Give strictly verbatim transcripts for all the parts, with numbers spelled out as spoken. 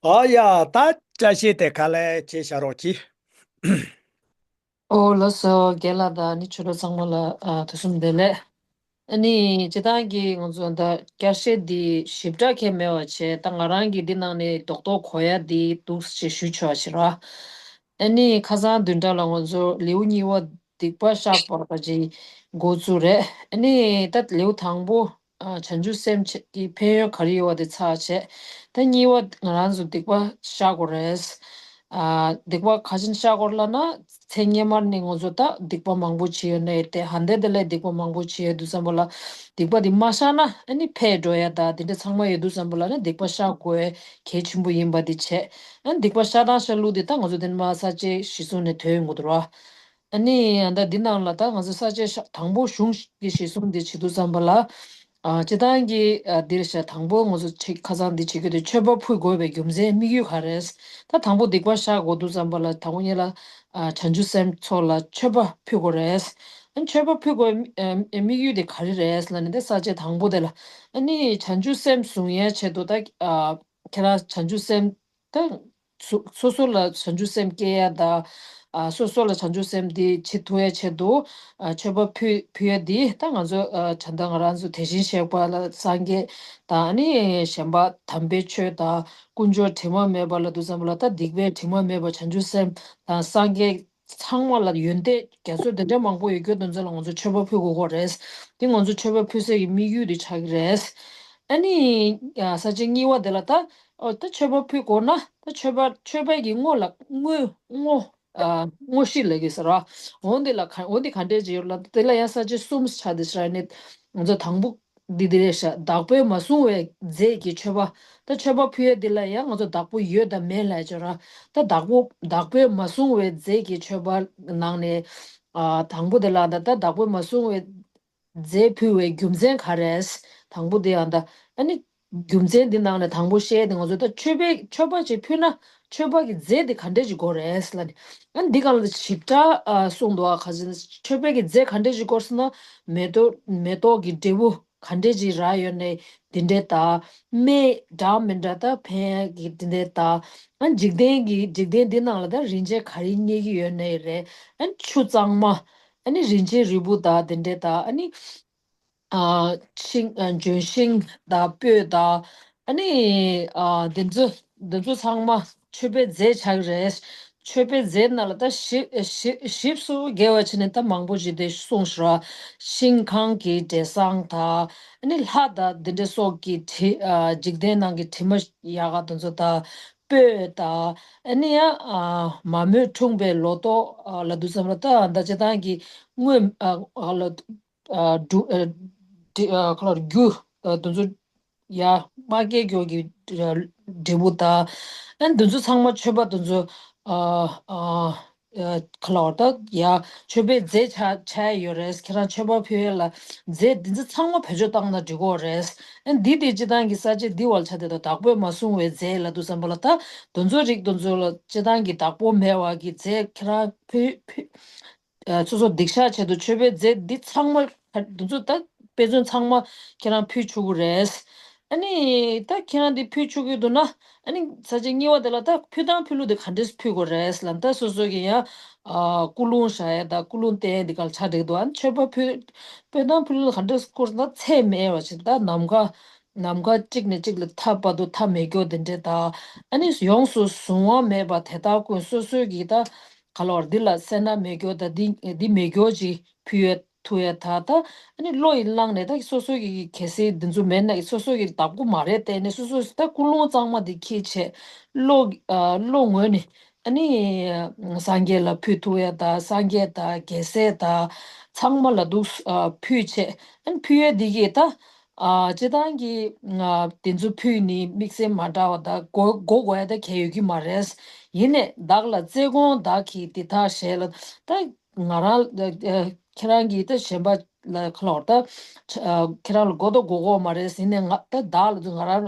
ཨོ་ཡ། ད་བཀྲ་ཤིས་བདེ་ལེགས་བྱས་བཞག་རོགས་གྱིས། ཨོ་ལགས་སོ། རྒན་ལགས་དང་ནི་ཆོས་གྲོགས་ཚང་མ་ལ་ཨ་དུས་གསུམ་བདེ་ལེགས། ཨ་ནི་སྤྱིར་བཏང་གི་ང་ཚོ་ད་བསྐྱར་བཤད་འདི་ཞིབ་ཕྲ་གང་མེད་པ་བྱས། ད་ང་རང་གིས་འདི་ནང་ནས་རྡོག་རྡོག་གོ་ཡ་འདི་འདུག་ཅེས་ཞུ་ཆོག་ཅིག་ར། ཨ་ནི་ཁ་སང་བདུན་ཕྲག་ལ་ང་ཚོ་ལེའུ་གཉིས་པ་སྡིག་པ་བཤགས་པ་ཅིག་འགོ་བཙུགས་རེད། ཨ་ནི་ད་ལེའུ་དང་པོ་ཨ་བྱང་ཆུབ་སེམས་ཀྱི་ཕན་ཡོན་ག་རེ་ཡོད་པ་དེ་ཚར་བྱས། ད་གཉིས་པ་ང་རང་ཚོ་སྡིག་པ་བཤགས་དགོས་རེད། ཨ་སྡིག་པ་ག་ཅིག་བཤགས་དགོས་ལབ་ན། ཚེ་སྔོན་མ་ནས་ང་ཚོ་ད་སྡིག་པ་མང་པོ་བྱས་ཡོད་ནའི་དེ་ཧན་དེ་དེ་ལས་སྡིག་པ་མང་པོ་བྱས་ཡོད་དུས་ཙམ་པ་ལ། སྡིག་པ་དེ་མ་བཤགས་ན་ཨ་ནི་འཕེལ་འགྲོ་ཡ་ད་དེ་འདྲ་ཚང་མ་ཡོད་དུས་ཙམ་པ་ལ་ནི་སྡིག་པ་བཤགས་དགོས་གལ་ཆེན་པོ་ཡིན་པ་དེ་བྱས། ཨ་ནི་སྡིག་པ་བཤགས་སྟངས་བཤད་ལུགས་དེ་ད་ང་ཚོ་དེ་ནས་མར་ས་བཅད་གཞིར་བཟུང་ནས་ཐོན་ཡོང་གི་འདུག་ར། ཨ་ནི་ཡང་ད་འདི་ནང་ལ་ད་ང་ཚོ་ས་བཅད་ཤ་དང་པོ་གཞུང་གི་གཞིར་བཟུང་འདི་བྱེད་དུས་ཙམ་པ་ལ། ཨ་སྤྱིར་བཏང་གི་ཨ་འདིར་ཤ་དང་པོ་ང་ཚོ་ཆེ་ཁ་སང་འདི་བྱེད་རྒྱུ་དེ་མཆོད་པ་ཕུལ་དགོས་པའི་རྒྱུ་མཚན་དམིགས་ཡུལ་ག་རེད། ད་དང་པོ་སྡིག་པ་བཤགས་དགོས་དུས་ཙམ་པ་ལ་དང་པོ་ཉིད་ལ་ཨ་བྱང་ཆུབ་སེམས་མཚོ་ལ་མཆོད་པ་ཕུལ་དགོས་རེད། ཨ་མཆོད་པ་ཕུལ་དགོས་ཨ་དམིགས་ཡུལ་དེ་ག་རེ་རེད་ལབ་ནས་ད་ས་བཅད་དང་པོ་དེ་ལ། ཨ་ནི་བྱང་ཆུབ་སེམས་བཟུང་ཡའི་ཆེད་དུ་ད་ཨ་ཁྱེད་རང་བྱང་ཆུབ་སེམས། ད་སོ་སོ་སོ་ལ་བྱང་ཆུབ་སེམས་སྐྱེ་ཡ་ད། ཨ་སོ་སོ་ལ་བྱང་ཆུབ་སེམས་འདི་བྱེད་ཐུབ་ཡ་ཆེད་དུ། ཨ་མཆོད་པ་ཕུལ་ཕུལ་ཡ་འདི་ད་ང་ཚོ་ཨ་ད་ལྟ་ང་རང་ཚོ་དེ་བཞིན་གཤེགས་པ་ལ་སངས་རྒྱས་དང་ནི་གཞན་པ་དམ་པའི་ཆོས་དང་དཀོན་མཆོག་དྲི་མ་མེད་པ་ལ་དུས་ཙམ་པ་ལ་ད་སྡིག་པའི་དྲི་མ་མེད་པ་བྱང་ཆུབ་སེམས་དང་སངས་རྒྱས་ཚང་མ་ལ་ཡོན་ཏན་རྒྱ་མཚོ་དེ་འདྲ་མང་པོ་ཡོད་རྒྱུ་དེ་ཚོ་ལ་ང་ཚོ་མཆོད་པ་ཕུལ་དགོས་ཀྱི་རེད། འདི་ང་ཚོ་མཆོད་པ་ཕུལ་སའི་གི་དམིགས་ཡུལ་དེ་ཆགས་ཀྱི་རེད། ཨ་ནི་ཡ་ས་བཅད་གཉིས་པ་དེ་ལ་ད། ཨོ་ད་མཆོད་པ་ཕུལ་དགོས་ན་ད་མཆོད་པ་མཆོད་པའི་གི་དངོས་ལ་དངོས་དངོས་ཨ་དངོས་གཞི་ལ་གི་ཟེར་བ། འོ་འདི་ལ་ག་འོ་འདི་ག་འདྲས་ཅིག་ཡོད་ལ་དེ་ལ་ཡང་ས་བཅད་གསུམ་ཆགས་དེ་ཤར་ནི། ང་ཚོ་དང་པོ་འདི་འདི་རེད་ཤག་བདག་པོས་མ་བཟུང་བའི་རྫས་ཀྱི་མཆོད་པ། ད་མཆོད་པ་ཕུལ་ཡ་འདི་ལ་ཡང་ང་ཚོ་བདག་པོ་ཡོད་དང་མེད་ལ་ཅོ་ར། ད་བདག་པོ་བདག་པོས་མ་བཟུང་བའི་རྫས་ཀྱི་མཆོད་པ་ནང་ནས་ཨ་དང་པོ་དེ་ལ་ད་ད་བདག་པོས་མ་བཟུང་བའི་རྫས་ཕུལ་བའི་རྒྱུ་མཚན་ག་རེ། དང་པོ་དེ་ཡང་ད་ཨ་ནི་རྒྱུ་མཚན་འདི་ནང་ནས་དང་པོ་བཤད་དེ་ང་ཚོ་ད་མཆོད་པའི་མཆོད་པ་ཅིག་ཕུལ་ན་མཆོད་པ་གི་རྫས་དེ་ག་འདྲས་ཅིག་དགོས་རེད་ལབ་ནས། ཨ་ནི་འདི་གང་ལ་ཞིབ་ཕྲ་ཨ་གསུངས་འདུག་ཨ་ཁ་ཅིག་མཆོད་པའི་གི་རྫས་ག་འདྲས་ཅིག་དགོས་ཟེར་ན། མེ་ཏོག་མེ་ཏོག་གི་འབྲས་བུ་ག་འདྲས་ཅིག་རག་ཡོད་ནས་འདི་འདྲས་ད། སྨན་འདྲ་མི་འདྲ་ད་ཕན་ཡ་གི་འདི་འདྲས་ད། ཨ་འཇིག་རྟེན་གི་འཇིག་རྟེན་འདི་ནང་ལ་ད་རིན་ཆེན་ག་རེ་རྙེད་ཀྱི་ཡོད་ནའི་རེད། ཨ་ཆུ་གཙང་མ། ཨ་ནི་རིན་ཆེན་རིལ་བུ་དང་དེ་འདྲས་དང་ཨ་ནི། ཨ་ཤིང་ཨ་ལྗོན་ཤིང་དང་སྤོས་དང་ཨ་ནི་ཨ་འདི་ཚོ་འདི་ཚོ་ཚང་མ་མཆོད་པའི་རྫས་ཆགས་རེད། མཆོད་པའི་རྫས་ནང་ལ་ད་ཞིབ་ཞིབ་ཞིབ་སུ་རྒྱས་པ་བྱས་ནས་ད་མང་པོ་ཞིག་དེ་གསུངས་ཤག་ཤིང་ཁང་གི་འབྲས་བཟང་དང་ཨ་ནི་ལྷ་དང་འདི་འདྲ་སོགས་ཀྱི་དྲི་ཨ་འཇིག་རྟེན་ནང་གི་དྲི་མ་ཡག་ག་དེ་ཚོ་དང་། སྤོས་དང་། ཨ་ནི་ཡང་ཨ་མ་རྨོས་འཁྲུངས་པའི་ལོ་ཏོག་ཨ་ལ་དུས་ཙམ་ལ་ད་ད་སྤྱིར་བཏང་གི་དངོས་ཨ་ཨ་ལ་ཨ་འབྲུ་ཨ་འབྲུ་ཨ་ཁ་ལ་རྒྱུ་ཨ་དེ་ཚོ་ཡ་མ་སྐྱེས་མགྱོགས་ཀྱི་ཨ་འབྲས་བུ་དང་། ཨ་ནི་དེ་ཚོ་ཚང་མ་མཆོད་པ་དེ་ཚོ་ཨ་ཨ་ཨ་ཁ་ལ་བར་ད་ཡ་མཆོད་པའི་རྫས་ཆ་ཆ་ཡ་ཡོད་རེད། ཁྱེད་རང་མཆོད་པ་ཕུལ་ཡ་ལ་རྫས་འདི་ཚོ་ཚང་མ་བེད་སྤྱོད་བཏང་ན་འགྲིག་གོ་རེད། ཨ་ནི་འདི་དེ་སྤྱིར་བཏང་གི་ས་བཅད་འདི་བར་ཆ་དེ་དང་བདག་པོས་མ་བཟུང་བའི་རྫས་ལ་དུས་ཙམ་པ་ལ་ད་དེ་ཚོ་རིགས་དེ་ཚོ་ལ་སྤྱིར་བཏང་གི་བདག་པོ་མེད་པ་གི་རྫས་ཁྱེད་རང་ཕུལ་ཕུལ། ཨ་སོ་སོ་སྡིག་བཤགས་ཆེད་དུ་མཆོད་པའི་རྫས་འདི་ཚང་མ་འདི་ཚོ་ད་དཔེ་མཚོན་ཚང་མ་ཁྱེད་རང་ཕུལ་ཆོག་གི་རེད། ཨ་ནི་ད་ཁྱེད་རང་འདི་ཕུལ་ཆོག་གི་འདུག་ན་ཨ་ནི་ས་བཅད་གཉིས་པ་དེ་ལ་ད་ཕུལ་སྟངས་ཕུལ་ལུགས་དེ་ག་འདྲས་ཕུལ་དགོས་རེད་ལབ་ན། ད་སོ་སོ་གི་ཡང་ཨ་ཀུན་སློང་བཞག་ཡ་ད་ཀུན་སློང་བསྟེན་ཡ་འདི་ག་ལ་ཆ་འགྲིག་འདུག་ཨ་ནི་མཆོད་པ་ཕུལ་ཕུལ་སྟངས་ཕུལ་ལུགས་ག་འདྲས་སྐོར་ན་ཚད་མེད་པ་ཞིག་ད་ནམ་མཁའ་ནམ་མཁའ་གཅིག་ནས་གཅིག་ལ་མཐའ་བར་དུ་མཐའ་མེད་མགྱོགས་དེ་འདྲས་ད། ཨ་ནི་ཡོངས་སུ་གཟུང་བ་མེད་པ་དེ་དག་ཀུན་སོ་སོའི་གི་ད་ག་ལ་བར་འདི་ལ་སེར་སྣ་མེད་མགྱོགས་ད་འདི་འདི་མེད་མགྱོགས་ཅིག་ཕུལ་ཡ་ཐུབ་ཡ་ད་ད། ཨ་ནི་བློ་ཡིས་བླངས་ནས་ད་སོ་སོ་གི་གལ་སྲིད་འདི་ཚོ་མེད་ན་སོ་སོ་གི་བདག་པོ་མ་རེད་བལྟས་ནས་སོ་སོ་ད་ཀུན་སློང་གཙང་མ་འདི་འཁྱེར་བྱས་བློ་ཨ་བློ་ངོས་ནས་ཨ་ནི་སངས་རྒྱས་ལ་ཕུལ་ཐུབ་ཡ་ད་སངས་རྒྱས་ད་རྒྱལ་སྲས་ད་ཚང་མ་ལ་འདུག་ཨ་ཕུལ་བྱས་ཨ་ནི་ཕུལ་ཡ་འདི་གི་ད། ཨ་སྤྱིར་བཏང་གི་ང་དེ་ཚོ་ཕུལ་ནི་དམིགས་བསལ་མ་འདྲ་བ་ད་གོ་གོ་དགོས་ཡ་ད་གལ་ཡོད་ཀྱི་མ་རེད། ཡིན་ནས་བདག་ལ་བརྩེ་དགོངས་བདག་གིས་འདི་ལྟར་བཞེས་ལ་ད་ང་རང་ལ་ཨ་ཁྱེད་རང་གིས་ད་གཞན་པ་ལ་ཁ་ལོར་ད་ཨ་ཁྱེད་རང་ལ་གོ་ད་གོ་དགོས་མ་རེད། ཡིན་ནས་ང་ད་བདག་ལ་ང་རང་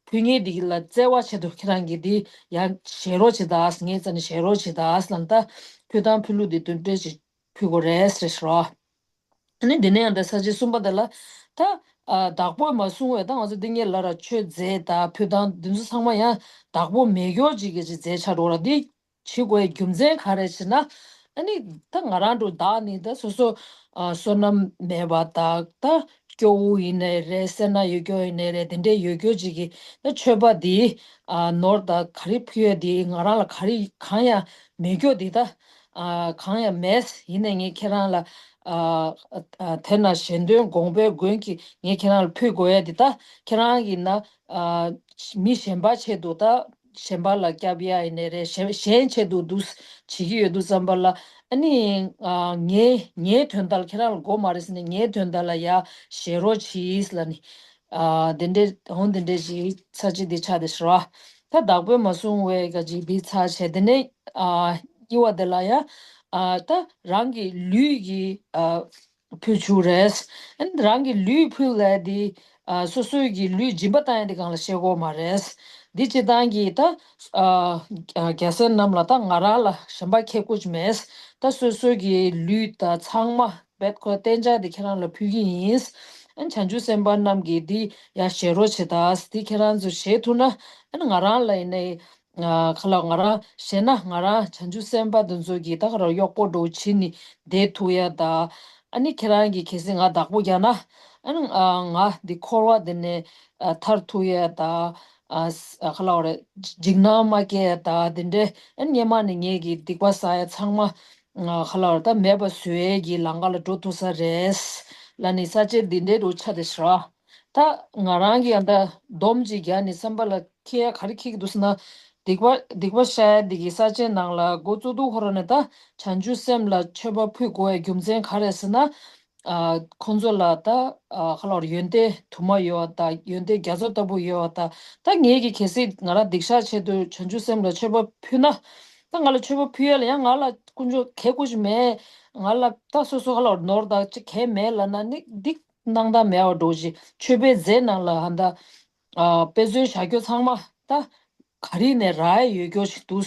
ཕུལ་མཁན་འདི་ལ་བརྩེ་བ་ཆེད་དུ་ཁྱེད་རང་གིས་འདི་ཡང་བཞེས་རོགས་བྱེད་ད་ངའི་རྩ་ནས་བཞེས་རོགས་བྱེད་ད་ལ་ད་ཕུལ་སྟངས་ཕུལ་ལུགས་འདི་དོན་འབྲས་ཅིག་ཕུལ་དགོས་རེད་ཟེར་ཞོག་ཨ་ནི་འདི་ནས་ཡང་ད་ས་བཅད་གསུམ་པ་དེ་ལ་ད་ ཨ་བདག་པོས་མ་བཟུང་བའི་ད་ང་ཚོ་འདི་ངས་ལ་ར་མཆོད་རྫས་དང་ཕུད་བཏང་འདི་ཚོ་ཚང་མ་ཡང་བདག་པོ་མེད་སྐྱོར་ཅིག་གི་ཅིག་རྫས་ཆགས་འགྲོ་ར་འདི་བྱེད་དགོས་རྒྱུ་མཚན་ག་རེ་ཞེ་ན། ཨ་ནི་ད་ང་རང་འགྲོ་བདག་ནི་ད་སོ་སོ་ཨ་བསོད་ནམས་མེད་པ་དང་ད་སྐྱོ་བོ་ཡིན་ནའི་རེད། སེར་སྣ་ཡོད་སྐྱོ་ཡིན་ནའི་རེད། དེ་འདྲའི་ཡོད་སྐྱོ་ཅིག་གི་ད་མཆོད་པ་འདི་ཨ་ནོར་དང་ག་རེ་ཕུལ་ཡ་འདི་ང་རང་ལ་ག་རེ་གང་ཡང་མེད་སྐྱོ་འདི་ད། ཨ་གང་ཡང་མེད། ཡིན་ནའི་ངས་ཁྱེད་རང་ལ་ཨ་ཨ་དེ་ན་ཞལ་འདོན་དགོངས་པའི་མགོན་གྱིས་ངས་ཁྱེད་རང་ལ་ཕུལ་དགོས་ཡ་འདི་ད་ཁྱེད་རང་གིས་ན་ཨ་མི་གཞན་པ་ཆེད་དུ་ད་གཞན་པ་ལ་སྐྱབས་ཡ་ཡིན་ནའི་རེད། གཞན་གཞན་ཆེད་དུ་འདུག་བྱེད་ཀྱི་ཡོད་དུས་ཙམ་པ་ལ་ཨ་ནི་ཨ་ངའི་ངའི་དོན་དག་ལ་ཁྱེད་རང་ལ་དགོས་མ་རེད་ཟེར་ནས་ངའི་དོན་དག་ལ་ཡ་བཞེས་རོགས་གྱིས་ལབ་ནི། ཨ་དེ་འདྲའི་འོང་དེ་འདྲའི་ཞིག་ཚར་གཅིག་དེ་ཆགས་དེ་ཤི་ར། ད་བདག་པོས་མ་བཟུང་བའི་ག་ཅིག་འདི་ཚར་བྱས་དེ་ནས་ཨ་གཉིས་པ་དེ་ལ་ཡ་ཨ་ད་རང་གི་ལུས་ཀྱི་ཨ་ཕུལ་ཆུག་རེད། ཨ་ནི་རང་གི་ལུས་ཕུལ་ལས་དེ་ཨ་སོ་སོའི་གི་ལུས་སྦྱིན་པ་བཏང་ཡ་དེ་གང་ལ་བཤད་དགོས་མ་རེད། འདི་སྤྱི་བཏང་གི་ད་ཨ་རྒྱལ་སྲས་རྣམས་ལ་ད་ང་རང་ལ་གཞན་པ་ཁྱད་ཀུ་ཅི་མེད། ད་སོ་སོའི་གི་ལུས་དང་ཚང་མ་བེད་ཁོ་གཏན་འཇགས་དེ་ཁྱེད་རང་ལ་ཕུལ་གི་ཡིན། ཨ་ནི་བྱང་ཆུབ་སེམས་དཔའ་རྣམས་ཀྱིས་འདི་ཡ་བཞེས་རོགས་བྱེད་ད། འདི་ཁྱེད་རང་ཚོ་བཞེས་ཐུབ་ན་ཨ་ནི་ང་རང་ལ་ཡིན་ནའི་ཨ་ཁ་ལག་ང་རང་བཞེས་ན་ང་རང་བྱང་ཆུབ་སེམས་དཔའ་དེ་ཚོ་གིས་ད་ག་རང་གཡོག་པོ་འགྲོ་བྱེད་ནི་བསྡད་ཐུབ་ཡ་ད། ཨ་ནི་ཁྱེད་རང་གིས་གལ་སྲིད་ང་བདག་པོ་རྒྱག་ན་ཨ་ནི་ཨ་ང་འདི་འཁོར་བ་འདི་ནས་ཨ་ཐར་ཐུབ་ཡ་ད། ཨ་ཁ་ལག་རེད། འཇིགས་སྣང་མ་སྐྱེ་ཡ་ད་དེ་འདྲས་ཨ་ནི་སྔན་མ་ནས་ངེད་ཀྱི་སྡིག་པ་བསགས་ཡ་ཚང་མ། ང་ཁ་ལག་ད་མེད་པ་བཟོ་ཡས་ཀྱི་ལམ་ཁ་ལ་འགྲོ་ཐུབ་ས་རེད། ལ་ནི་ས་བཅད་འདི་འདྲའི་རུ་ཆ་དེ་ཤི་ར། ད་ང་རང་གི་ཡང་ད་སྡོམ་ཅིག་རྒྱག་ནི་བསམ་པ་ལ་ཁྱེད་ག་རེ་ཁྱེད་ཀྱི་འདུག་ཟེར་ན། སྡིག་པ་སྡིག་པ་བཤགས་ཡས་འདི་གི་ས་བཅད་ནང་ལ་འགོ་བཙུགས་འདུག་ཁོ་ར་ནས་ད་བྱང་ཆུབ་སེམས་ལ་མཆོད་པ་ཕུལ་དགོས་ཡ་རྒྱུ་མཚན་ག་རེ་ཟེར་ན། ཨ་ཁོང་ཚོ་ལ་ད་ཨ་ཁ་ལག་ཡོན་ཏན་དུ་མ་ཡོད་པ་ད་ཡོན་ཏན་རྒྱ་མཚོ་ལྟ་བུ་ཡོད་པ་ད་ད་ངེད་ཀྱི་གལ་སྲིད་ང་རང་སྡིག་བཤགས་ཆེད་དུ་བྱང་ཆུབ་སེམས་ལ་མཆོད་པ་ཕུལ་ན། ད་ང་ལ་མཆོད་པ་ཕུལ་ཡ་ལ་ཡང་ང་ལ་དཀོན་མཆོག་གལ་ཀུ་ཅི་མེད། ང་ལ་ད་སོ་སོ་ཁ་ལ་ནོར་ད་ཅི་གལ་མེད་ལབ་ན་ནི་འདི་སྣང་དག་མེད་པ་འགྲོ་ཞིག་མཆོད་པའི་རྫས་ནང་ལ་ཧ་ད་ཨ་དཔེ་མཚོན་བཞག་རྒྱུ་ཚང་མ་ད་ག་རི་ནས་རག་ཡ་ཡོད་རྒྱུ་ཞིག་འདུག་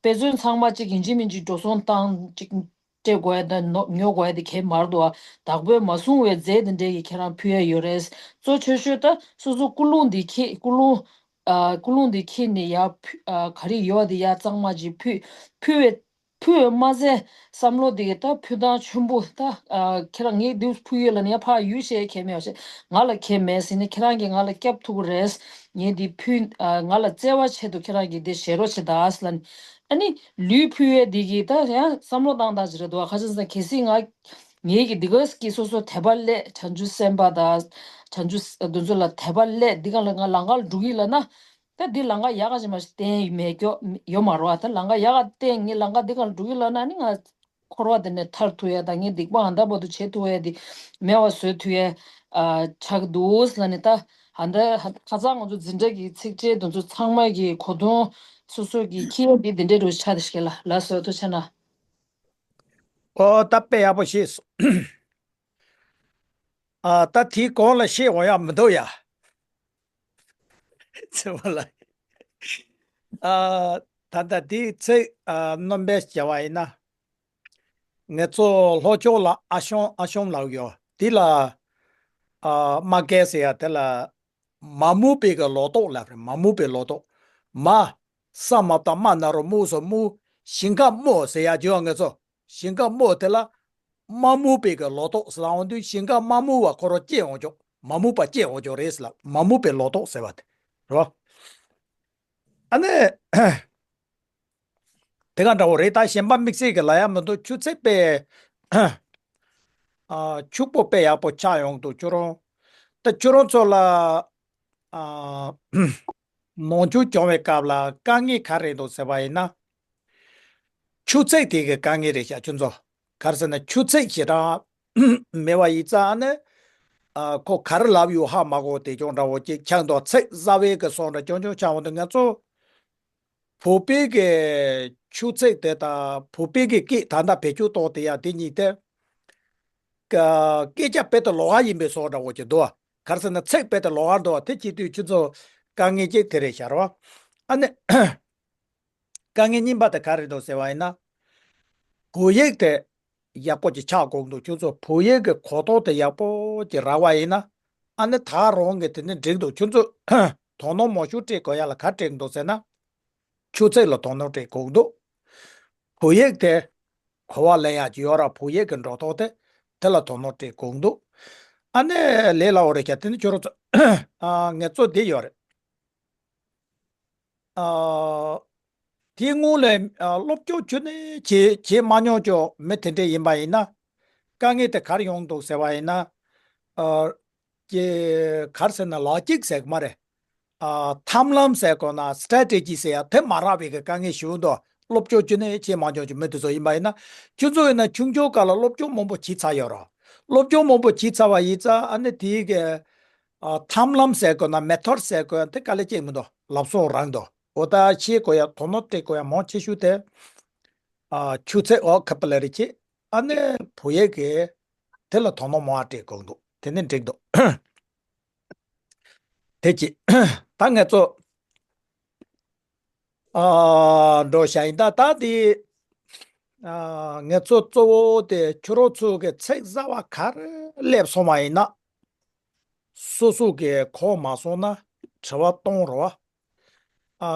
དཔེ་མཚོན་ཚང་མ་ཅིག་ཡིན་གཅིག་མིན་གཅིག་འགྲོ་སོང་བཏང་ཅིག་སྤྲད་དགོས་ཡ་ད་ཉོ་དགོས་ཡ་དེ་གལ་མར་འདུག་ཨ་བདག་པོས་མ་བཟུང་བའི་རྫས་དེ་འདྲས་ཀྱི་ཁྱེད་རང་ཕུལ་ཡ་ཡོད་རེད། གཙོ་ཆེ་ཤོས་ད་སོ་སོ་ཀུན་སློང་འདི་ཁྱེད་ཀུན་སློང་ཨ་ཀུན་སློང་འདི་ཁྱེད་ནས་ཡ་ཕུ་ཨ་ག་རེ་ཡོད་དེ་ཡ་གཙང་མ་ཅིག་ཕུལ་ཕུལ་བའི་ཕུལ་བའི་མ་ཟད་བསམ་བློ་འདི་ད་ཕུལ་སྟངས་ཆེན་པོ་ད་ཨ་ཁྱེད་རང་ངས་འདི་ཕུལ་ཡོད་ལ་ནས་ཕར་ཡུལ་བཤད་ཁྱེད་མེད་བ་ཞེས་ང་ལ་ཁྱེད་མེད་ཟེར་ནས་ཁྱེད་རང་གིས་ང་ལ་སྐྱབས་ཐུབ་ཀྱི་རེད། ངས་འདི་ཕུལ་ཨ་ང་ལ་བརྩེ་བ་ཆེད་དུ་ཁྱེད་རང་གིས་འདི་བཞེས་རོགས་བྱེད་ད་ཟེར་ལ་ནི། ཨ་ནི་ལུས་ཕུལ་བའི་འདི་གི་ད་ཡང་བསམ་བློ་བཏང་སྟངས་ཅིག་རེད་འདུག་ཁ་ཅིག་ཟེར་ན་གལ་སྲིད་ང་ངེད་ཀྱི་འདི་ག་གི་སོ་སོ་དད་པ་སླད་བྱང་ཆུབ་སེམས་དཔའ་དང་བྱང་ཆུབ་འདི་ཚོ་ལ་དད་པ་སླད་འདི་ག་ལ་ང་ལམ་ཁ་ལ་འགྲོ་གི་ལབ་ན། ད་འདི་ལམ་ཁ་ཡག་ག་ཅིག་མ་ཞིག་བསྟན་མེད་ཀྱོ་ཡོད་མ་རེད་བ། ད་ལམ་ཁ་ཡག་ག་བསྟན་ངས་ལམ་ཁ་འདི་ག་ལ་འགྲོ་གི་ལབ་ན་ནི་ང་འཁོར་བ་འདི་ནས་ཐར་ཐུབ་ཡ་ད་ངས་སྡིག་པ་ཨ་འདྲ་བར་དུ་བྱེད་ཐུབ་ཡ་འདི་མེད་པ་བཟོ་ཐུབ་ཡ་ཨ་ཆགས་འདུག་ལབ་ནི་ད། ཧ་འདྲ་ཧ་ཁ་སང་ང་ཚོ་འཛིན་གྲྭ་གི་ཚིགས་བཅད་དེ་ཚོ་ཚང་མ་གི་གོ་དོན་སོ་སོ་གི་ཁྱི་ཡ་འདི་འདི་འདྲའི་རུ་ཆ་དེ་ཤེས་ལ་ལ་སོ་ཐུ་ཆ་ན། ཨོ་ད་དཔེ་ཡག་པོ་ཤེས་སོང་། ཨ་ད་དེའི་གོང་ལ་བཤད་འོང་ཡག་མི་འདུག་ཡ། ཚེ་བ་ལ། ཨ་ད་ལྟ་དེའི་ཚིག་ཨ་སྣོན་པ་བྱས་པ་ཡིན་ན། ངེད་ཚོ་ལྷོ་ཕྱོགས་ལ་ཨ་ཤོང་ཨ་ཤོང་ལབ་ཡོད། དེ་ལ་ཨ་མ་སྐད་ཟེར་ཡ་དེ་ལ་མ་རྨོས་པའི་གི་ལོ་ཏོག་ལབ་རེད། མ་རྨོས་པའི་ལོ་ཏོག་མ་ས་མ་བཏགས་སྨ་ན་རོ་རྨོ་སོ་རྨོ། ཞིང་ཁ་རྨོ་ཟེར་ཡ་བརྗོད་ཡ། ངེད་ཚོ་ཞིང་ཁ་རྨོ་དེ་ལ་མ་རྨོས་པའི་གི་ལོ་ཏོག་ཟེར་ལབ་འོང་དུས་ཞིང་ཁ་མ་རྨོས་པ་ཁོ་རང་སྐྱེ་འོང་ཆོག་མ་རྨོས་པ་སྐྱེ་འོང་ཆོག་རེད་ཟེར་ལབ། མ་རྨོས་པའི་ལོ་ཏོག་ཟེར་བ་དེ་རེད་བ། ཨ་ནི། དེ་ག་འདྲ་བོ་རེད། ད་གཞན་པ་དམིགས་བསལ་གྱི་ལབ་ཡ་མི་འདུག་ཆུ་ཚད་དཔེ། ཨ་ཕྱུག་པོ་དཔེ་ཡག་པོ་ཆགས་ཡོང་འདུག་ཁྱོད་རང་། ད་ཁྱོད་རང་ཚོ་ལ་ཨ་ནང་ཆོས་སྦྱོང་བའི་སྐབས་ལ་དཀའ་ངལ་ག་རེ་འདུག་ཟེར་བ་ཡིན་ན། ཆུ་ཚད་དེ་གི་དཀའ་ངལ་རེད་ཤག་ཁྱོད་ཚོ། ག་རེ་ཟེར་ན་ཆུ་ཚད་ཞེ་དྲག་མེད་པ་ཡིན་ཙང་ནི། ཨ་ཁོ་ག་རེ་ལབ་ཡོད་ཧ་མ་གོ་དེ་ཅུང་འདྲ་བོ་ཅིག་ཆགས་འདུག་ཚིག་གསར་པའི་གི་སོང་འདྲ་ཅུང་ཅུང་ཆགས་འོང་དུས་ང་ཚོ། བོད་པའི་གི་ཆུ་ཚད་དེ་དང་བོད་པའི་གི་སྐད་ད་ལྟ་བེད་སྤྱོད་གཏོང་དེ་ཡ་དེ་གཉིས་དེ། ཀ་སྐད་ཆ་དཔེ་དེ་ལོགས་ཀ་ཡིན་པའི་བཟོ་འདྲ་བོ་ཅིག་འདུག་བ། ག་རེ་ཟེར་ན་ཚིག་དཔེ་དེ་ལོགས་ཀ་འདུག་བ། དེ་བྱེད་དུས་ཁྱོད་ཚོ་དཀའ་ངལ་ཅིག་དེ་རེད་ཤག་རེད་བ། ཨ་ནི། དཀའ་ངལ་གཉིས་པ་དེ་ག་རེ་འདུག་ཟེར་བ་ཡིན་ན། བོད་ཡིག་དེ་ཡག་པོ་ཅིག་ཆགས་དགོས་འདུག་ཁྱོད་ཚོ་བོད་ཡིག་གི་གོ་རྟོགས་དེ་ཡག་པོ་ཅིག་རག་པ་ཡིན་ན། ཨ་ནི་ད་རུང་གི་དེ་ནི་འགྲིག་འདུག་ཁྱོད་ཚོ་དོ་སྣང་མང་ཤོས་སྤྲད་དགོས་ཡ་ལ་ག་སྤྲད་འདུག་ཟེར་ན། ཆུ་ཚད་ལ་དོ་སྣང་སྤྲད་དགོས་འདུག་བོད་ཡིག་དེ་གོ་བ་ལེན་ཡག་ཅིག་ཡོད་ར། བོད་ཡིག་གི་འགྲོ་ཐོག་དེ་དེ་ལ་དོ་སྣང་སྤྲད་དགོས་འདུག་ཨ་ནི་ལས་སླ་བོ་རེད་ཤག་དེ་ནི་ཁྱོད་རང་ཚོ་ཨ་ངལ་རྩོལ་འདི་ཡོད་རེད། ཨ་དེའི་སྔོན་ལ་ཨ་སློབ་སྦྱོང་ཁྱོན་ནས་བྱེད་བྱེད་མ་མྱོང་ཀྱོག་མི་དེ་འདྲས་ཡིན་པ་ཡིན་ན། དཀའ་ངལ་དེ་ག་རེ་ཡོང་འདུག་ཟེར་བ་ཡིན་ན། ཨ་ཀྱེ་ག་རེ་ཟེར་ན་ལོ་ཇིག་ཟེར་གི་མ་རེད། ཨ་ཐབས་ལམ་ཟེར་དགོས་ན་སི་ཊེ་ཊེ་ཇི་ཟེར་ཡ་དེ་མ་རག་པའི་གི་དཀའ་ངལ་ཞེ་པོ་འདུག་སློབ་སྦྱོང་ཁྱོན་ནས་བྱེད་མ་མྱོང་ཀྱོག་མི་དེ་ཚོ་ཡིན་པ་ཡིན་ན། ཁྱོད་ཚོ་ཡིན་ན་ཆུང་ཆུང་སྐབས་ལ་སློབ་སྦྱོང་མང་པོ་བྱས་ཚར་ཡོད་ར། སློབ་སྦྱོང་མང་པོ་བྱས་ཚར་བ་ཡིན་ཙང་ཨ་ནི་དེའི་གི་ཨ་ཐབས་ལམ་ཟེར་དགོས་ན་མེ་ཐོཌ་ཟེར་དགོས་ན་དེ་དཀའ་ལས་ཅིག་མི་འདུག་ལབ་སོང་རང་འདུག་འོ་ད་ཤེས་དགོས་ཡ་དོ་སྣང་སྤྲད་དགོས་ཡ་མང་ཆེ་ཤོས་དེ་ཨ་ཆུ་ཚད་ཝོ་ཁ་པུ་ལ་རི་ཅིག་ཨ་ནི་བོད་ཡིག་གི་དེ་ལ་དོ་སྣང་མང་བ་སྤྲད་དགོས་འདུག་དེ་ནི་འགྲིག་འདུག་དེ་གཅིག་ད་ངས་ཚོ་ཨ་འགྲོ་བྱ་ཡིན། ད་ད་དེ་ཨ་ངས་ཚོ་གཙོ་བོ་དེ་ཁྱོད་རང་ཚོ་གི་ཚིག་གསར་བ་ག་རེ་སླེབས་སོང་བ་ཡིན་ན། སོ་སོ་གི་གོ་མ་སོང་ན་དྲི་བ་གཏོང་རོགས། ཨ་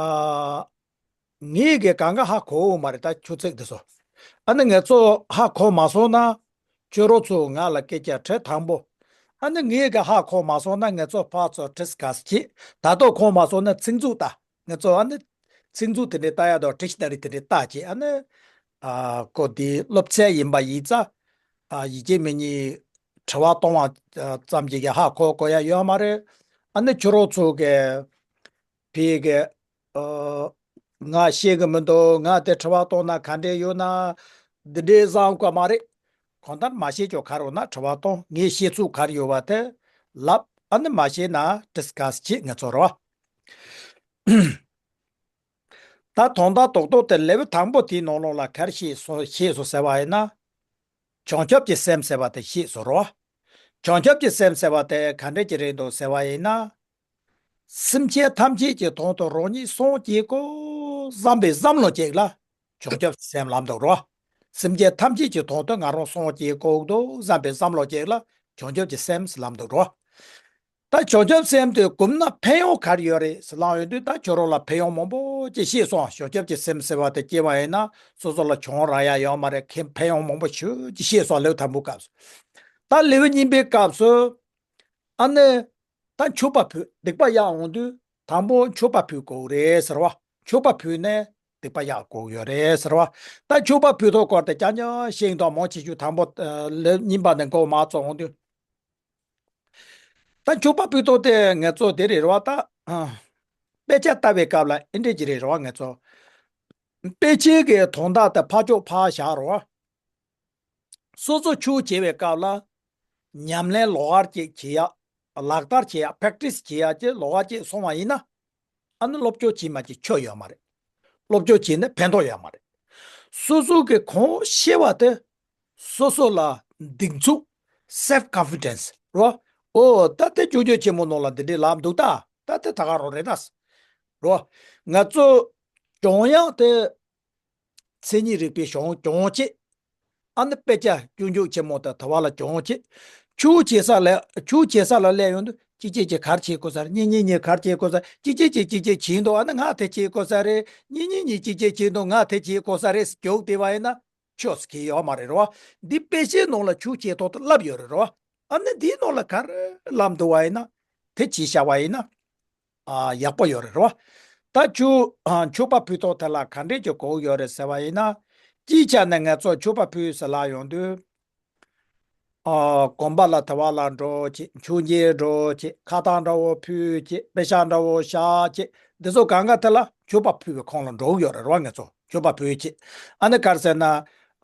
ངས་གི་གང་ག་ཧ་གོ་འོ་མ་རེད། ད་ཁྱོད་ཚིག་དེ་ཚོ་ཨ་ནི་ངས་ཚོ་ཧ་གོ་མ་སོང་ན། ཁྱོད་རང་ཚོ་ང་ལ་སྐད་ཆ་དྲི་དང་པོ། ཨ་ནི་ངས་གི་ཧ་གོ་མ་སོང་ན་ངས་ཚོ་ཕར་ཚུར་ཌིས་ཀ་སི་བྱེད། ད་ལྟ་གོ་མ་སོང་ན་ཚིག་མཛོད་ལྟ། ངས་ཚོ་ཨ་ནི་ཚིག་མཛོད་དེ་འདྲས་ལྟ་ཡ་དང་ཌིག་ཤི་ན་རི་དེ་འདྲས་ལྟ་བྱེད། ཨ་ནི་ཨ་ཁོ་དེ་སློབ་ཚན་ཡིན་པ་ཡིན་ཙང་ཨ་ཡིན་གཅིག་མིན་གཉིས་དྲི་བ་གཏོང་བ་ཙམ་གྱིས་གི་ཧ་གོ་དགོས་ཡ་ཡོད་མ་རེད། ཨ་ནི་ཁྱོད་རང་ཚོ་གི་ཕི་གི་ཨ་ང་ཤེས་གི་མི་འདུག་ང་དེ་དྲི་བ་གཏོང་ན་ག་འདྲས་ཡོད་ན། འདི་འདྲས་བསམ་དགོས་མ་རེད། གང་ལྟར་མ་ཤེས་ཀྱོག་ག་རེ་ཡོད་ན་དྲི་བ་གཏོང་། ངས་ཤེས་ཚུལ་ག་རེ་ཡོད་པ་དེ་ལབ། ཨ་ནི་མ་ཤེས་ན་ཌིས་ཀ་སི་བྱེད། ངས་ཚོ་རོ། ད་དོན་དག་རྡོག་རྡོག་དེ་ལེའུ་དང་པོ་དེའི་ནང་ལོགས་ལ་ག་རེ་ཤེས་སོ་ཤེས་སོ་ཟེར་བ་ཡིན་ན། བྱང་ཆུབ་ཀྱི་སེམས་ཟེར་བ་དེ་ཤེས་སོ་རོ། བྱང་ཆུབ་ཀྱི་སེམས་ཟེར་བ་དེ་ག་འདྲས་ཀྱི་རེད་འདུག་ཟེར་བ་ཡིན་ན། སེམས་ཅན་ཐམས་ཅད་ཀྱི་དོན་དུ་རང་ཉིད་སངས་རྒྱས་དགོས་བསམ་པའི་བསམ་བློ་ཅིག་ལ་བྱང་ཆུབ་ཀྱི་སེམས་ལབ་འདུག་རོ། སེམས་ཅན་ཐམས་ཅད་ཀྱི་དོན་དུ་ང་རང་སངས་རྒྱས་དགོས་འདུག་བསམ་པའི་བསམ་བློ་ཅིག་ལ་བྱང་ཆུབ་ཀྱི་སེམས་ལབ་འདུག་རོ། ད་བྱང་ཆུབ་སེམས་དེ་བསྒོམས་ན་ཕན་ཡོན་ག་རེ་ཡོད་རེད་ཟེར་ལབ་ཡོང་དུས། ད་ཁྱོད་རང་ལ་ཕན་ཡོན་མང་པོ་ཅིག་ཤེས་སོང་། བྱང་ཆུབ་ཀྱི་སེམས་ཟེར་བ་དེ་སྐྱེ་བ་ཡིན་ན་སོ་སོ་ལ་གྱོང་རག་ཡ་ཡོད་མ་རེད། ཁེ་ཕན་ཡོན་མང་པོ་ཞེ་ཅིག་ཤེས་སོང་། ལེའུ་དང་པོའི་སྐབས་སུ། ད་ལེའུ་གཉིས་པའི་སྐབས་སུ་ཨ་ནི་ད་མཆོད་པ་ཕུལ། སྡིག་པ་ཡག་འོང་དུས་དང་པོ་མཆོད་པ་ཕུལ་དགོས་རེད་ཟེར་བ། མཆོད་པ་ཕུལ་ནས་སྡིག་པ་ཡག་དགོས་ཡོད་རེད་ཟེར་བ། ད་མཆོད་པ་ཕུལ་ཐོག་སྐོར་དེ་རྐྱང་རྐྱང་ཤེས་དང་མང་ཆེ་ཤོས་དང་པོ་ལེའུ་གཉིས་པ་ནས་འགོ་མ་རྩོམ་འོང་དུས། ད་མཆོད་པ་ཕུལ་ཐོག་དེ་ངས་ཚོ་དེ་རེད་རོ། ད་ཨ་དཔེ་ཆ་ལྟ་བའི་སྐབས་ལ་ཨེ་འདྲས་ཀྱི་རེད་རོ། ངས་ཚོ་དཔེ་ཆའི་གི་དོན་དག་དེ་ཕར་ཕྱོགས་ཕར་བཞག་རོ། སོ་སོ་ཆོས་བྱེད་པའི་སྐབས་ལ་ཉམས་ལེན་ལོགས་ཀར་ཅིག་བྱེད་ཡ། ལག་བསྟར་བྱེད་ཡ། པེ་རེག་ཊི་སི་བྱེད་ཡ་ཅིག་ལོགས་ཀར་ཅིག་སོང་བ་ཡིན་ན། ཨ་ནི་སློབ་སྦྱོང་བྱེད་མ་བྱེད་ཆོ་ཡོད་མ་རེད། སློབ་སྦྱོང་བྱེད་ན་ཕན་ཐོགས་ཡོད་མ་རེད། སོ་སོ་གི་གོ་ཤེས་པ་དེ་སོ་སོ་ལ་གདེང་ཚོད། སེལ་ཕི་ཀོན་ཕི་ཌེན་སི་རོ། ཨོ་ད་དེ་སྐྱོན་བརྗོད་ཆེན་མོ་ནང་ལ་འདི་འདྲའི་ལབ་འདུག་ད་ད་དེ་ད་ག་རང་རེད་ད་རོ། ང་ཚོ་གྱོང་ཡག་དེ་མཚན་ཉིད་རིག་པའི་གྱོང་གྱོང་བྱེད། ཨ་ནི་དཔེ་ཆ་སྐྱོན་བརྗོད་ཆེན་མོ་དང་དུ་བ་ལ་གྱོང་བྱེད། ཆོས་བྱེད་ས་ལ་ཆོས་བྱེད་ས་ལ་སླེབས་ཡོང་དུས་གཅིག་གཅིག་གཅིག་ག་རེ་བྱེད་དགོས་ས་རེད། གཉིས་གཉིས་གཉིས་ག་རེ་བྱེད་དགོས་ས་རེད། གཅིག་གཅིག་གཅིག་གཅིག་གཅིག་བྱེད་འདུག་ཨ་ནི་ང་དེ་བྱེད་དགོས་ས་རེད། གཉིས་གཉིས་གཉིས་གཅིག་གཅིག་བྱེད་འདུག་ང་དེ་བྱེད་དགོས་ས་རེད་ཟེར་རྒྱུགས་བསྡད་པ་ཡིན་ན་ཆོས་སུ་ཁེལ་ཡོད་མ་རེད་རོ། འདི་དཔེ་ཆའི་ནང་ལ་ཆོས་བྱེད་ཐོག་ཏུ་ལབ་ཡོད་རེད་རོ། ཨ་ནི་འདིའི་ནང་ལ་ག་རེ་ལབ་འདུག་བ་ཡིན་ན། དེ་བྱས་བཞག་པ་ཡིན་ན། ཨ་ཡག་པོ་ཡོད་རེད་རོ། ད་ཆོས་ཨ་མཆོད་པ་ཕུལ་ཐོག་དེ་ལ་ག་འདྲས་ཀྱི་གོ་ཡོད་རེད་ཟེར་བ་ཡིན་ན། སྤྱིའི་ཆ་ནས་ང་ཚོ་མཆོད་པ་ཕུལ་ཟེར་ལབ་ཡོང་དུས། ཨ་དགོན་པ་ལ་དུ་བ་ལ་འགྲོ་བྱེད། མཆོད་མཇལ་འགྲོ་བྱེད། ཁ་བཏགས་འདྲ་བོ་ཕུལ་བྱེད། པེ་ཤག་འདྲ་བོ་བཞག་བྱེད། འདི་ཚོ་གང་ག་དེ་ལ་མཆོད་པ་ཕུལ་བའི་ཁོངས་ལ་འགྲོ་གི་ཡོད་རེད་རོ། ང་ཚོ་མཆོད་པ་ཕུལ་བྱེད། ཨ་ནི་ག་རེ་ཟེར་ན།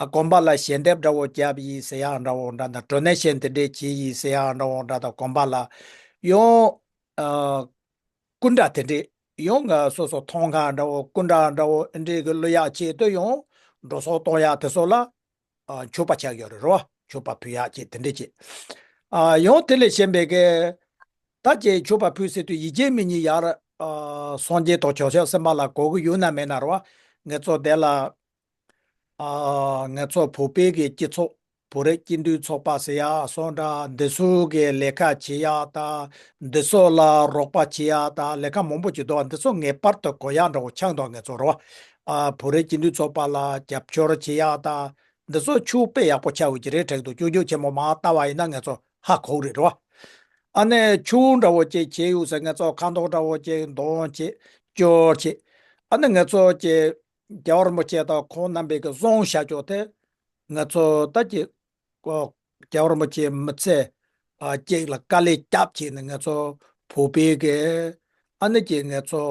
ཨ་དགོན་པ་ལ་ཞལ་འདེབས་འདྲ་བོ་བརྒྱབ་ཡིན་ཟེར་ཡག་འདྲ་བོ་འདྲ་དང་། ཌོ་ནེ་ཤན་དེ་འདྲས་བྱས་ཡིན་ཟེར་ཡག་འདྲ་བོ་འདྲ་དང་། དགོན་པ་ལ་ཡང་ཨ་སྐུ་འདྲ་དེ་འདྲས། ཡང་ང་སོ་སོ་མཐོང་ག་འདྲ་བོ་སྐུ་འདྲ་འདྲ་བོ་འདྲས་གི་བླུག་ཡག་ཆེད་དུ་ཡང་འགྲོ་སོང་གཏོང་ཡག་དེ་ཚོ་ལ་ཨ་མཆོད་པ་ཆགས་ཡོད་རེད་རོ། མཆོད་པ་ཕུལ་ཡག་ཅིག་དེ་འདྲས་ཅིག་ཨ་ཡང་དེ་ལས་གཞན་པའི་གི་ད་ཅིག་མཆོད་པ་ཕུལ་ཟེར་དུས་ཡིན་གཅིག་མིན་གཉིས་ཡར་ཨ་སངས་རྒྱས་དང་བྱང་ཆུབ་སེམས་དཔའ་ལ་གོ་གི་ཡོད་ན་མེད་ན་རོ། ང་ཚོ་དེ་ལ་ཨ་ང་ཚོ་བོད་པའི་གི་སྤྱི་ཚོགས་ བོད་རིགས་སྤྱི་མཐུན་ཚོགས་པ་ཟེར་ཡག་སོགས་འདྲ། འདི་ཚོ་གི་ལས་ཀ་བྱེད་ཡག་དང་། འདི་ཚོ་ལ་རོགས་པ་བྱེད་ཡག་དང་། ལས་ཀ་མང་པོ་ཅིག་འདུག་འདི་ཚོ་ངེས་པར་དུ་དགོས་ཡག་འདྲ་བོ་ཆགས་འདུག་ངེད་ཚོ་རོ། ཨ། བོད་རིགས་སྤྱི་མཐུན་ཚོགས་པ་ལ་རྒྱབ་སྐྱོར་བྱེད་ཡག་དང་། འདི་ཚོ་ཆུ་དཔེ་ཡག་པོ་ཆགས་ཡོད་ཀྱི་རེད་དྲན་འདུག་སྐྱོ་སྐྱོ་ཆེན་མོ་མ་ལྟ་བ་ཡིན་ན་ངེད་ཚོ་ཧ་གོ་གི་རེད་རོ། ཨ་ནི་ཆུ་འདྲ་བོ་ཅིག་བྱེད་ཡོད་ཟེར། ངེད་ཚོ་ཁ་མདོག་འདྲ་བོ་ཅིག་འདོན་བྱེད་སྐྱོར་བྱེད། ཨ་ནི་ངེད་ཚོ་ཅིག་རྒྱལ་བ་རིན་པོ་ཆེ་དང་ཁོང་རྣམ་པའི་གི་གསུང་བཤད་ཕྱོགས་དེ། ང་ཚོ་ད་ཀྱི་ཀོ་རྒྱལ་བ་རིན་པོ་ཆེ་མི་ཚེ་ཨ་གཅིག་ལ་དཀའ་ལས་བརྒྱབ་བྱས་ནས། ང་ཚོ་བོད་པའི་གི་ཨ་ནི་ཀྱི་ང་ཚོ་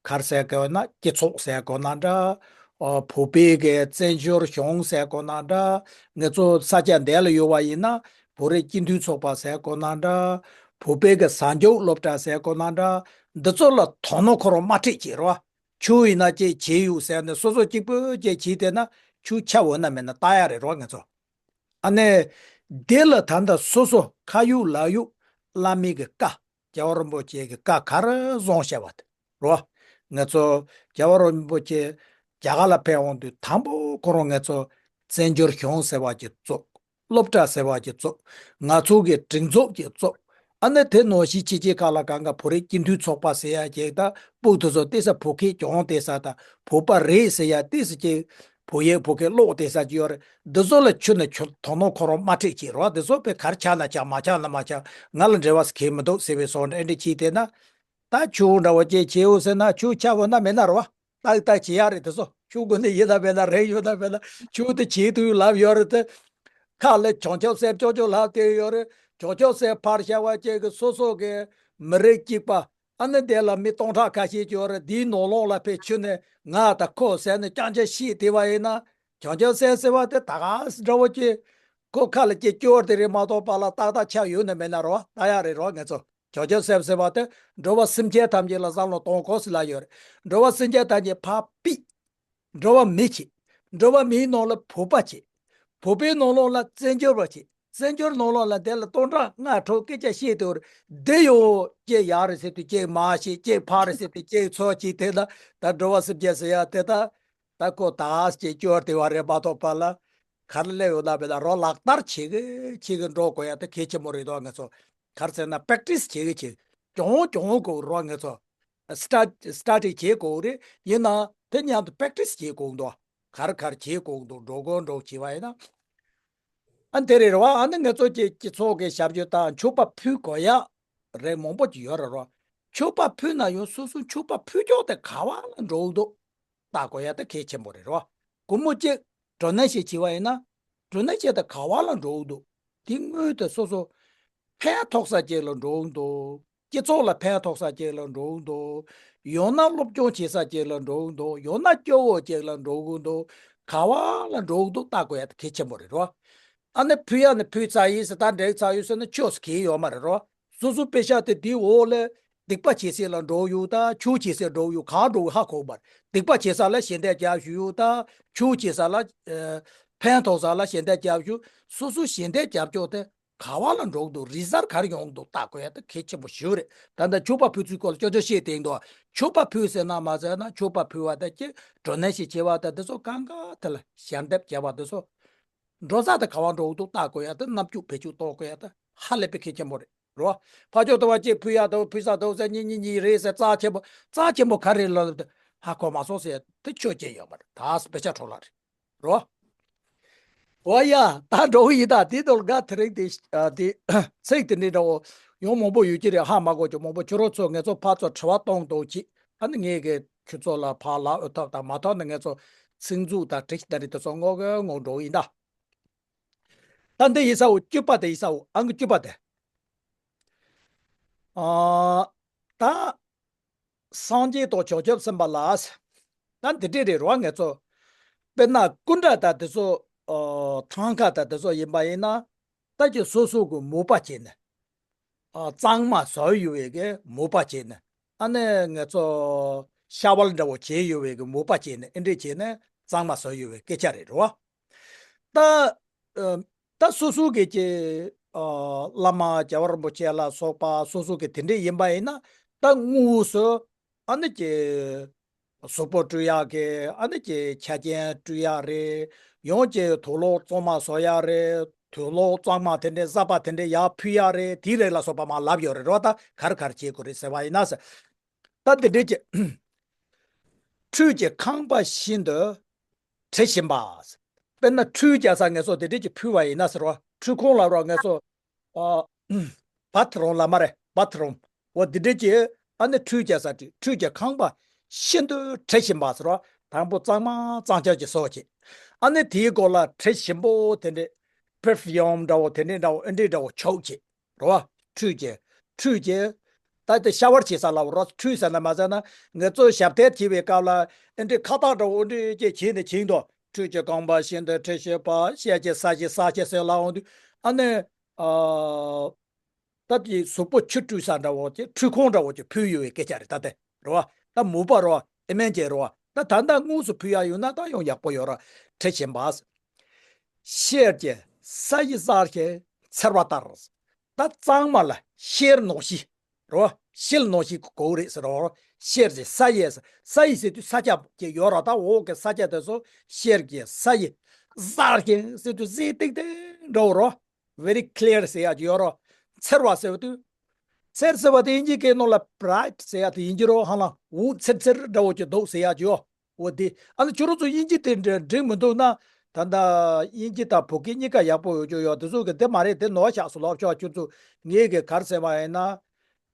ག་རེ་ཟེར་དགོས་ན། སྤྱི་ཚོགས་ཟེར་དགོས་ན་འདྲ། ཨ་བོད་པའི་གི་བཙན་བྱོལ་གཞུང་ཟེར་དགོས་ན་འདྲ། ང་ཚོ་ས་ཆ་འདི་ལ་ཡོད་པ་ཡིན་ན་བོད་རིགས་སྤྱི་མཐུན་ཚོགས་པ་ཟེར་དགོས་ན་འདྲ། བོད་པའི་གི་གཟའ་མཇུག་སློབ་གྲྭ་ཟེར་དགོས་ན་འདྲ། འདི་ཚོ་ལ་དོ་སྣང་ཁོ་རང་མ་སྤྲད་ཀྱི་རོ། ཆུ་ཡིན་ན་ཅིག་བྱས་ཡོད་ཟེར་ནས་སོ་སོ་གཅིག་པུས་ཅིག་བྱས་བསྡད་ན་ཆུ་ཆགས་འོང་ན་མེད་ན་ལྟ་ཡག་རེད་རོ་ང་ཚོ། ཨ་ནི་དེ་ལ་ད་ལྟ་སོ་སོ་ཁ་ཡོད་ལག་ཡོད་བླ་མའི་གི་བཀའ། རྒྱལ་བ་རིན་པོ་ཆེ་གི་བཀའ་ག་རེ་བཟང་བཤད་པ་དེ་རོ། ང་ཚོ་རྒྱལ་བ་རིན་པོ་ཆེ་རྒྱ་གར་ལ་ཕེབས་འོང་དུས་དང་པོ་ཁོ་རང་ང་ཚོ་བཙན་བྱོལ་གཞུང་ཟེར་བ་ཅིག་བཙུགས། སློབ་གྲྭ་ཟེར་བ་ཅིག་བཙུགས། ང་ཚོ་གི་སྒྲིག་འཛུགས་ཅིག་བཙུགས། ཨ་ནི་དེ་ནང་བཞིན་ཕྱི་རྒྱལ་ཁག་ལ་གང་ག་བོད་རིགས་སྤྱི་མཐུན་ཚོགས་པ་ཟེར་ཡ་ཅིག་དང་། ཕྲུ་གུ་དེ་ཚོ་ཏོག་ཙམ་བོད་སྐད་སྦྱོང་བསྡད་ས་དང་། བོད་པ་རེད་ཟེར་ཡ་ཏོག་ཙམ་ཅིག་བོད་ཡིག་བོད་སྐད་ཀློག་བསྡད་ས་ཅིག་ཡོད་རེད། འདི་ཚོ་ལ་ཁྱོན་ནས་ཁྱོན་དོ་སྣང་ཁོ་རང་མ་སྤྲད་ཀྱི་རོ། འདི་ཚོ་དཔེ་ག་རེ་ཆགས་ན་ཆགས། མ་ཆགས་ན་མ་ཆགས། ང་ལ་འབྲེལ་བ་གང་ཡང་མི་འདུག་ཟེར་བའི་བཟོ་འདྲ་འདི་འདྲ་བྱས་བསྡད་ན། ད་ཆུ་འདྲ་བོ་ཅིག་བྱེད་འོང་ཟེར་ན་ཆུ་ཆགས་འོང་ན་མེད་ན་རོ། ཏག་ཏག་བྱེད་ཡག་རེད། དེ་ཚོ་ཆུ་དགོས་ནི་ཡིན་ན་མེད་ན། རེད་ཡོད་ན་མེད་ན། ཆུ་དེ་བྱེད་དུས་ལབ་ཡོད་རེད་དེ། ཁ་ལ་བྱང་ཆུབ་སེམས་ཅོག་ཅོག་ལབ་བསྡད་ཡོད་རེད། བྱང་ཆུབ་སེམས་ཕར་བཞག་པ་ཅིག་གི་སོ་སོ་གི་མི་རིགས་གཅིག་པ། ཨ་ནི་དེ་ལ་མི་སྟོང་ཕྲག་ཁ་ཤས་ཅིག་ཡོད་རེད། དེའི་ནང་ལོགས་ལ་ཕེབས་ཆུ་ནས་ང་དང་ཁོ་ཟེར་ནས་རྐྱང་རྐྱང་བཤད་བསྡད་པ་ཡིན་ན། བྱང་ཆུབ་སེམས་ཟེར་བ་དེ་ད་ག་འདྲ་བོ་ཅིག་ཁོ་ཁ་ལ་ཅིག་སྐྱོར་དེ་རེད་མ་གཏོགས་པ་ལ་ཏག་ཏག་ཆགས་ཡོད་ན་མེད་ན་རོ། ལྟ་ཡག་རེད་རོ་ང་ཚོ། བྱང་ཆུབ་སེམས་ཟེར་བ་དེ་འགྲོ་བ་སེམས་ཅན་ཐམས་ཅད་ལ་བསམ་བློ་གཏོང་དགོས་ཟེར་ལབ་ཡོད་རེད། འགྲོ་བ་སེམས་ཅན་ཐམས་ཅད་ཕར་ཕུད། འགྲོ་བ་མི་བྱེད། འགྲོ་བ་མིའི་ནང་ལ་བོད་པ་བྱེད། བོད་པའི་ནང་ལོགས་ལ་བཙན་བྱོལ་བ་བྱེད། བཙན་བྱོལ་ནང་ལོགས་ལ་དེ་ལ་སྟོང་ཕྲག་ལྔ་དྲུག་སྐད་ཆ་བཤད་དེ་བར་འདི་ཡོད་ཅེས་ཡག་རེད་ཟེར་དུས་ཅེས་མ་བཤད། ཅེས་ཕར་རེད་ཟེར་དུས་ཅེས་ཚུར་བྱེད། དེ་ལ་ད་འགྲོ་བ་སེམས་ཅན་ཟེར་ཡག་དེ་ད་ད་ཁོ་ད་ཅེས་སྐྱོར་དེ་བ་རེད་མ་གཏོགས་པ་ལ་ག་རེ་སླེབས་ཡོད་ན་མེད་ན་རོ། ལག་བསྟར་བྱེད་གི་བྱེད་གི་འགྲོ་དགོས་ཡག་དེ་གལ་ཆེན་པོ་རེད་དོ་ང་ཚོ། ག་རེ་ཟེར་ན་པེག་ཊི་སི་བྱེད་གི་བྱེད་གི་སྦྱོང་སྦྱོང་དགོས་རོ་ང་ཚོ། སི་ཊ་སི་ཊ་ཌི་བྱེད་དགོས་རེད། ཡིན་ན་དེ་མཉམ་དུ་པེག་ཊི་སི་བྱེད་དགོས་འདུག་ག་རེ་ག་རེ་བྱེད་དགོས་འདུག་འགྲོ་དགོས་འགྲོ་བྱེད་པ་ཡིན་ན། ཨ་དེ་རེད་རེད་བ། ཨ་ནི་ང་ཚོ་གི་སྤྱི་ཚོགས་ཀྱི་ཞབས་ཞུ་དང་མཆོད་པ་ཕུལ་དགོས་ཡག་རེད་མང་པོ་ཅིག་ཡོད་རེད་རོ། མཆོད་པ་ཕུལ་ན་ཡང་སོ་སོ་མཆོད་པ་ཕུལ་ཕྱོགས་དེ་ག་བ་ལ་འགྲོ་འདུག་ལྟ་དགོས་ཡག་དེ་གལ་ཆེན་པོ་རེད་རོ། སྒོར་མོ་གཅིག་ཌོ་ནེ་ཤན་བྱས་པ་ཡིན་ན། ཌོ་ནེ་ཤན་དེ་ག་བ་ལ་འགྲོ་འདུག་དེ་དངུལ་དེ་སོ་སོ་ཕན་ཐོགས་ས་ཅིག་ལ་འགྲོ་འདུག་སྤྱི་ཚོགས་ལ་ཕན་ཐོགས་ས་ཅིག་ལ་འགྲོ་འདུག་ཡང་ན་སློབ་སྦྱོང་བྱེད་ས་ཅིག་ལ་འགྲོ་འདུག་ཡང་ན་སྐྱོ་བོ་ཅིག་ལ་འགྲོ་གི་འདུག་ག་བ་ལ་འགྲོ་གི་འདུག་ལྟ་དགོས་ཡག་དེ་གལ་ཆེན་པོ་རེད་རོ། ཨ་ནི་ཕུལ་ཡག་ནི་ཕུལ་ཚར་ཡིན་ཟེར། ད་འགྲིག་ཚར་ཡོད་ཟེར་ན་ཆོས་སུ་གལ་ཡོད་མ་རེད་རོ། སོ་སོ་པེ་ཤག་དེ་དེའི་འོག་ལ་སྡིག་པ་བྱེད་སའི་ལ་འགྲོ་ཡོད་ད་ཆོས་བྱེད་སའི་འགྲོ་ཡོད། གང་འགྲོ་ཧ་གོ་མ་རེད། སྡིག་པ་བྱེད་ས་ལ་ཞལ་འདེབས་རྒྱབ་བཞུགས་ཡོད་ད་ཆོས་བྱེད་ས་ལ་ཨ་ཕན་ཐོགས་ས་ལ་ཞལ་འདེབས་རྒྱབ་བཞུགས། སོ་སོ་ཞལ་འདེབས་རྒྱབ་ཕྱོགས་དེ་ག་བ་ལ་འགྲོ་གི་འདུག་རི་ཛལ་ག་རེ་ཡོང་གི་འདུག་ལྟ་དགོས་ཡག་དེ་གལ་ཆེན་པོ་ཞེ་པོ་རེད། ད་ལྟ་མཆོད་པ་ཕུལ་ཚུལ་སྐོར་ལ་ཅོ་ཅོ་བཤད་བསྡད་འདུག་མཆོད་པ་ཕུལ་ཟེར་ན་མ་ཟེར་ན་མཆོད་པ་ཕུལ་བ་དང་ཅིག་ཌོ་ནེ་ཤན་བྱས་པ་དང་དེ་ཚོ་གང་ག་དེ་ལ་ཞལ་འདེབས་བྱས་པ་དེ་ཚོ། འགྲོ་ས་དེ་ག་བ་འགྲོ་གི་འདུག་ལྟ་དགོས་ཡག་དེ་རྣམ་འགྱུར་བེད་སྤྱོད་གཏོང་དགོས་ཡག་དེ་ཧ་ལས་པའི་གལ་ཆེན་པོ་རེད་རོ། ཕར་ཕྱོགས་དུ་བ་ཅིག་ཕུལ་ཡག་འདུག་ཕུལ་ས་འདུག་ཟེར། གཉིས་གཉིས་གཉིས་རེད་ཟེར། རྩ་ཆེན་པོ་རྩ་ཆེན་པོ་ག་རེ་ལབ་དུས་ཧ་གོ་མ་སོང་ཟེར། དེ་ཆོས་ཅན་ཡོད་མ་རེད། ད་དཔེ་ཆ་འཕྲོ་བརླག་རེད་རོ། འོ་ཡ། ད་འགྲོ་གི་ཡིན། ད་དེ་དོ་ལ་དེ་རིང་དེ་ཨ་དེ་ཚིག་དེ་འདྲ་འདྲ་བོ་ཡང་མང་པོ་ཡོད་ཀྱི་རེད། ཧ་མ་གོ་ཀྱི་མང་པོ། ཁྱོད་རང་ཚོ་ངེད་ཚོ་ཕར་ཚུར་དྲི་བ་གཏོང་གཏོང་གྱིས། ཨ་ནི་ངས་གི་ཁྱོད་ཚོ་ལ་ཕར་ལབ་འོས་ཐོབ་དང་མ་ཐོབ་ནི་ངེད་ཚོ་ཚིག་མཛོད་དང་བྲིས་ད་རེས་དེ་ཚོ་ངོ་གི་ངོ་འགྲོ་གི་ཡིན་ད། ད་འདི་ཡིན་ས་འོ། བཅུ་པ་དེ་ཡིན་ས་འོ། ཨང་ཀི་བཅུ་པ་དེ། ཨ་ད་སངས་རྒྱས་དང་བྱང་ཆུབ་སེམས་དཔའ་ལ། ད་འདི་འདྲས་རེད་རོ་ངེད་ཚོ། དཔེར་ན་སྐུ་འདྲ་དང་དེ་ཚོ། ཨ་ཐང་ཀ་དང་དེ་ཚོ་ཡིན་པ་ཡིན་ན། ད་ཀྱི་སོ་སོ་གི་མོས་པ་བྱས་ནས། ཨ་གཙང་མ་བཟོས་ཡོད་པའི་གི་མོས་པ་བྱས་ནས། ཨ་ནི་ང་ཚོ་ཤ་བལ་འདྲ་བོ་བྱས་ཡོད་པའི་གི་མོས་པ་བྱས་ནས། ཨེ་འདྲས་བྱས་ནས་གཙང་མ་བཟོས་ཡོད་པའི་སྐད་ཆ་རེད་རོ། ད་ཨ་ད་སོ་སོ་གི་ཀྱི་ཨ་བླ་མ་རྒྱལ་བ་རིན་པོ་ཆེ་ལ་སོགས་པ་སོ་སོ་གི་དེ་འདྲས་ཡིན་པ་ཡིན་ན། ད་དངོས་སུ་ཨ་ནི་ཀྱི་གཟུགས་པོ་སྤྲུལ་ཡག་གི་ཨ་ནི་ཀྱི་ཆ་རྐྱེན་སྤྲུལ་ཡག་རེད། ཡང་ཅིག་དུག་ལོག་གཙང་མ་བཟོ་ཡ་རེད། དུག་ལོག་གཙང་མ་དེ་འདྲའི་གསར་པ་དེ་འདྲའི་ཡར་ཕུལ་ཡ་རེད། དེའི་རིགས་ལ་སོགས་པ་མར་ལབ་ཡོད་རེད། རོ་ད་ག་རེ་ག་རེ་བྱེད་དགོས་རེད་ཟེར་བ་ཡིན་ན་ཟེར། ད་འདི་འདྲའི་ཅིག་ཁྲུས་ཀྱི་ཁང་པ་ཤིན་ཏུ་དྲི་ཞིམ་པ། དཔེར་ན་ཁྲུས་རྒྱག་ས་ངལ་གསོ་དེ་འདྲས་ཀྱི་ཕུལ་བ་ཡིན་ན་ཟེར་བ། ཁྲུས་ཁང་ལ་རོ་ངལ་གསོ། བ་ཐི་རུམ་ལ་མ་རེད། བ་ཐི་རུམ། འོ་དེ་འདྲས་ཀྱི་ཨ་ནི་ཁྲུས་རྒྱག་ས་དེ་ཁྲུས་ཀྱི་ཁང་པ་ཤིན་ཏུ་དྲི་ཞིམ་པ་ཟེར་བ། དང་པོ་གཙང་མ་གཙང་རྐྱང་གྱི་བཟོ་བྱེད། ཨ་ནི་དེའི་སྒོ་ལ་དྲི་ཞིམ་པོ་དེ་འདྲས་པར་ཕིའུམ་འདྲ་བོ་དེ་འདྲས་འདྲ་བོ་ཨེ་འདྲས་འདྲ་བོ་ཆོག་བྱེད། རེད་བ། ཁྲུས་ཀྱི། ཁྲུས་ཀྱི། ད་དེ་ཤ་ཝར་བྱེད་ས་ལ་རོ། ཁྲུས་ཟེར་ན་མ་ཟེར་ན། ངལ་གསོ་ཞབས་ཐེར་བྱེད་པའི་སྐབས་ལ་ཨེ་འདྲས་ཁ་བཏགས་འདྲ་བོ་འདྲས་ཀྱི་བྱས་ནས་བྱིང་དོ། ཁྲུས་ཀྱི་ཁང་པ་ཤིན་ཏུ་དྲི་ཞིམ་པ། ཤེལ་གྱི་ས་གཞི་ས་གཞི་ཟེར་ལ་འོང་དུས་ཨ་ནི། ཨ། ད་དེ་གཟུགས་པོ་ཆུ་བཀྲུས་ས་འདྲ་བོ་ཀྱི་ཁྲུས་ཁང་འདྲ་བོ་ཀྱི་ཕུལ་ཡོད་པའི་སྐད་ཆ་རེད་ད་དེ། རེད་བ། ད་མུ་པ་རེད་བ། ཨེ་མན་གྱི་རེད་བ། ད་ད་ལྟ་དངོས་སུ་ཕུལ་ཡ་ཡོད་ན་ད་ཡང་ཡག་པོ་ཡོད་ར། དྲི་ཞིམ་པ། ཤེལ་གྱི་ས་གཞི་གསར་ཞིང་འཚེར་བ་ལྟར། ད་གཙང་མ་ལ་ཤེལ་ནང་བཞིན། རོ། ཤེལ་ནང་བཞིན་གོ་རེད་ཟེར་རོ། ཤེལ་གྱི་ས་གཞི། ས་གཞི་ཟེར་དུས་ས་ཆ་གི་ཡོད་ར། ད་འོག་གི་ས་ཆ་དེ་ཚོ་ཤེལ་གྱི་ས་གཞི། གསར་ཞིང་ཟེར་དུས་གསལ་ཏིག་ཏིག་འདྲ་བོ་རོ། very clear ཟེར་ཡ་ཅིག་ཡོད་རོ། འཚེར་བ་ཟེར་བ་དུས། འཚེར་ཟེར་བ་དེ་དབྱིན་ཇི་སྐད་ནང་ལ་bright ཟེར་ཡ་དེ་ཡིན་གྱི་རོ། ཧ་ལམ་འུར་འཚེར་འཚེར་འདྲ་བོ་ཅིག་འདུག་ཟེར་ཡ་ཅིག་ཡོད། འོ་དེ། ཨ་ནི་ཁྱོད་རང་ཚོ་དབྱིན་ཇི་དེ་འདྲ་འགྲིག་མི་འདུག་ན། ད་ལྟ་དབྱིན་ཇི་དང་བོད་སྐད་གཉིས་ཀ་ཡག་པོ་ཡོད་ཀྱི་ཡོད། དེ་ཚོ་གི་དེ་མ་རེད། དེ་ནོར་བ་ཤག་སུ་ལབ་ཆོག་ཁྱོད་ཚོ། ངས་གི་ག་རེ་ཟེར་བ་ཡིན་ན།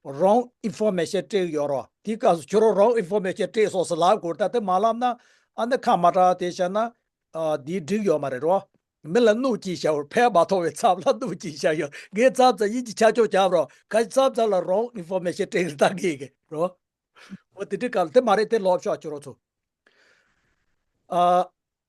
wrong information སྤྲད་ཡོད་རོ། དེའི་སྐབས་སུ་ཁྱོད་རང་wrong information སྤྲད་སོང་ཟེར་ལབ་དགོས། ད་དེ་མ་ལབ་ན་ཨ་ནི་ཁ་མ་གྲགས་དེ་བཤད་ན། ཨ། དེའི་འགྲིག་ཡོད་མ་རེད་རོ། མི་ལ་གནོད་ཅིག་བྱ་བར་ཕན་མ་ཐོགས་པའི་ཚབ་ལ་གནོད་ཅིག་བྱ་ཡོད། ངས་མཚམས་མཚམས་དབྱིན་ཇི་ཆ་འཇོག་བྱ་རོ། ཁ་མཚམས་མཚམས་ལ་wrong information སྤྲད་ལྟ་གི་གི་རོ། འོ་དེ་འདྲའི་སྐབས་ལ་དེ་མ་རེད། དེ་ལོབས་ཤོག་ཁྱོད་རང་ཚོ། ཨ།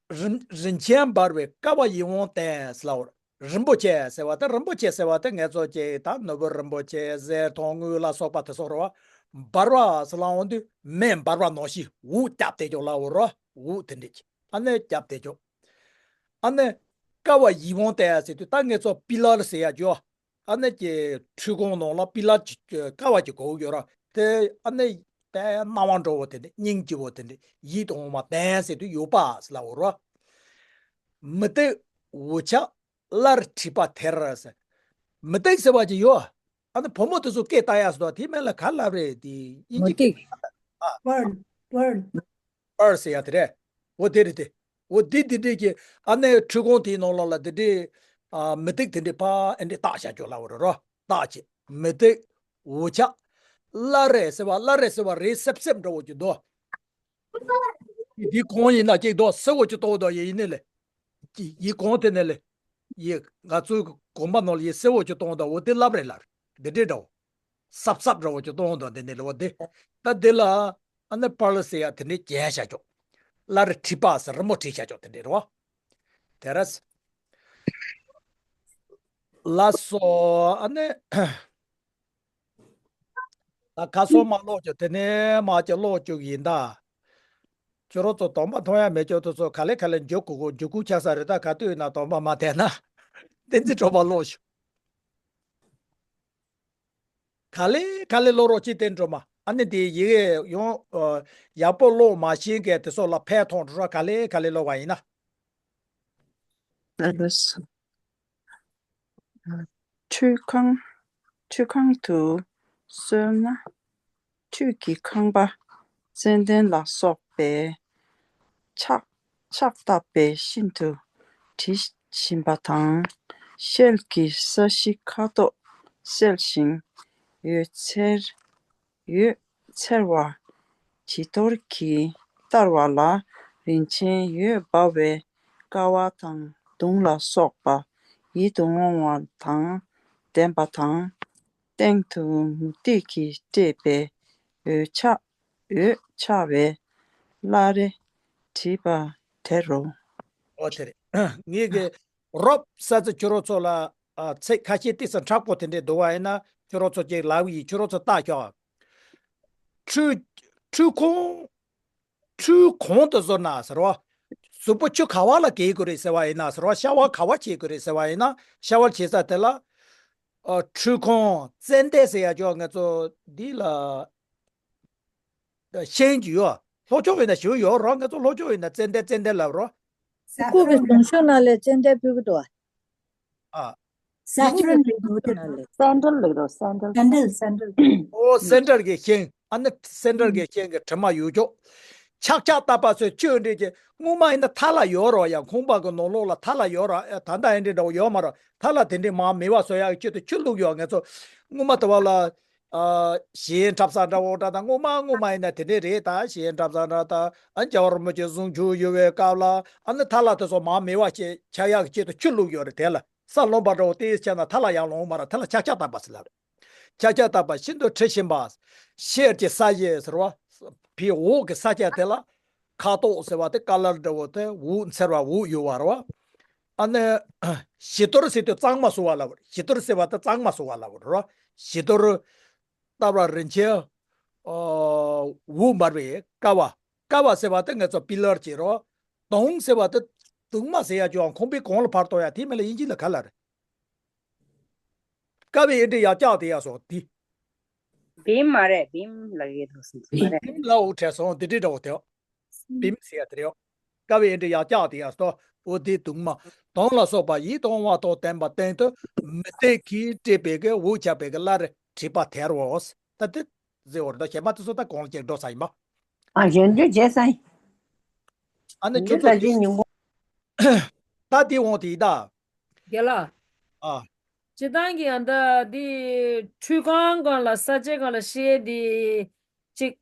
རིན་རིན་ཆེན་འབར་བའི་ཀ་བ་ཡིད་འོང་ལྡན་ཟེར་ལབ་པ། རིན་པོ་ཆེ་ཟེར་བ་དེ། རིན་པོ་ཆེ་ཟེར་བ་དེ་ངེད་ཚོ་ཀྱི་ད་ནོར་བུ་རིན་པོ་ཆེ། གསེར་དང་དངུལ་ལ་སོགས་པ་དེ་ཚོ་རེད་བ། འབར་བ་ཟེར་ལབ་འོང་དུས་མེ་འབར་བ་ནང་བཞིན་འུར་རྒྱབ་བསྡད་ཀྱོག་ལབ་པ་རེད་བ། འུར་དེ་འདྲ་ཅིག་ཨ་ནི་རྒྱབ་བསྡད་ཀྱོག་ཨ་ནི་ཀ་བ་ཡིད་འོང་ལྡན་ཟེར་དུས་ད་ངེད་ཚོ་པི་ལར་ཟེར་ཡ་ཅིག་ཨ་ནི་ཀྱི་ཁྲུས་ཁང་ནང་ལ་པི་ལར་གྱི་ཀ་བ་གྱི་གོ་ཡོད་ར། དེ་ཨ་ནི་དཔེ་སྣང་བ་འགྲོ་བོ་དེ་འདྲ། སྙིང་རྗེ་བོ་དེ་འདྲ། ཡིད་འོང་བ་ལྡན་ཟེར་དུས་ཡོད་པ་ཟེར་ལབ་པ་རེད་བ། མུ་ཏིག་འུ་ཅག་སླར་བྲིས་པ་དེར་ཟེར། མུ་ཏིག་ཟེར་བ་ཅིག་ཡོད། ཨ་ནི་བུ་མོ་དེ་ཚོ་སྐད་བཏང་ཡག་སོ། དེའི་མིང་ལ་ག་ལབ་རེད། དེ་དབྱིན་མུ་ཇི་ཏིག་ཨ། པརལ། པརལ། པརལ་ཟེར་ཡ་དེ་རེད། འོ་དེ་རེད་དེ། འོ་དེ་དེ་འདྲས་ཀྱི་ཨ་ནི་ཁྲུས་ཁང་དེའི་ནང་ལོགས་ལ་དེ་འདྲས། ཨ། མུ་ཏིག་དེ་འདྲས་ཕར་ཨེ་འདྲས་བཏགས་བཞག་ཀྱོག་ལབ་པ་རེད་རོ། བཏགས་བྱས། མུ་ཏིག་འུ་ཅག་སླར་རེ་ཟེར་བ། སླར་རེ་ཟེར་བ་རེ་སེབ་སེབ་འདྲ་བོ་ཅིག་འདུག་འདི་གང་ཡིན་ན་ཅིག་འདུག་སེར་བོ་ཅིག་གཏོང་འདུག་ཡིན་ནི་ལེ། ཡི་གང་དེ་ནས་ལེ། ཡི་ང་ཚོའི་གོམ་པ་ནང་ལ་ཡི་སེར་བོ་ཅིག་གཏོང་འདུག་འོ་དེ་སླར་རེ་ལབ་རེད། འདི་འདྲས་འདྲ་བོ། སབ་སབ་འདྲ་བོ་ཅིག་གཏོང་འདུག་འདི་ནས་ལེ། འོ་དེ། ད་འདི་ལ་ཨ་ནི་པརལ་ཟེར་ཡ་དེ་འདྲས་བརྒྱབ་བཞག་ཀྱོག་སླར་རེ་བྲིས་པ་ཟེར་རི་མོ་བྲིས་བཞག་ཀྱོག་དེ་འདྲས་རེད་བ། དེ་རེད། ལགས་སོ། ཨ་ནི། ད་ཁ་སང་མར་ཀློག་བཅུག་དེ་ནས་མར་ཅིག་ཀློག་བཅུག་ཡིན་ད། ཁྱོད་རང་ཚོ་གདོང་པ་མཐོང་ཡ་མེད་ཀྱོག་དེ་ཚོ་ག་ལེ་ག་ལེ་འགྱོ་དགོས་དགོས། འགྱོ་དགོས་ཆགས་ས་རེད། ད་ག་དུས་ཡིན་ན་གདོང་པ་མ་བསྟན་ན། བསྟན་འཛིན་གྲོགས་པ་ཀློག་ཞུ། ག་ལེ་ག་ལེ་ཀློག་རོགས་གྱིས་བསྟན་སྒྲོལ་མ། ཨ་ནི་དེ་ཡི་གེ་ཡང་ཡག་པོ་ཀློག་མ་ཤེས་མཁན་དེ་ཚོ་ལ་ཕན་ཐོགས་འགྲོ་ར། ག་ལེ་ག་ལེ་ཀློག་པ་ཡིན་ན། ལགས་སོ། ཁྲུས་ཁང་། ཁྲུས་ཁང་དུ་གསོལ་ན། ཁྲུས་ཀྱི་ཁང་པ་ཙན་དན་ལ་སོགས་པས་ཕྱག་ཕྱག་བཏབ་པས་ཤིན་ཏུ་དྲི་ཞིམ་པ་དང་། ཤེལ་གྱི་ས་གཞི་ཁ་དོག་གསལ་ཞིང་འོད་འཚེར། འོད་འཚེར་བ་བྱི་དོར་གྱིས་བསྟར་བ་ལ་རིན་ཆེན་འོད་འབར་བའི་ཀ་བ་དང་མདུང་ལ་སོགས་པ་ཡིད་དུ་འོང་བ་དང་ལྡན་པ་དང་། སྟེང་དུ་མུ་ཏིག་གིས་སྤྲས་པའི་འོད་ཆགས་འོད་ཆགས་པས་སླར་རེ་བྲིས་པ་དེར་རོ། ཨོ་དེ་རེད། ངས་གི་རོབ་ས་ཚིགས་ཁྱོད་རང་ཚོ་ལ་ཨ་ཚིག་ཁ་ཤས་ཏོག་ཙམ་མཁྲེགས་པོ་དེ་འདྲས་འདུག་པ་ཡིན་ན་ཁྱོད་རང་ཚོ་ཅིག་ལབ་ཡིན། ཁྱོད་རང་ཚོ་ལྟ་ཤོག་ཁྲུས་ཁྲུས་ཁང་། ཁྲུས་ཁང་དུ་བཟོ་ན་ཟེར་བ། གཟུགས་པོ་ཆུ་ག་བ་ལ་གས་དགོས་རེད་ཟེར་བ་ཡིན་ན་ཟེར་བ། ཤ་ཝར་ག་བ་བྱེད་དགོས་རེད་ཟེར་བ་ཡིན་ན། ཤ་ཝར་བྱེད་ས་དེ་ལ། ཨ། ཁྲུས་ཁང་ཙན་དན་ཟེར་ཡ་ཅིག་ང་ཚོ་འདི་ལ་ཤེས་ཀྱི་ཡོད། ལྷོ་ཕྱོགས་ཡིན་ན་ཞུ་ཡོད་རོགས། ང་ཚོ་ལྷོ་ཕྱོགས་ཡིན་ན་ཙན་དན་ཙན་དན་ལབ་རོགས། སྐུ་གི་གདུང་ཤུགས་ནང་ལས་ཙན་དན་ཕུལ་གི་འདུག་ཨ། ཨ། Saffron ལབ་འདུག་དེ་ནང་ལས། སེན་ཌལ་ལབ་འདུག་སེན་ཌལ། སེན་ཌལ་སེན་ཌལ། ཨོ་སེན་ཌལ་གྱི་ཤིང་། ཨ་ནི་སེན་ཌལ་གྱི་ཤིང་གི་དྲི་མ་ཡོད་ཅོག་ཆག་ཆག་བཏབ་པ་ཚོས་ཆུ་འདྲེས་ཀྱི་སྔོན་མ་ཡིན་ན་ཐ་ལ་ཡོད་རོགས་ཡ། ཁང་པ་གི་ནང་ལོགས་ལ་ཐ་ལ་ཡོད་རོགས། ད་ལྟ་ཡིན་འདྲེ་འདྲ་བོ་ཡོད་མ་རོགས། ཐ་ལ་དེ་འདྲེ་མར་མེ་བ་བཟོ་ཡག་གི་ཆེད་དུ་ཆུ་བླུགས་ཡོད། ང་ཚོ་སྔོན་མ་དུ་བ་ལ། ཨ། གཞན་འཁྲབ་ས་འདྲ་བོ་འདྲ་དང་སྔོན་མ་སྔོན་མ་ཡིན་ན་དེ་འདྲས་རེད། ད་གཞན་འཁྲབ་ས་འདྲ་དང་ཨ་རྒྱལ་བ་རིན་པོ་ཆེ་གཟུངས་ཆུ་ཡོད་པའི་སྐབས་ལ་ཨ་ནི་ཐ་ལ་དེ་ཚོ་མར་མེ་བ་ཆེ་ཆགས་ཡག་གི་ཆེད་དུ་ཆུ་བླུགས་ཡོད་རེད། དེ་ལ་ས་ལོངས་པ་འདྲ་བོ་དེ་ཆགས་ན་ཐ་ལ་ཡར་ལོངས་མ་ར། ཐ་ལ་ཆག་ཆག་བཏབ་པ་ཟེར་ལབ་རེད། ཆག་ཆག་བཏབ་པ་ཤིན་ཏུ་དྲི་ཞིམ་པ། ཤེལ་གྱི་ས་གཞི་ཟེར་བ། བོད་འོག་གི་ས་ཆ་དེ་ལ་ཁ་དོག་ཟེར་བ་དེ་ཀ་ལར་འདྲ་བོ་དེ་འོད་འཚེར་བ་འོད་ཡོད་པ་རེད་བ། ཨ་ནི་བྱི་དོར་ཟེར་དུས་གཙང་མ་བཟོ་བ་ལབ་རེད། བྱི་དོར་ཟེར་བ་དེ་གཙང་མ་བཟོ་བ་ལབ་རེད་བ། བྱི་དོར། སྟབས་ར་རིན་ཆེན། ཨ། འོད་འབར་བའི་ཀ་བ། ཀ་བ་ཟེར་བ་དེ་ང་ཚོ་པི་ལར་གྱི་རེད་བ། དུང་ཟེར་བ་དེ་དུང་མ་ཟེར་ཡ་ཅོ་ཁང་པའི་གོང་ལ་ཕར་གཏོང་ཡ། དེ་མིན་ལ་དབྱིན་ཇི་ལ་ག་ལ་རེད། ཀ་བའི་ཨེ་འདྲ་ཡག་ལྕགས་དེ་ཡག་སོ་དེ། བིམ་མ་རེད། བིམ་ལ་ཡོད་དོ་སོང་མ་རེད། བིམ་ལ་འོ་བྲལ་སོང་དེ་འདྲའི་འདྲ་བོ་དེ། བིམ་ཟེར་ཡ་དེ་རེད། ཀ་བའི་ཨེ་འདྲ་ཡག་ལྕགས་དེ་ཡག་སོ། འོ་དེ་དུང་མ། དུང་ལ་སོགས་པ་ཡིད་དུ་འོང་བ་དང་ལྡན་པ་སྟེང་དུ་མུ་ཏིག་གིས་སྤྲས་པའི་གི་འོད་ཆགས་པའི་གི་བླ་རེ་བྲིས་པ་དེར་འོ། ད་དེ་ཟེར་བ་རེད། ད་བྱེ་མ་དེ་ཚོ་ད་གོང་ལ་ཅིག་འགྲོ་ས་ཡིན་པ། ཨ་གཞོན་དུས་རྗེས་ས་ཡིན། ཨ་ནི་ཁྱོད་ཚོ་ད་ཅི་ཉིན་གོ། ད་དེ་འོང་དེ་ཡིན་ད། རྒན་ལགས། ཨ། སྤྱིར་བཏང་གི་ཨ་ད་འདི་ཁྲུས་ཁང་སྒང་ལ་ས་ཆའི་སྒང་ལ་བཤད་དེ་ཅིག་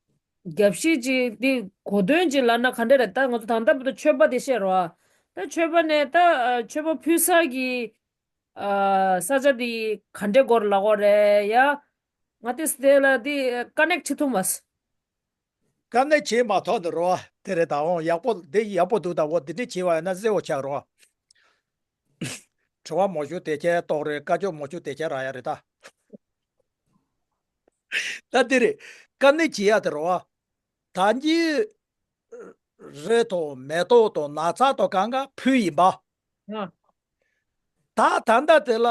རྒྱབ་བཤིག་ཅིག་འདི་གོ་དོན་ཅིག་ལབ་ན་ག་འདྲ་རེད། ད་ང་ཚོ་ད་ལྟ་བར་དུ་མཆོད་པ་དེ་བཤད་རོགས། ད་མཆོད་པ་ནས་ད་མཆོད་པ་ཕུལ་ས་གི་ས་ཆ་དེ་ག་འདྲའི་སྐོར་ལ་གོ་རེད་ཡ། ང་དེ་སྟེ་ལ་དེ་ཀ་ནེག་བྱེད་ཐུབ་མ་སོང་། དཀའ་གནད་བྱེད་མ་ཐུབ་ནི་རོ། དེ་རེད་ད། འོང་ཡག་པོ་འདི་ཡག་པོ་འདུག་ད། འོ་འདི་འདྲ་བྱས་པ་ཡིན་ན་གསལ་བོ་ཆགས་རོ། དྲི་བ་མང་ཤོས་དེ་ཁྱེད་རྟོགས་རེད། བཀའ་ཆོས་མང་ཤོས་དེ་ཁྱེད་རག་ཡ་རེད་ད། ད་འདི་རེད། དཀའ་གནད་བྱེད་ཡ་དེ་རོ། ད་གིན་རི་དང་མེ་ཏོག་དང་ན་ཚ་དང་གང་ག་ཕུལ་ཡིན་པ། ད་ད་ལྟ་དེ་ལ་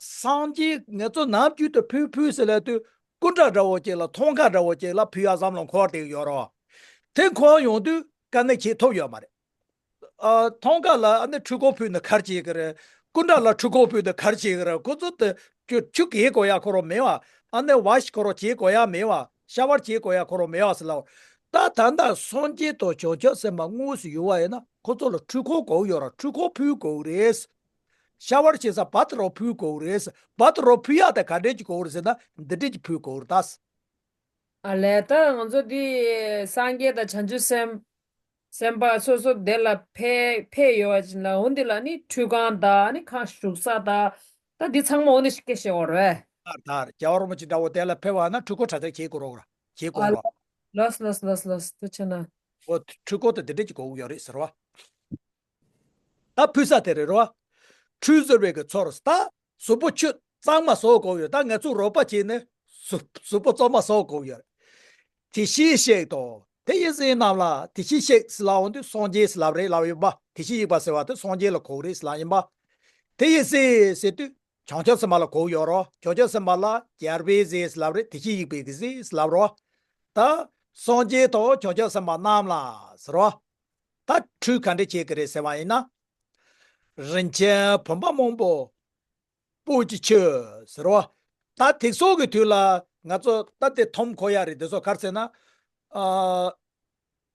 སངས་རྒྱས་ང་ཚོ་ནམ་རྒྱུན་དུ་ཕུལ་ཕུལ་ཟེར་ལབ་དུས་སྐུ་འདྲ་འདྲ་བོ་ཅིག་ལ་ཐང་ཀ་འདྲ་བོ་ཅིག་ལ་ཕུལ་ཡ་བསམ་བློ་འཁོར་བསྡད་ཡོད་རེད། དེ་འཁོར་ཡོང་དུས་དཀའ་གནད་ཁྱེད་ཐུབ་ཡོད་མ་རེད། ཨ། ཐང་ཀ་ལ་ཨ་ནི་འཁྲུལ་འཁོར་ཕུལ་ན་ག་རེ་བྱེད་ཀྱི་རེད། སྐུ་འདྲ་ལ་འཁྲུལ་འཁོར་ཕུལ་ན་ག་རེ་བྱེད་ཀྱི་རེད། ཁོ་ཚོ་དེ་ཆུ་ཆུ་གས་དགོས་ཡ་ཁོ་རང་མེད་པ། ཨ་ནི་ཝ་ཤི་ཁོ་རང་བྱེད་དགོས་ཡ་མེད་པ། ཤ་ཝར་བྱེད་དགོས་ཡ་ཁོ་རང་མེད་པ་ཟེར་ལབ། ད་ད་ལྟ་སངས་རྒྱས་དང་བྱང་ཆུབ་སེམས་དཔའ་དངོས་སུ་ཡོད་པ་ཡིན་ན་ཁོ་ཚོ་ལ་འཁྲུལ་འཁོར་དགོས་ཡོད་རེད། འཁྲུལ་འཁོར་ཕུལ་དགོས་རེད། ཤ་ཝར་བྱེད་ས་བ་ཏི་རོ་ཕུལ་དགོས་རེད། བ་ཏི་རོ་ཕུལ་ཡག་དེ་ག་འདྲས་ཀྱི་དགོས་རེད་ཟེར་ན་འདི་འདྲས་ཀྱི་ཕུལ་དགོས་རེད་ད། ཨ་ལས། ད་ང་ཚོ་འདི་སངས་རྒྱས་དང་བྱང་ཆུབ་སེམས་སེམས་དཔའ་སོ་སོ་དེ་ལ་ཕེབས་ཕེབས་ཡོད་པ་ཅིག་ལ་འོ་འདི་ལ་ནི་ཁྲུས་ཁང་དང་ནི་ཁང་བཞུགས་ས་དང་ད་འདི་ཚང་མ་འོ་འདི་ཞིག་སྐད་བཤད་འོ་རེད། ད་ད་རྒྱལ་བ་རིན་པོ་ཆེ་འདྲ་བོ་དེ་ལ་ཕེབས་པ་ན་འཁྲུལ་འཁོར་གྲ་སྒྲིག་བྱེད་དགོས་རོགས་ར། བྱེད་དགོས་རོགས། ལོས་ལོས་ལོས་ལོས། དུ་ཆེ་ན། འོ་འཁྲུལ་འཁོར་དེ་འདི་འདྲས་ཀྱི་དགོས་ཡོད་རེད་ཟེར་བ། ད་ཕུལ་ས་དེ་རེད་རོ། ཁྲུས་གསོལ་བའི་གི་ཚོར་ད། གཟུགས་པོ་ཆུ་གཙང་མ་བཟོ་དགོས་ཡོད། ད་ང་ཚོ་རོགས་པ་བྱས་ནས་གཟུགས་གཟུགས་པོ་གཙང་མ་བཟོ་དགོས་ཡོད། དེ་བཞིན་གཤེགས་དང་དེ་ཡི་སྲས་རྣམས་ལ། དེ་བཞིན་གཤེགས་ཟེར་ལབ་འོང་དུས་སངས་རྒྱས་ཟེར་ལབ་རེད་ལབ་ཡོད་པ། དེ་བཞིན་གཤེགས་པ་ཟེར་བ་དེ་སངས་རྒྱས་ལ་གོ་གི་རེད་ཟེར་ལབ་ཡིན་པ། དེ་ཡི་སྲས་ཟེར་དུས་བྱང་ཆུབ་སེམས་དཔའ་ལ་གོ་གི་ཡོད་རོ། བྱང་ཆུབ་སེམས་དཔའ་ལ་རྒྱལ་བའི་སྲས་ཟེར་ལབ་རེད། དེ་བཞིན་གཤེགས་པའི་གི་སྲས་ཟེར་ལབ་རོ། ད་སངས་རྒྱས་དང་བྱང་ཆུབ་སེམས་དཔའ་རྣམས་ལ་ཟེར་རོ། ད་ཁྲུས་ག་འདྲ་བྱེད་ཀྱི་རེད་ཟེར་བ་ཡིན་ན། རིན་ཆེན་བུམ་པ་མང་པོ་སྤོས་ཀྱི་ཆུ་ཟེར་བ། ད་དེང་སང་གི་དུས་ལ་ང་ཚོ་ད་དེ་ཐོམ་ཁོ་ཡ་རེད། དེ་ཚོ་ག་རེ་ཟེར་ན། ཨ།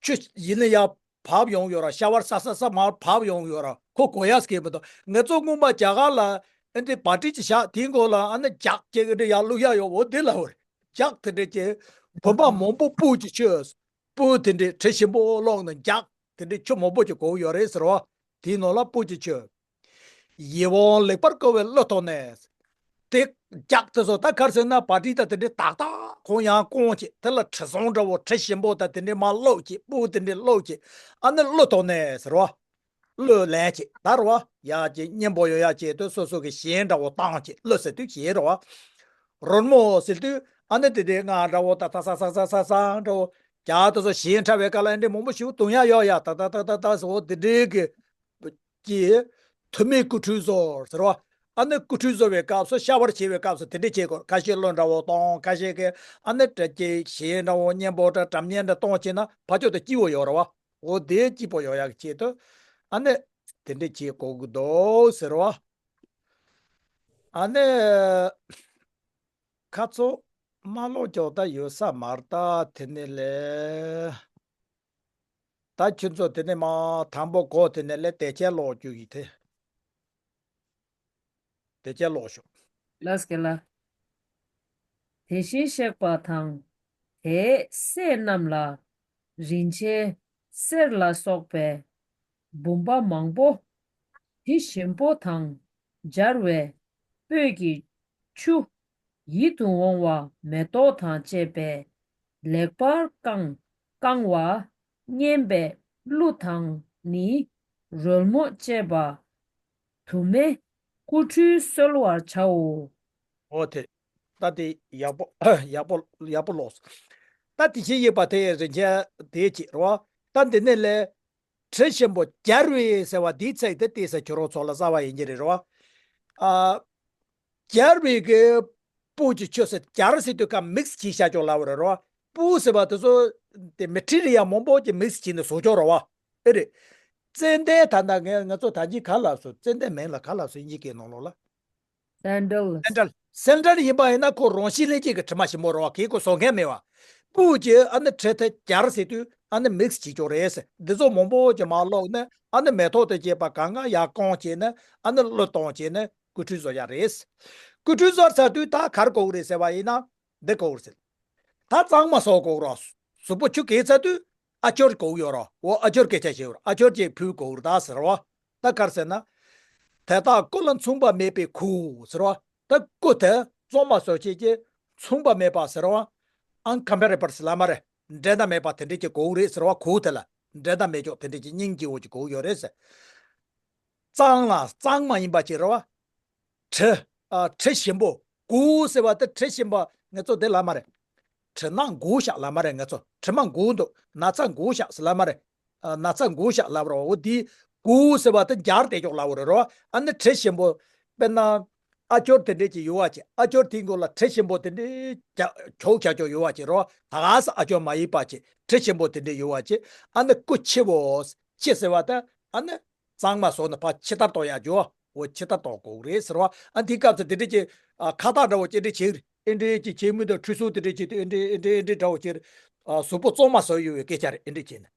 ཆུ་ཡིན་ན་ཡང་བབས་ཡོང་ཡོད་ར། ཤ་ཝར་ས་ས་ས་མར་བབས་ཡོང་ཡོད་ར། ཁོ་གོ་ཡ་སྐད་མི་འདུག་ང་ཚོ་སྔོན་མ་རྒྱ་གར་ལ་ཨ་འདི་བ་ཏི་ཅིག་བཞག་དེའི་མགོ་ལ་ཨ་ནི་ལྗགས་ཅིག་འདི་ཡར་བླུག་ཡ་ཡོད། འོ་དེ་ལ་འོ་རེད། ལྗགས་དེ་འདྲས་ཀྱི་བུམ་པ་མང་པོ་སྤོས་ཀྱི་ཆུ། སྤོས་དེ་འདྲས་དྲི་ཞིམ་པོ་བླུགས་ནས་ལྗགས་དེ་འདྲས་ཆུ་མང་པོ་ཅིག་གོ་གི་ཡོད་རེད་ཟེར་བ། དེའི་ནང་ལ་སྤོས་ཀྱི་ཆུ། ཡིད་འོང་ལེགས་པར་བསྐོལ་བའི་གླུ་བཏང་ནས། དེ་ལྗགས་དེ་ཚོ་ད་ག་རེ་ཟེར་ན་བ་ཏི་ད་དེ་འདྲས་ཏག་ཏག་གོང་ཡང་གོང་བྱས། དེ་ལ་དྲི་བཟང་འདྲ་བོ་དྲི་ཞིམ་པོ་ད་དེ་འདྲས་མར་བླུགས་བྱས། སྤོས་དེ་འདྲས་བླུགས་བྱས། ཨ་ནི་གླུ་བཏང་ནས་ཟེར་བ། གླུ་ལེན་བྱས་ད་རེད་བ། ཡ་ཅིག་སྙན་པོ་ཡོང་ཡ་ཆེད་དུ་སོ་སོ་གི་གཞས་འདྲ་བོ་བཏང་བྱས། གླུ་ཟེར་དུས་གཞས་རེད་བ། རོལ་མོ་ཟེར་དུས་ཨ་ནི་དེ་དེ་ང་འདྲ་བོ་ད་ད་ས་ས་ས་ས་ས་འདྲ་བོ། རྒྱ་དེ་ཚོ་གཞས་འཁྲབ་པའི་སྐབས་ལ་ཨ་འདྲས་མང་པོ་ཞིག་བཏང་ཡ་ཡོད་ཡ། ད་ད་ད་ད་ད་ཟེར་བ་དེ་འདྲའི་གི་ཀྱི་ཐུ་མི་སྐུ་ཁྲུས་གསོལ་ཟེར་བ། ཨ་ནི་སྐུ་ཁྲུས་གསོལ་བའི་སྐབས་སུ་ཤ་ཝར་བྱེད་པའི་སྐབས་སུ་དེ་འདྲས་བྱེད་དགོས། ཁ་ཤས་གླུ་འདྲ་བོ་གཏོང་། ཁ་ཤས་ཀྱིས་ཨ་ནི་སྒྲ་སྐྱེད་གཞས་འདྲ་བོ་སྙན་པོ་འདྲ་སྒྲ་སྙན་འདྲ་གཏོང་བྱས་ན་ཕར་ཕྱོགས་དེ་སྐྱིད་པོ་ཡོད་རེད་བ། འོ་དེ་སྐྱིད་པོ་ཡོང་ཡག་གི་ཆེད་དུ། ཨ་ནི་དེ་འདྲས་བྱེད་དགོས་ཀྱི་འདུག་ཟེར་བ། ཨ་ནི་ཁ་ཚོ་མ་ལོག་ཀྱོག་ད་ཡོད་ས་མ་རེད་ད་དེ་ནས་ལས། ད་ཁྱོད་ཚོ་དེ་ནས་མ་དང་པོ་གོ་དེ་ནས་ལས་དེ་ཆ་ལོག་རྒྱུ་ཡིན་ཏེ། དེ་ཆ་ལོག་ཤོག་ལགས་སོ་ལགས། དེ་བཞིན་གཤེགས་པ་དང་། དེའི་སྲས་རྣམས་ལ་རིན་ཆེན་གསེར་ལ་སོགས་པའི་བུམ་པ་མང་པོ་དྲི་ཞིམ་པོ་དང་སྦྱར་བའི་སྤོས་ཀྱི་ཆུ། ཡིད་དུ་འོང་བ་མེ་ཏོག་དང་བཅས་པས་ལེགས་པར་བཀང་བཀང་བ། སྙན་པའི་གླུ་དང་ནི་རོལ་མོ་བཅས་པ་དུ་མས་སྐུ་ཁྲུས་གསོལ་བར་བྱའོ། འོ་དེ། ད་དེ་ཡག་པོ་ཡག་པོ་ཡག་པོ་ཀློག་སོང་། ད་དེ་བཞིན་གཤེགས་པ་དེ་རིན་ཆེན་དེ་བྱེད་རོ། ད་འདི་ནས་ལས། དྲི་ཞིམ་པོ་སྦྱར་བའི་ཟེར་བ་འདིའི་ཚིག་དེ་ཏོག་ཙམ་ཁྱོད་རང་ཚོ་ལ་གསལ་བ་ཡིན་གྱི་རེད་རོ། ཨ། སྦྱར་བའི་གི་སྤོས་ཀྱི་ཆུ་ཟེར། སྦྱར་ཟེར་དུས་ཀ་མིག་སི་བྱས་བཞག་ཀྱོག་ལབ་པ་རེད་རོ། སྤོས་ཟེར་བ་དེ་ཚོ་དེ་མེ་ཊི་རི་ཡལ་མང་པོ་ཅིག་མིག་སི་བྱས་ནས་བཟོ་ཀྱོག་རོ་བ། ཨེ་རེད། ཙན་དན་ད་ལྟ་ངས་ང་ཚོ་ད་གིན་ག་ལབ་སོང་། ཙན་དན་མིང་ལ་ག་ལབ་སོང་། དབྱིན་ཇི་སྐད་ནང་ལོགས་ལ། སེན་ཌལ། སེན་ཌལ། སེན་ཌལ་ཡིན་པ་ཡིན་ན་ཁོ་རང་བཞིན་ལྷན་སྐྱེས་ཀྱི་དྲི་མ་ཞིམ་པོ་རེད་བ། གིས་ཁོ་བཟོ་མཁན་མེད་བ། སྤོས་ཀྱི་ཨ་ནི་དྲི་དེ་སྦྱར་ཟེར་དུས་ཨ་ནི་མིག་སི་བྱེད་ཀྱོག་རེད་ཟེར། འདི་ཚོ་མང་པོ་ཅིག་མར་བླུགས་ནས་ཨ་ནི་མེ་ཏོག་དང་བཅས་པ་གང་ག་ཡར་བཀང་བྱས་ནས་ཨ་ནི་གླུ་བཏང་བྱས་ནས་སྐུ་ཁྲུས་བཟོ་ཡག་རེད་ཟེར། སྐུ་ཁྲུས་བཟོ་ཚར་དུས་ད་ག་རེ་དགོས་ཀྱི་རེད་ཟེར་བ་ཡིན་ན་འདི་དགོས་ཀྱི་རེད་ཟེར། ད་གཙང་མ་བཟོ་དགོས་རོགས། གཟུགས་པོ་ཆུ་གས་ཚར་དུས་ཨ་ཅོར་དགོས་ཡོད་རོགས། འོ་ཨ་ཅོར་སྐད་ཆ་བཤད་ཡོད་རོགས། ཨ་ཅོར་ཅིག་ཕུལ་དགོས་རོགས་ད་ཟེར་བ། ད་ག་རེ་ཟེར་ན། དེ་དག་སྐུ་ལ་མཚུངས་པ་མེད་པའི་གོས་ཟེར་བ། ད་སྐུ་དེ་གཙང་མ་བཟོ་བྱེད་ཀྱི་མཚུངས་པ་མེད་པ་ཟེར་བ། ཨན་ཀམ་པེ་རེ་བལ་ཟེར་ལབ་མ་རེད། འགྲན་ཟླ་མེད་པ་དེ་འདྲས་ཀྱི་གོས་རེད་ཟེར་བ། གོས་དེ་ལ་འགྲན་ཟླ་མེད་ཀྱོག་དེ་འདྲས་ཀྱི་སྙིང་རྗེ་བོ་ཅིག་གོས་ཡོད་རེད་ཟེར། གཙང་ལ་གཙང་མ་ཡིན་པ་ཅིག་རེད་བ། དྲི། ཨ། དྲི་ཞིམ་པོ། གོས་ཟེར་བ་དེ་དྲི་ཞིམ་པ་ང་ཚོ་དེ་ལབ་མ་རེད། དྲི་ནག་གོས་ཤག་ལབ་མ་རེད། ང་ཚོ་དྲི་མ་གོས་འདུག་ན་ཚ་གོས་ཤག་ཟེར་ལབ་མ་རེད། ཨ། ན་ཚ་གོས་ཤག་ལབ་རོ། འོ་དེ་གོས་ཟེར་བ་དེ་སྦྱར་བསྡད་ཀྱོག་ལབ་རེད་རོ། ཨ་ནི་དྲི་ཞིམ་པོ། དཔེར་ན། ཨ་ཅོར་དེ་འདྲས་ཅིག་ཡོད་བ་ཅིག་ཨ་ཅོར་དེའི་མགོ་ལ་དྲི་ཞིམ་པོ་དེ་འདྲས་ཀྱ་ཁྱོག་ཀྱག་ཀྱོག་ཡོད་བ་ཅིག་རོ། ད་ག་ས་ཨ་ཅོར་མ་ཡིན་པ་ཅིག་དྲི་ཞིམ་པོ་དེ་འདྲས་ཡོད་བ་ཅིག་ཨ་ནི་སྐུ་ཕྱི་བོ། ཕྱི་ཟེར་བ་དེ་ཨ་ནི། གཙང་མ་བཟོས་ནས་ཕར་ཕྱི་ལྟར་གཏོང་ཡག་རྒྱུ་བ། འོ་ཕྱི་ལྟར་གཏོང་དགོས་རེད་ཟེར་བ། ཨ་འདི་སྐབས་སུ་དེ་འདྲས་ཀྱི། ཨ། ཁ་བཏགས་འདྲ་བོ་ཅིག་འདྲས་བྱེད། ཨེ་འདྲས་ཀྱི་བྱེད་མི་འདུག་ཁྲུས་གསོལ་དེ་འདྲས་བྱེད་དུས་ཨེ་འདྲས་ཨེ་འདྲས་ཨེ་འདྲས་འདྲ་བོ་ཅིག་ཨ། གཟུགས་པོ་གཙང་མ་བཟོས་ཡོད་པའི་སྐད་ཆ་རེད། ཨེ་འདྲས་བྱས་ནས།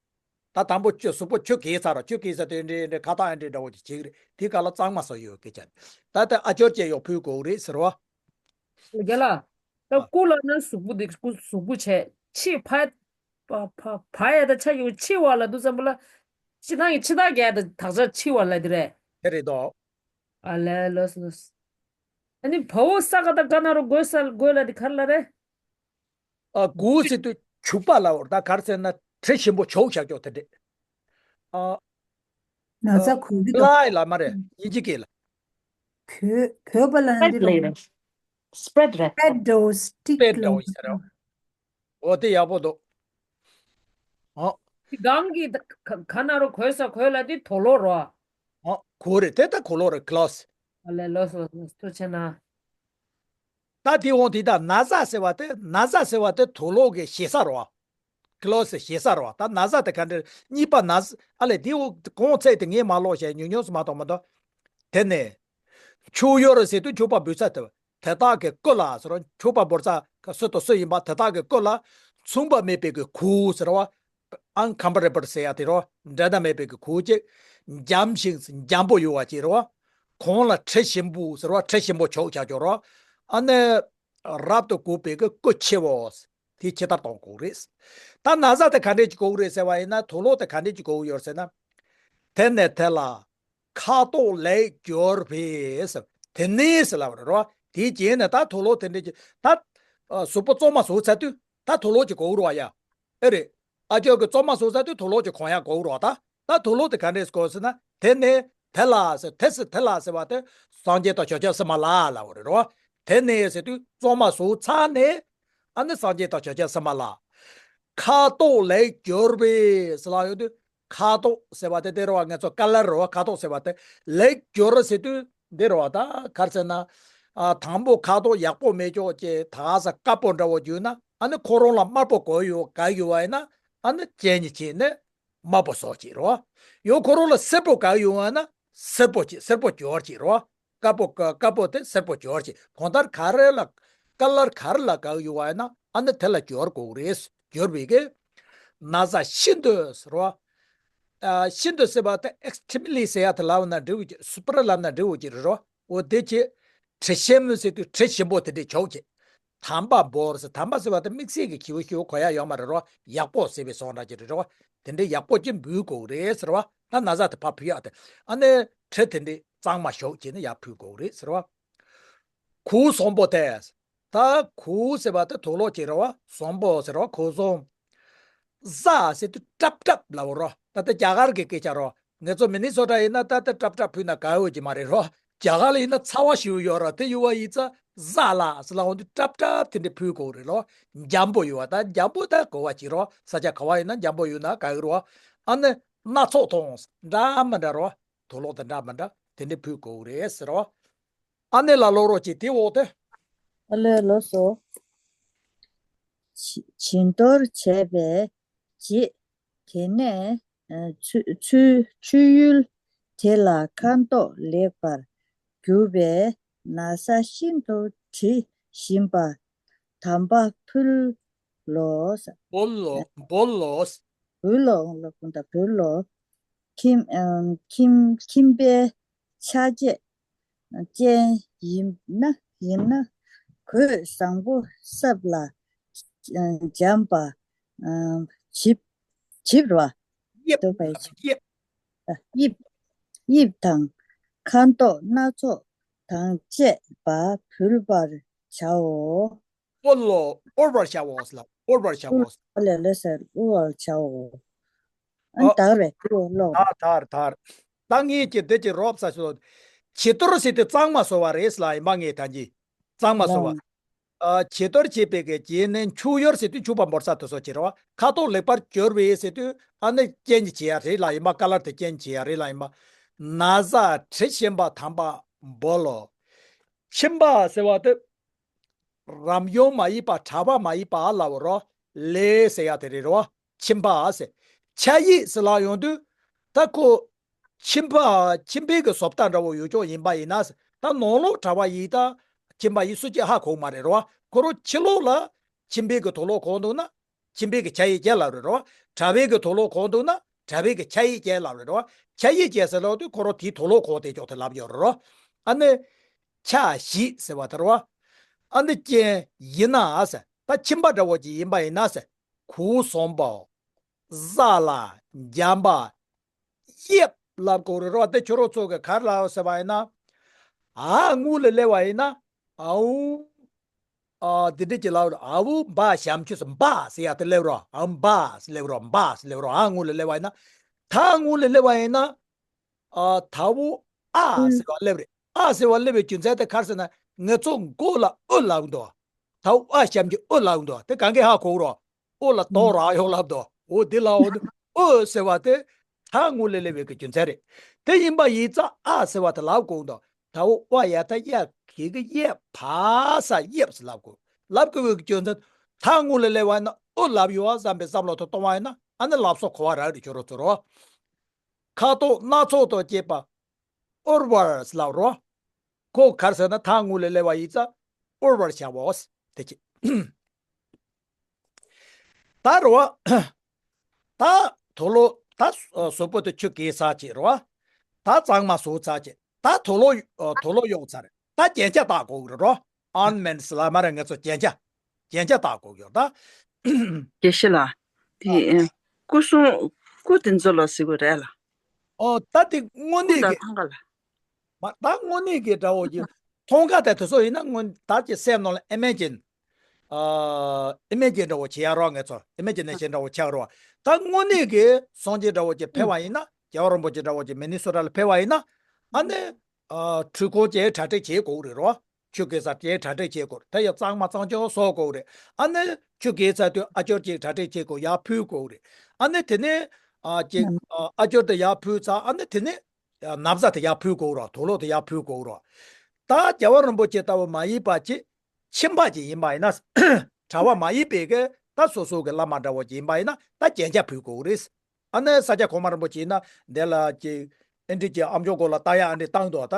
ད་དང་པོ་ཆུ་གཟུགས་པོ་ཆུ་གས་ཚར་རོ། ཆུ་གས་ཚར་དུས་ཨེ་འདྲས་ཨེ་འདྲས་ཁ་བཏགས་ཨེ་འདྲས་འདྲ་བོ་ཅིག་བྱེད་ཀྱི་རེད། དེ་ག་ལ་གཙང་མ་བཟོས་ཡོད་པའི་སྐད་ཆ་རེད། ད་ལྟ་ཨ་ཅོར་ཅིག་ཡོག་ཕུལ་དགོས་རེད་ཟེར་བ། རྒན་ལགས། ད་ཨ། སྐུ་ལ་ན་གཟུགས་པོ་འདི་སྐུ་གཟུགས་པོ་བྱས་ཕྱི་ཕ། ཕ་ཕ་ཕ་ཡ་ད་ཆ་ཡོད་ཕྱི་བ་ལ་འདུག་བསམ་པ་ལ། ཕྱི་ནང་གི་ཕྱི་ཐག་རྒྱག་ད་དག་ཆ་ཕྱི་བ་ལ་འདི་རེད། དེ་རེད་དོ། ཨ་ལས་ལོས་ལོས། ཨ་ནི་བ་འོ་ས་ག་ད་ག་ན་རོ་དགོས་ས་དགོས་ལ་འདི་ག་རེ་ལ་རེད། ཨ། གོས་ཟེར་དུས་བྱུག་པ་ལ་འོར་ད་ག་རེ་ཟེར་ན་དྲི་ཞིམ་པོ་ཁྱོག་ཤག་ཀྱོག་དེ་འདྲས། ཨ། ན་ཚ་གོས་གི་ཨ། དོ། ལའི་ལ་མ་རེད། ཨིན་ཇི་སྐད་ལ། གོས་གོས་པ་ལ་འདི་རེད། སི་པེ་རེད། སི་པེ་འདྲ་བོ་སི་ཊིག་སི་པེ་འདྲ་ལ་བོ་ཡིན་ས་རེད། འོ་དེ་ཡག་པོ་འདུག་ཨ། གང་གི་ག་ག་ན་རོ་གོས་ས་གོས་ལ་དེ་དོ་ལོ་རོ། ཨ། གོས་རེད། དེ་ད་གོས་ལོ་རེད། ཀ་ལོ་སི། ཨ་ལས་ལོས་ལོས་ལོས་ཐུགས་ཆེ་ན། ད་དེ་འོང་དེ་ད་ན་བཟའ་ཟེར་བ་དེ་ན་བཟའ་ཟེར་བ་དེ་དུག་ལོག་གི་ཞེ་ས་རེད་བ། ཀི་ལོ་སི་ཞེ་ས་རེད་བ། ད་ན་བཟའ་དེ་ག་འདྲ་གཉིས་པ་ན་བཟའ་ཨ་ལས་དེ་འོ་གོང་ཚད་དེ་ངས་མ་ཀློག་བྱས་ཉུང་ཉུང་སུ་མ་གཏོགས་མ་གཏོགས། དེ་ནས་མཆོད་ཡོར་ཟེར་དུས་མཆོད་པ་འབུལ་ས་དེ་དེ་དག་གི་སྐུ་ལ་ཟེར་རོ། མཆོད་པ་འབུལ་ས་སུ་དང་སུ་ཡིན་པ་དེ་དག་གི་སྐུ་ལ་མཚུངས་པ་མེད་པའི་གི་གོས་ཟེར་བ། ཨན་ཀམ་པ་རེ་བལ་ཟེར་ཡ་དེ་རོ། འགྲན་ཟླ་མེད་པའི་གི་གོས་ཅིག་འཇམ་ཞིང་འཇམ་པོ་ཡོད་བ་ཅིག་རོ། གོང་ལ་དྲི་ཞིམ་པོ་ཟེར་བ། དྲི་ཞིམ་པོ་ཁྱོག་ཁྱག་ཁྱོག་རོ། ཨ་ནི་རབ་ཏུ་བཀོད་པའི་གི་སྐུ་ཕྱི་བོ། དེ་ཕྱི་ལྟར་གཏོང་དགོས་རེད། ད་ན་བཟའ་དེ་ག་འདྲས་ཅིག་དགོས་རེད་ཟེར་བ་ཡིན་ན། དུག་ལོག་དེ་ག་འདྲས་ཅིག་དགོས་ཡོད་ཟེར་ན། དེ་ནས་དེ་ལ་ཁ་དོག་ལེགས་བསྒྱུར་བས་ཟེར། དེ་ནས་ཟེར་ལབ་རེད་རོ། དེའི་རྗེས་ནས་ད་དུག་ལོག་དེ་འདྲས་ཅིག་ད་གཟུགས་པོ་བཙོ་མ་བཟོས་ཚར་དུས་ད་དུག་ལོག་ཅིག་དགོས་རེད་བ་ཡ། ཨེ་རེད། ཨ་ཅོ་གི་བཙོ་མ་བཟོ་ས་དུས་དུག་ལོག་ཅིག་གོན་ཡག་དགོས་རོགས་ད། ད་དུག་ལོག་དེ་ག་འདྲས་དགོས་ཟེར་ན། དེ་ནས་དེ་ལ་ཟེར། དེ་ཟེར་དེ་ལ་ཟེར་བ་དེ་སངས་རྒྱས་དང་ཆོས་སྐྱོང་སྲིད་མ་ལ་ལབ་པ་རེད་རོ། དེ་ནས་ཟེར་དུས་བཙོ་མ་བཟོ་ཚར་ནས་ཨ་ནི་སངས་རྒྱས་དང་ཆོས་སྐྱོང་སྲིད་མ་ལ། ཁ་དོག་ལེགས་བསྒྱུར་བས་ཟེར་ལབ་ཡོང་དུས། ཁ་དོག་ཟེར་བ་དེ་དེ་རེད་བ། ང་ཚོ་ཀ་ལར་རེད་བ། ཁ་དོག་ཟེར་བ་དེ་ལེགས་བསྒྱུར་ཟེར་དུས་འདི་རེད་བ། ད་ག་རེ་ཟེར་ན། ཨ། དང་པོ་ཁ་དོག་ཡག་པོ་མེད་ཅོག་ཅེ་ད་ས་དཀར་པོ་འདྲ་བོ་བསྒྱུར་ན། ཨ་ནི་ཁོ་རང་ལ་དམར་པོ་དགོས་ཡོད་ག་ཡོད་བ་ཡིན་ན། ཨ་ནི་ཅན་ཉི་ཆེ་ནི་ དམར་པོ་བཟོ་བྱེད་རོ། ཡང་ཁོ་རང་ལ་སེར་པོ་ག་ཡོང་བ་ན་སེར་པོ་བྱེད། སེར་པོ་སྦྱོར་བྱེད་རོ། དཀར་པོ་དཀར་པོ་དེ་སེར་པོ་སྦྱོར་བྱེད། གང་ལྟར་ག་རེ་ལ་ཀ་ལར་ག་རེ་ལ་ག་ཡོང་བ་ན་ཨ་ནི་དེ་ལ་སྦྱོར་དགོས་རེད། སྦྱོར་བའི་གི་ན་ཚ་ཤིན་ཏུ་ཟེར་རོ། ཨ་ཤིན་ཏུ་ཟེར་བ་དེ་ཨེགས་ཊི་རི་མི་ལི་ཟེར་ཡ་དེ་ལབ་ན་འགྲིག་གི། སུ་པར་ལབ་ན་འགྲིག་གི་རེད་རོ། འོ་དེ་ཆེ། དྲི་ཞིམ་ཟེར་དུས་དྲི་ཞིམ་པོ་དེ་འདྲས་བྱོག་ཅིག་དམ་པ་བོར་ཟེར། དམ་པ་ཟེར་བ་དེ་དམིགས་བསལ་གྱི་ཞེ་པོ་ཞེ་པོ་གོ་ཡ་ཡོད་མ་རེད་རོ། ཡག་པོ་ཟེར་བའི་བཟོ་འདྲ་ཅིག་རེད་རོ། དེ་འདྲས་ཡག་པོ་ཅིག་འབུལ་དགོས་རེད་ཟེར་བ། ད་ན་ཚ་དེ་ཕར་ཕུད་ཡག་དེ། ཨ་ནི་དྲི་དེ་འདྲས་གཙང་མ་བྱོག་བྱས་ནས་ཡར་ཕུལ་དགོས་རེད་ཟེར་བ། གོས་བཟང་པོ་དེ། ད་གོས་ཟེར་བ་དེ་དུག་ལོག་ཅིག་རེད་བ། བཟང་པོ་ཟེར་བ་གོས་བཟང་། ཟ་ཟེར་དུས་ཀྲབ་ཀྲབ་ལབ་རོ། ད་ལྟ་རྒྱ་གར་གྱི་སྐད་ཆ་རོ། ངེད་ཚོ་མི་ནི་སོ་ཊ་ཡིན་ན་ད་ལྟ་ཀྲབ་ཀྲབ་ཕུལ་ན་དགའ་འོས་ཀྱི་མ་རེད་རོ། རྒྱ་གར་ལ་ཡིན་ན་ཚ་བ་ཞེ་པོ་ཡོད་རོ། དེ་ཡོད་པ་ཡིན་ཙང་ཟ་ལ་ཟེར་ལབ་འོང་དུས་ཀྲབ་ཀྲབ་དེ་འདྲས་ཕུལ་དགོས་རེད་རོ། འཇམ་པོ་ཡོད་པ། ད་འཇམ་པོ་ད་གོ་བ་ཅིག་རོ། ས་ཆ་ག་བ་ཡིན་ན་འཇམ་པོ་ཡོད་ན་དགའ་གི་རོ། ཨ་ནི་སྣ་ཚོགས་མཐོང་འདྲ་མི་འདྲ་རོ། དུག་ལོག་དེ་འདྲ་མི་འདྲ་དེ་འདྲས་ཕུལ་དགོས་རེད་ཟེར་རོ། ཨ་ནི་ལ་ལོ་རོ་ཅིག་དེ་འོག་ཏུ། ཨ་ལོས་ལོ་སོ། བྱི་བྱི་དོར་བྱས་པའི་རྗེས། དེ་ནས་ཨ་ཆུ་ཆུ་ཆུ་ཡུལ་དེ་ལ་ཁ་མདོག་ལེགས་པར་གྱུར་པའི་ན་བཟའ་ཤིན་ཏུ་དྲི་ཞིམ་པ་དམ་པ་ཕུལ་ལོ། འབུལ་ལོ། འབུལ་ལོ། འབུལ་ལོ། ལོ་ཀུན་ཏུ་འབུལ་ལོ། ཁྱིམ་ཨ་ཁྱིམ་ཁྱིམ་པའི་ཆ་བྱད་ཅན་ཡིན་ན་ཡིན་ན། གོས་བཟང་པོ་སྲབ་ལ་ཨ་འཇམ་པ་ཨ་བྱིབ་བྱིབ་རོ། དབྱིབས། འདོད་པའི་ཆ་དབྱིབས། ཨ་དབྱིབས། དབྱིབས་དང་ཁ་མདོག་སྣ་ཚོགས་དང་བཅས་པ་འབུལ་བར་བྱའོ། འབུལ་ལོ། འབུལ་བར་བྱའོ་ལ། འབུལ་བར་བྱའོ། ཨོ་ལེ་ལེ་ཟེར། འབུལ་བར་བྱའོ། ཨ་ཨ། ད་རེད་འབུལ་ལོ། ད་ད་ད། ད་ངས་ཀྱི་འདི་ཀྱི་རོབ་ས་ཞོ། བྱི་དོར་ཟེར་དུས་གཙང་མ་བཟོ་བ་རེད་ལ་ཡིན་པ་ངས་ད་གྱི། གཙང་མ་བཟོ་བ། ལ། ཨ་བྱི་དོར་བྱས་པའི་གི་རྗེས་ནས་འཁྱུག་ཡོར་ཟེར་དུས་འཁྱུག་པ་འབོར་ས་དུ་སོ་བྱེད་རོ། ཁ་དོག་ལེགས་པར་གྱུར་པའི་ཟེར་དུས་ཨ་ནི་རྐྱེན་གྱིས་བྱེད་ཡ་རེད་ལ་ཡིན་པ། ཀ་ལར་དེ་རྐྱེན་བྱེད་ཡ་རེད་ལ་ཡིན་པ། ན་བཟའ་དྲི་ཞིམ་པ་དམ་པ་འབུལ་ལོ། ཁྱིམ་པ་ཟེར་བ་དེ། རམ་ཡོང་མ་ཡིན་པ། གྲྭ་པ་མ་ཡིན་པ་ལ་བ་རོ། ལས་ཟེར་ཡ་དེ་རེད་རོ། ཁྱིམ་པ་ཟེར། ཆ་ཡིག་ཟེར་ལ་ཡོང་དུས། ད་ཁོ། ཁྱིམ་པ། ཁྱིམ་པའི་གི་བཟོ་ལྟ་འདྲ་བོ་ཡོད་ཅོག་ཡིན་པ་ཡིན་ན་ཟེར། ད་ནང་ལོགས་གྲྭ་པ་ཡིན་ད། ཁྱིམ་པ་ཡིན་སུ་གཅིག་ཧ་གོ་མ་རེད་རོ། ཁོ་རང་ཕྱི་ལོགས་ལ། ཁྱིམ་པའི་གི་དུག་ལོག་གོན་འདུག་ན། ཁྱིམ་པའི་གི་ཆ་ཡིག་ཅན་ལབ་རེད་རོ། གྲྭ་པའི་གི་དུག་ལོག་གོན་འདུག་ན་གྲྭ་པའི་གི་ཆ་ཡིག་ཅན་ལབ་རེད་རོ། ཆ་ཡིག་ཅན་ཟེར་ལབ་དུས་ཁོ་རང་དེའི་དུག་ལོག་གོན་དེ་ཅོག་དེ་ལབ་ཡོད་རེད་རོ། ཨ་ནི། ཆ་ཞིག་ཟེར་བ་དེ་རོ། ཨ་ནི་ཅན་ཡིན་ན་ཟེར། ད་ཁྱིམ་པ་འདྲ་བོ་ཅིག་ཡིན་པ་ཡིན་ན་ཟེར། གོས་བཟང་པོ། ཟ་ལ། འཇམ་པ། དབྱིབས་ལབ་དགོས་རེད་རོ། དེ་ཁྱོད་རང་ཚོ་གི་ག་རེ་ལབ་ཟེར་བ་ཡིན་ན། ཨ་དངུལ་ལ་སླེབས་པ་ཡིན་ན། ཨའུ། ཨ་འདི་འདྲ་ཅིག་ལབ་རོ། ཨའུ་འབའ་ཞབས་ཀྱུ་སུ་འབའ་ཟེར་ཡ་དེ་སླེབས་རོ། ཨའུ་འབའ་ཟེར་སླེབས་རོ། འབའ་ཟེར་སླེབས་རོ། ཨ་དངུལ་ལ་སླེབས་པ་ཡིན་ན། ད་དངུལ་ལ་སླེབས་པ་ཡིན་ན། ཨ་ད་འུ་ཨ་ཟེར་བ་སླེབས་རེད། ཨ་ཟེར་བ་སླེབས་པའི་རྒྱུ་མཚན་དེ་ག་རེ་ཟེར་ན། ངེད་ཚོ་མགོ་ལ་ཨོ་ལབ་འདུག་ད་འུ་ཨ་ཞབས་ཀྱུ་ཨོ་ལབ་འདུག་དེ་གང་གས་ཧ་གོ་རོ། ཨོ་ལ་ཏོག་རག་ཡོང་ལབ་དོ། འོ་འདི་ལ་འོ་འདི། ཨོ་ཟེར་བ་དེ་ད་དངུལ་ལ་སླེབས་པའི་གི་རྒྱུ་མཚན་རེད། དེ་ཡིན་པ་ཡིན་ཙང་ཨ་ཟེར་བ་དེ་ལབ་དགོས་འདུག་ད་འོ་ཨ་ཡ་ད་ཡ་གི་གི་ཡེ་ཕ་ས་ཡེབ་ཟེར་ལབ་དགོས། ལབ་དགོས་པའི་གི་རྒྱུ་མཚན། ད་དངུལ་ལ་སླེབས་པ་ཡིན་ན་ཨོ་ལབ་ཡོད་ཨ་བསམ་པའི་བསམ་བློ་དེ་གཏོང་བ་ཡིན་ན། ཨ་ནི་ལབ་སོ་གོ་བ་རག་རེད། ཁྱོད་རང་ཚོ་རོ། ཁ་དོག་སྣ་ཚོགས་དང་བཅས་པ། འོར་བར་ཟེར་ལབ་རོ། ཁོ་ག་རེ་ཟེར་ན། ད་དངུལ་ལ་སླེབས་པ་ཡིན་ཙང་འོར་བར་བྱའོ། དེ་ཅི། ད་རོ། ད་དུག་ལོག་ད་གཟུགས་པོ་དེ་ཆུ་གིས་ཚར་བྱས་རོ། ད་གཙང་མ་བཟོས་ཚར་བྱས། ད་དུག་ལོག་དུག་ལོག་གཡོགས་ཚར། ད་རྒྱན་ཆ་བཏགས་དགོས་ཀྱི་རེད་རོ། ཨོར་ནམེནཊ་ལབ་མ་རེད། ང་ཚོ་རྒྱན་ཆ། རྒྱན་ཆ་བཏགས་དགོས་ཀྱི་རེད་ད། དགེ་བཤེས་ལགས། དེ་ཨ། ཨེ། སྐུ་གསུང་སྐུ་དེ་ཚོ་ལ་ཟེར་དགོས་རེད་ལ། ཨོ་ད་དེ་དངོས་སྐུ་གནས་དང་ཀྱི། ཐང་ག་ལ། མ་ད་དངོས་གནས་ཀྱི་འདྲ་བོ་ཀྱི། ཐང་ག་དེ་དེ་ཚོ་ཡིན་ན་དངོས་ད་ཀྱི་སེམས་ནང་ལ་ཨི་མེ་ཇིན། ཨ་ཨི་མེ་ཇིན་འདྲ་བོ་བྱེད་ཡ་རོགས། ང་ཚོ་ཨི་མེ་ཇི་ནེ་ཤན་འདྲ་བོ་ཆགས་རོགས། ད་དངོས་གནས་ཀྱི་སངས་རྒྱས་འདྲ་བོ་ཀྱི་ཕེབས་པ་ཡིན་ན། རྒྱལ་བ་རིན་པོ་ཆེ་འདྲ་བོ་ཀྱི་མི་ནི་སོ་ཊ་ལ་ཕེབས་པ་ཡིན་ན། ཨ་ནི། ཨ་འཁྲུལ་འཁོར་ཅན་གྲ་སྒྲིག་བྱེད་དགོས་རེད་རོ། ཆུ་གེ་སར་དེ་གྲ་སྒྲིག་བྱེད་དགོས་རེད། དེ་ཡང་གཙང་མ་གཙང་ཆུ་བཟོ་དགོས་རེད། ཨ་ནི་ཆུ་གེ་སར་དེ་ཨ་ཅོར་ཅིག་གྲ་སྒྲིག་བྱེད་དགོས། ཡར་ཕུལ་དགོས་རེད། ཨ་ནི་དེ་ནས་ཨ་ཅིག་ཨ་ཅོར་དེ་ཡར་ཕུལ་ཚར། ཨ་ནི་དེ་ནས་ན་བཟའ་དེ་ཡར་ཕུལ་དགོས་རོགས། དུག་ལོག་དེ་ཡར་ཕུལ་དགོས་རོགས། ད་རྒྱལ་བ་རིན་པོ་ཆེ་ལྟ་བུ་མ་ཡིན་པ་ཅིག་ཁྱིམ་པ་ཅིག་ཡིན་པ་ཡིན་ན། གྲྭ་པ་མ་ཡིན་པའི་གི་ད་སོ་སོ་གི་བླ་མ་འདྲ་བོ་ཅིག་ཡིན་པ་ཡིན་ན། ད་རྒྱན་ཆ་ཕུལ་དགོས་རེད། ཨ་ནི་ས་སྐྱ་གོང་མ་རིན་པོ་ཆེ་ཡིན་ན་འདི་ལ་ཅིག་ཨེ་འདྲི་ཅིག་ཨ་མཆོག་སྐོར་ལ་ལྟ་ཡ་ཨ་འདྲི་བཏང་འདུག་ད་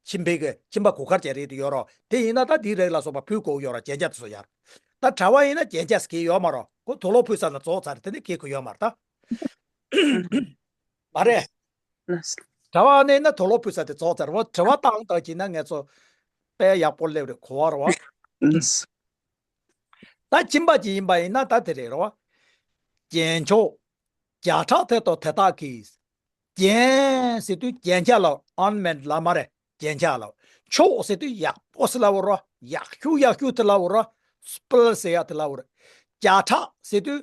ཁྱིམ་པའི་གི་ཁྱིམ་པ་གོ་ཁར་བྱས་རེད་དུ་ཡོད་རོགས། དེ་ཡིན་ན་ད་དེའི་རིགས་ལ་སོགས་པ་ཕུལ་དགོས་ཡོད་རོགས། རྒྱན་ཆ་དེ་ཚོ་ཡར། ད་གྲྭ་པ་ཡིན་ན་རྒྱན་ཆ་ཟེར་གྱི་ཡོད་མ་རོགས། ཁོ་དུག་ལོག་ཕུལ་ས་ན་རྫོགས་ཚར། དེ་ནི་གེ་ཁོ་ཡོད་མ་རེད་ད། མ་རེད། གྲྭ་པ་ནི་ན་དུག་ལོག་ཕུལ་ས་དེ་རྫོགས་ཚར། འོ་དྲི་བ་བཏང་བཏང་གྱིན་ན་ངས་ཚོ་དཔེ་ཡག་པོ་སླེབས་རེད་གོ་བ་རེད་བ། ད་ཁྱིམ་པ་ཅིག་ཡིན་པ་ཡིན་ན་ད་དེ་རེད་རེད་བ། རྒྱན་མཆོག་བརྒྱ་ཕྲག་དེ་དང་དེ་དག་གིས། རྒྱན་ཟེར་དུས་རྒྱན་ཆ་ལ་ornament་ལ་མ་རེད། རྒྱན་ཆ་ལ། མཆོག་ཟེར་དུས་ཡག་པོ་ཟེར་ལབ་རོ། ཡག་ཤོས་ཡག་ཤོས་དེ་ལབ་རོ། སྤིལ་ཟེར་ཡག་དེ་ལབ་རོ། བརྒྱ་ཕྲག་ཟེར་དུས།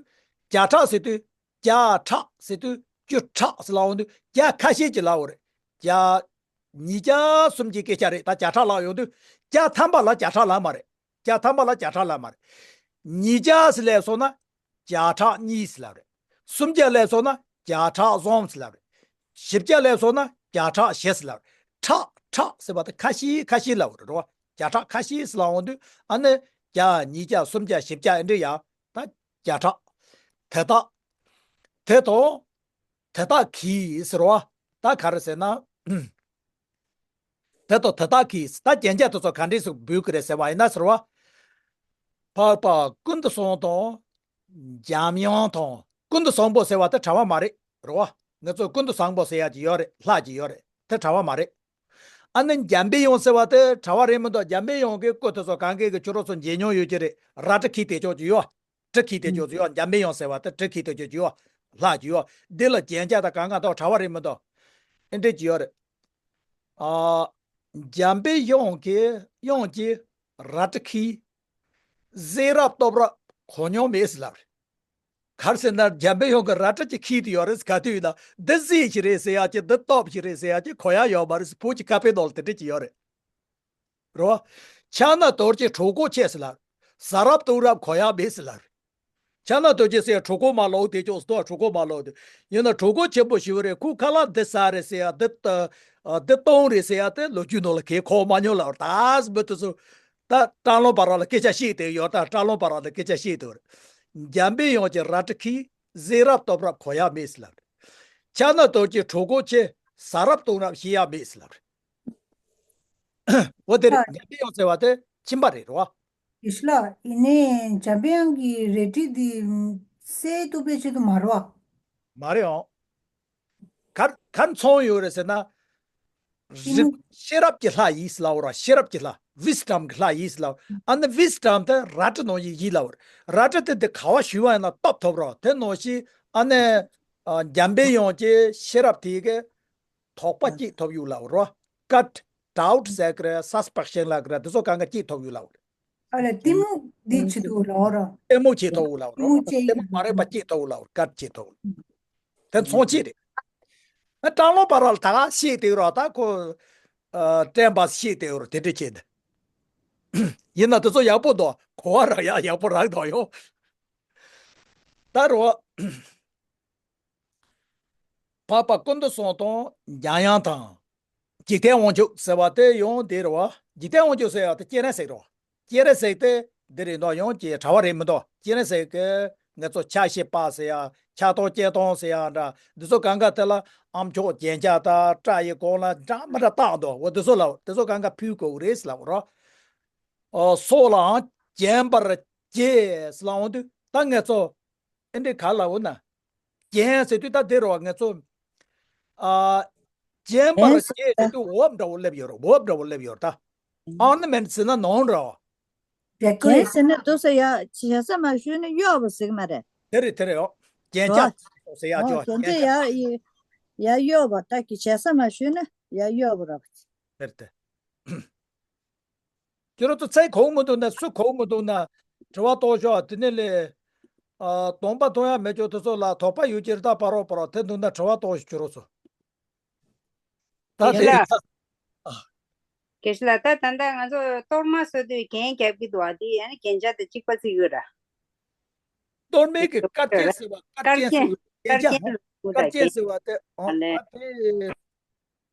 བརྒྱ་ཕྲག་ཟེར་དུས། བརྒྱ་ཕྲག་ཟེར་དུས་བཅུ་ཕྲག་ཟེར་ལབ་འོང་དུས་བརྒྱ་ཁ་ཤས་ཀྱི་ལབ་རེད། བརྒྱ། ཉིས་བརྒྱ་སུམ་བརྒྱའི་སྐད་ཆ་རེད། ད་བརྒྱ་ཕྲག་ལབ་ཡོང་དུས་བརྒྱ་ཐམ་པ་ལ་བརྒྱ་ཕྲག་ལབ་མ་རེད། བརྒྱ་ཐམ་པ་ལ་བརྒྱ་ཕྲག་ལབ་མ་རེད། ཉིས་བརྒྱ་ཟེར་ལབ་སོང་ན་བརྒྱ་ཕྲག་གཉིས་ཟེར་ལབ་རེད། སུམ་བརྒྱ་ལབ་སོང་ན་བརྒྱ་ཕྲག་གསུམ་ཟེར་ལབ་རེད། བཞི་བརྒྱ་ལབ་སོང་ན་བརྒྱ་ཕྲག་བཞི་ཟེར་ལབ་རེད། ཕྲག་ཕྲག་ཟེར་བ་དེ་ཁ་ཤས་ཁ་ཤས་ལབ་རེད་རོ། བརྒྱ་ཕྲག་ཁ་ཤས་ཟེར་ལབ་འོང་དུས་ཨ་ནི་བརྒྱ་ཉིས་བརྒྱ་སུམ་བརྒྱ་བཞི་བརྒྱ་ཨེ་འདྲ་ཡ། ད་བརྒྱ་ཕྲག་དེ་དག་དེ་དང་། དེ་དག་གིས་ཟེར་བ། ད་ག་རེ་ཟེར་ན། དེ་དང་དེ་དག་གིས་ད་རྒྱན་ཆ་དེ་ཚོ་ག་འདྲས་སུ་འབུལ་གི་རེད་ཟེར་བ་ཡིན་ན་ཟེར་བ། འཕགས་པ་ཀུན་ཏུ་བཟང་དང་། འཇམ་དབྱངས་དང་། ཀུན་ཏུ་བཟང་པོ་ཟེར་བ་དེ་གྲྭ་པ་མ་རེད་རེད་བ། ང་ཚོ་ཀུན་ཏུ་བཟང་པོ་ཟེར་ཡ་ཅིག་ཡོད་རེད། ལྷ་ཅིག་ཡོད་རེད། དེ་གྲྭ་པ་མ་རེད། ཨ་ནི་འཇམ་པའི་དབྱངས་ཟེར་བ་དེ་གྲྭ་པ་རེད་མི་འདུག་འཇམ་པའི་དབྱངས་ཀྱི་སྐུ་དེ་ཚོ་གང་གས་ཀྱི་ཁྱོད་རང་ཚོ་མཇལ་མྱོང་ཡོད་ཀྱི་རེད། རལ་གྲི་འཁྱེར་བསྡད་ཆོག་ཅིག་ཡོད། གྲི་འཁྱེར་བསྡད་ཆོག་ཅིག་ཡོད། འཇམ་པའི་དབྱངས་ཟེར་བ་དེ་གྲི་འཁྱེར་བསྡད་ཆོག་ཅིག་ཡོད། ལྷ་ཅིག་ཡོད། འདི་ལ་རྒྱན་ཆ་དང་གང་གང་ཐོག་གྲྭ་པ་རེད་མི་འདུག་ཨེ་འདྲས་ཅིག་ཡོད་རེད། ཨ། འཇམ་པའི་དབྱངས་ཀྱི་དབྱངས་ཀྱི་རལ་གྲི་འཁྱེར། གཟེར་རབ་སྟོབས་རབ་གོ་མྱོང་མེད་ཟེར་ལབ་རེད། ག་རེ་ཟེར་ན་འཇམ་པའི་དབྱངས་ཀྱི་རལ་གྲི་ཅིག་འཁྱེར་དུ་ཡོད་རེད། ག་དུས་ཡིན་ན་འདི་གཟེར་ཞིག་རེད་ཟེར་ཡ་ཅིག་འདི་སྟོབས་ཞིག་རེད་ཟེར་ཡ་ཅིག་གོ་ཡ་ཡོད་མ་རེད་ཟེར། བོད་ཀྱི་ཁ་དཔེ་ནང་ལ་དེ་འདྲ་ཅིག་ཡོད་རེད། རེད་བ། ཕྱག་ན་རྡོ་རྗེ་གྲོགས་པོ་ཆེ་ཟེར་ལབ། གཟེར་རབ་སྟོབས་རབ་གོ་ཡ་མེད་ཟེར་ལབ་རེད། ཕྱག་ན་རྡོ་རྗེ་ཟེར་ཡ་གྲོགས་པོ་མ་ལོག་དེ་ཅོག་སྟོ་གྲོགས་པོ་མ་ལོག་དེ། ཡིན་ན་གྲོགས་པོ་ཆེན་པོ་ཞིག་རེད། ཁོ་ཁ་ལག་འདི་ཟ་རེད་ཟེར་ཡ་འདི་ལྟ་འདི་གཏོང་རེད་ཟེར་ཡ་དེ་ལོ་རྒྱུས་ནང་ལ་གས་གོ་མ་མྱོང་ལབ་རེད། ད་མི་དེ་ཚོ་ད་སྐྲ་ལོ་བ་ར་ལ་སྐད་ཆ་བཤད་དེ་ཡོད། ད་སྐྲ་ལོ་བ་ར་ལ་སྐད་ཆ་བཤད་དེ་རེད། འཇམ་པའི་དབྱངས་ཀྱི་རལ་གྲི་འཁྱེར། གཟེར་རབ་སྟོབས་རབ་གོ་ཡ་མེད་ཟེར་ལབ་རེད། ཕྱག་ན་རྡོ་རྗེ་གྲོགས་པོ་ཆེ། གཟེར་རབ་སྟོབས་རབ་ཤེས་ཡ་མེད་ཟེར་ལབ་རེད། འོ་དེ་རེད། ཨ། འཇམ་པའི་དབྱངས་ཟེར་བ་དེ་ཁྱིམ་པ་རེད་རོ། ཡེ་ཤེས་ལགས། ཡིན་ནའི་འཇམ་པའི་དབྱངས་ཀྱི་རལ་གྲི་འདི་གསེར་གཏུབ་པའི་ཆེད་དུ་མ་རེད་བ། མ་རེད་ཨང་། གར་གར་མཚོན་ཡོད་རེད་ཟེར་ན། གཏི་རིག་མུག་ཤེས་རབ་ཀྱི་ལྷ་ཡིན་ཟེར་ལབ་ར། ཤེས་རབ་ཀྱི་ལྷ། ཝིས་ཌམ་གྱི་ལྷ་ཡིན་ཟེར་ལབ། ཨ་ནི་ཝིས་ཌམ་དེ་རལ་གྲི་ནང་བཞིན་ཡིན་ལབ་ར། རལ་གྲི་དེ་དེ་ག་བ་ཞུས་པ་ཡིན་ན་སྟོབས་ཐོབ་ར། དེ་ནང་བཞིན་ཨ་ནི་ཨ་འཇམ་པའི་དབྱངས་ཀྱི་ཤེས་རབ་དེ་གི་དོགས་པ་སྐྱེ་ཐུབ་ཡོད་ལབ་རོ། ཀཊ། ཌའུཊ་ཟེར་གི་རེད། སཱས་པེག་ཤན་ལབ་གི་རེད། དེ་ཚོ་གང་ག་སྐྱེ་ཐུབ་ཡོད་ལབ་རེད། ཨ་ལས་གཏི་མུག་འདི་བྱེད་ཐུབ་ལབ་རོ། གཏི་མུག་བྱེད་ཐུབ་ལབ་རོ། གཏི་མུག་སྐྱེ་གཏི་མུག་མ་རེད་པ་སྐྱེ་ཐུབ་ལབ། ཀཊ་སྐྱེ་ཐུབ། དེ་མཚོན་བྱེད་རེད། ཨ་སྐྲ་ལོ་བ་ར་ལ་ད་ག་ཤེས་དེ་རོ། ད་ཁོ་ཨ་དྲན་པ་ཤེས་དེ་རོ། དེ་འདྲ་བྱེད་དེ། ཡིན་ན་དེ་ཚོ་ཡག་པོ་འདུག་གོ་བ་ར་ཡག་ཡག་པོ་རག་འདུག་ཡོ། ད་རོ། འཕགས་པ་ཀུན་ཏུ་བཟང་དང་འཇམ་དབྱངས་དང་། འཇིག་རྟེན་དབང་ཕྱུག་ཟེར་བ་དེ་ཡང་འདི་རེད་བ། འཇིག་རྟེན་དབང་ཕྱུག་ཟེར་བ་དེ་སྤྱན་རས་གཟིགས་རེད་བ། སྤྱན་རས་གཟིགས་དེ་འདི་རེད་འདུག་ཡང་ཅིག་གྲྭ་པ་རེད་མི་འདུག་སྤྱན་རས་གཟིགས་ཀྱིས་ང་ཚོ་ཕྱག་བཞི་པ་ཟེར་ཡ། ཕྱག་སྟོང་སྤྱན་སྟོང་ཟེར་ཡ་འདྲ། འདི་ཚོ་གང་ག་དེ་ལ་ཨ་མཆོག་རྒྱན་ཆ་དང་སྐྲ་ཡི་གོང་ལ་འདྲ་མི་འདྲ་བཏགས་འདུག་འོ་འདི་ཚོ་ལ་འདི་ཚོ་གང་ག་ཕུལ་དགོས་རེད་ཟེར་ལབ་རོ། ཨོ་སྲོག་ལའང་བརྒྱན་པར་བགྱི་ཟེར་ལབ་འོང་དུས་ད་ང་ཚོ་ཨེ་འདྲས་ག་ལ་འོ་ན། བརྒྱན་ཟེར་དུས་ད་དེ་རུ་ང་ཚོ། ཨ། བརྒྱན་པར་བརྒྱན་ཟེར་དུས་འོབ་འདྲ་བོ་སླེབས་ཡོད་རེད། འོབ་འདྲ་བོ་སླེབས་ཡོད་རེད་ད། ཨོར་ན་མེན་ཊི་ཟེར་ན་ནོར་འདྲ་བོ། བརྒྱན་ཟེར་ན་དུ་ས་ཡ་བྱེད་ས་མ་ཞུས་ན་གཡོག་པོ་ཟེར་གི་མ་རེད། དེ་རེད་དེ་རེད་ཨོ། རྒྱན་ཆ་ཟེར་ཡ་ཨོ་ཅོ་དེ་ཚོ་དེ་དེ་ཡ་ཡ་གཡོག་པོ་ད་གི་བྱེད་ས་མ་ཞུས་ན་ཡ་གཡོག་པོ་ར་བ། དེ་རེད་དེ། ཁྱོད་རང་ཚོ་ཚེ་གོ་མི་འདུག་ན་སུ་གོ་མི་འདུག་ན་དྲི་བ་གཏོང་ཤོག་དེ་ནས་ལས། ཨ། གདོང་པ་མཐོང་ཡ་མེད་ཆོག་དེ་ཚོ་ལ་དོགས་པ་ཡོད་ཀྱི་རེད་ད། ཕ་རོག་ཕ་རོག་དེ་འདུག་ན་དྲི་བ་གཏོང་ཤོག་ཁྱོད་རང་ཚོ། ད་དེ་རེད་ད། ཨ། དགེ་བཤེས་ལགས། ད་ད་ལྟ་ང་ཚོ་གཏོར་མ་བཟོ་དུས་རྒྱན་རྒྱབ་ཀྱི་འདུག་ཨ། དེ་ཡང་རྒྱན་ཆ་དང་གཅིག་པ་བརྩི་གི་ཡོད་ར། གཏོར་མའི་གི་དཀར་རྒྱན་ཟེར་བ་དཀར་རྒྱན་ཟེར་བ་དཀར་རྒྱན་དཀར་རྒྱན་ཟེར་བ་དེ་ཨང་ཨ་ལས། ཨ་དེ།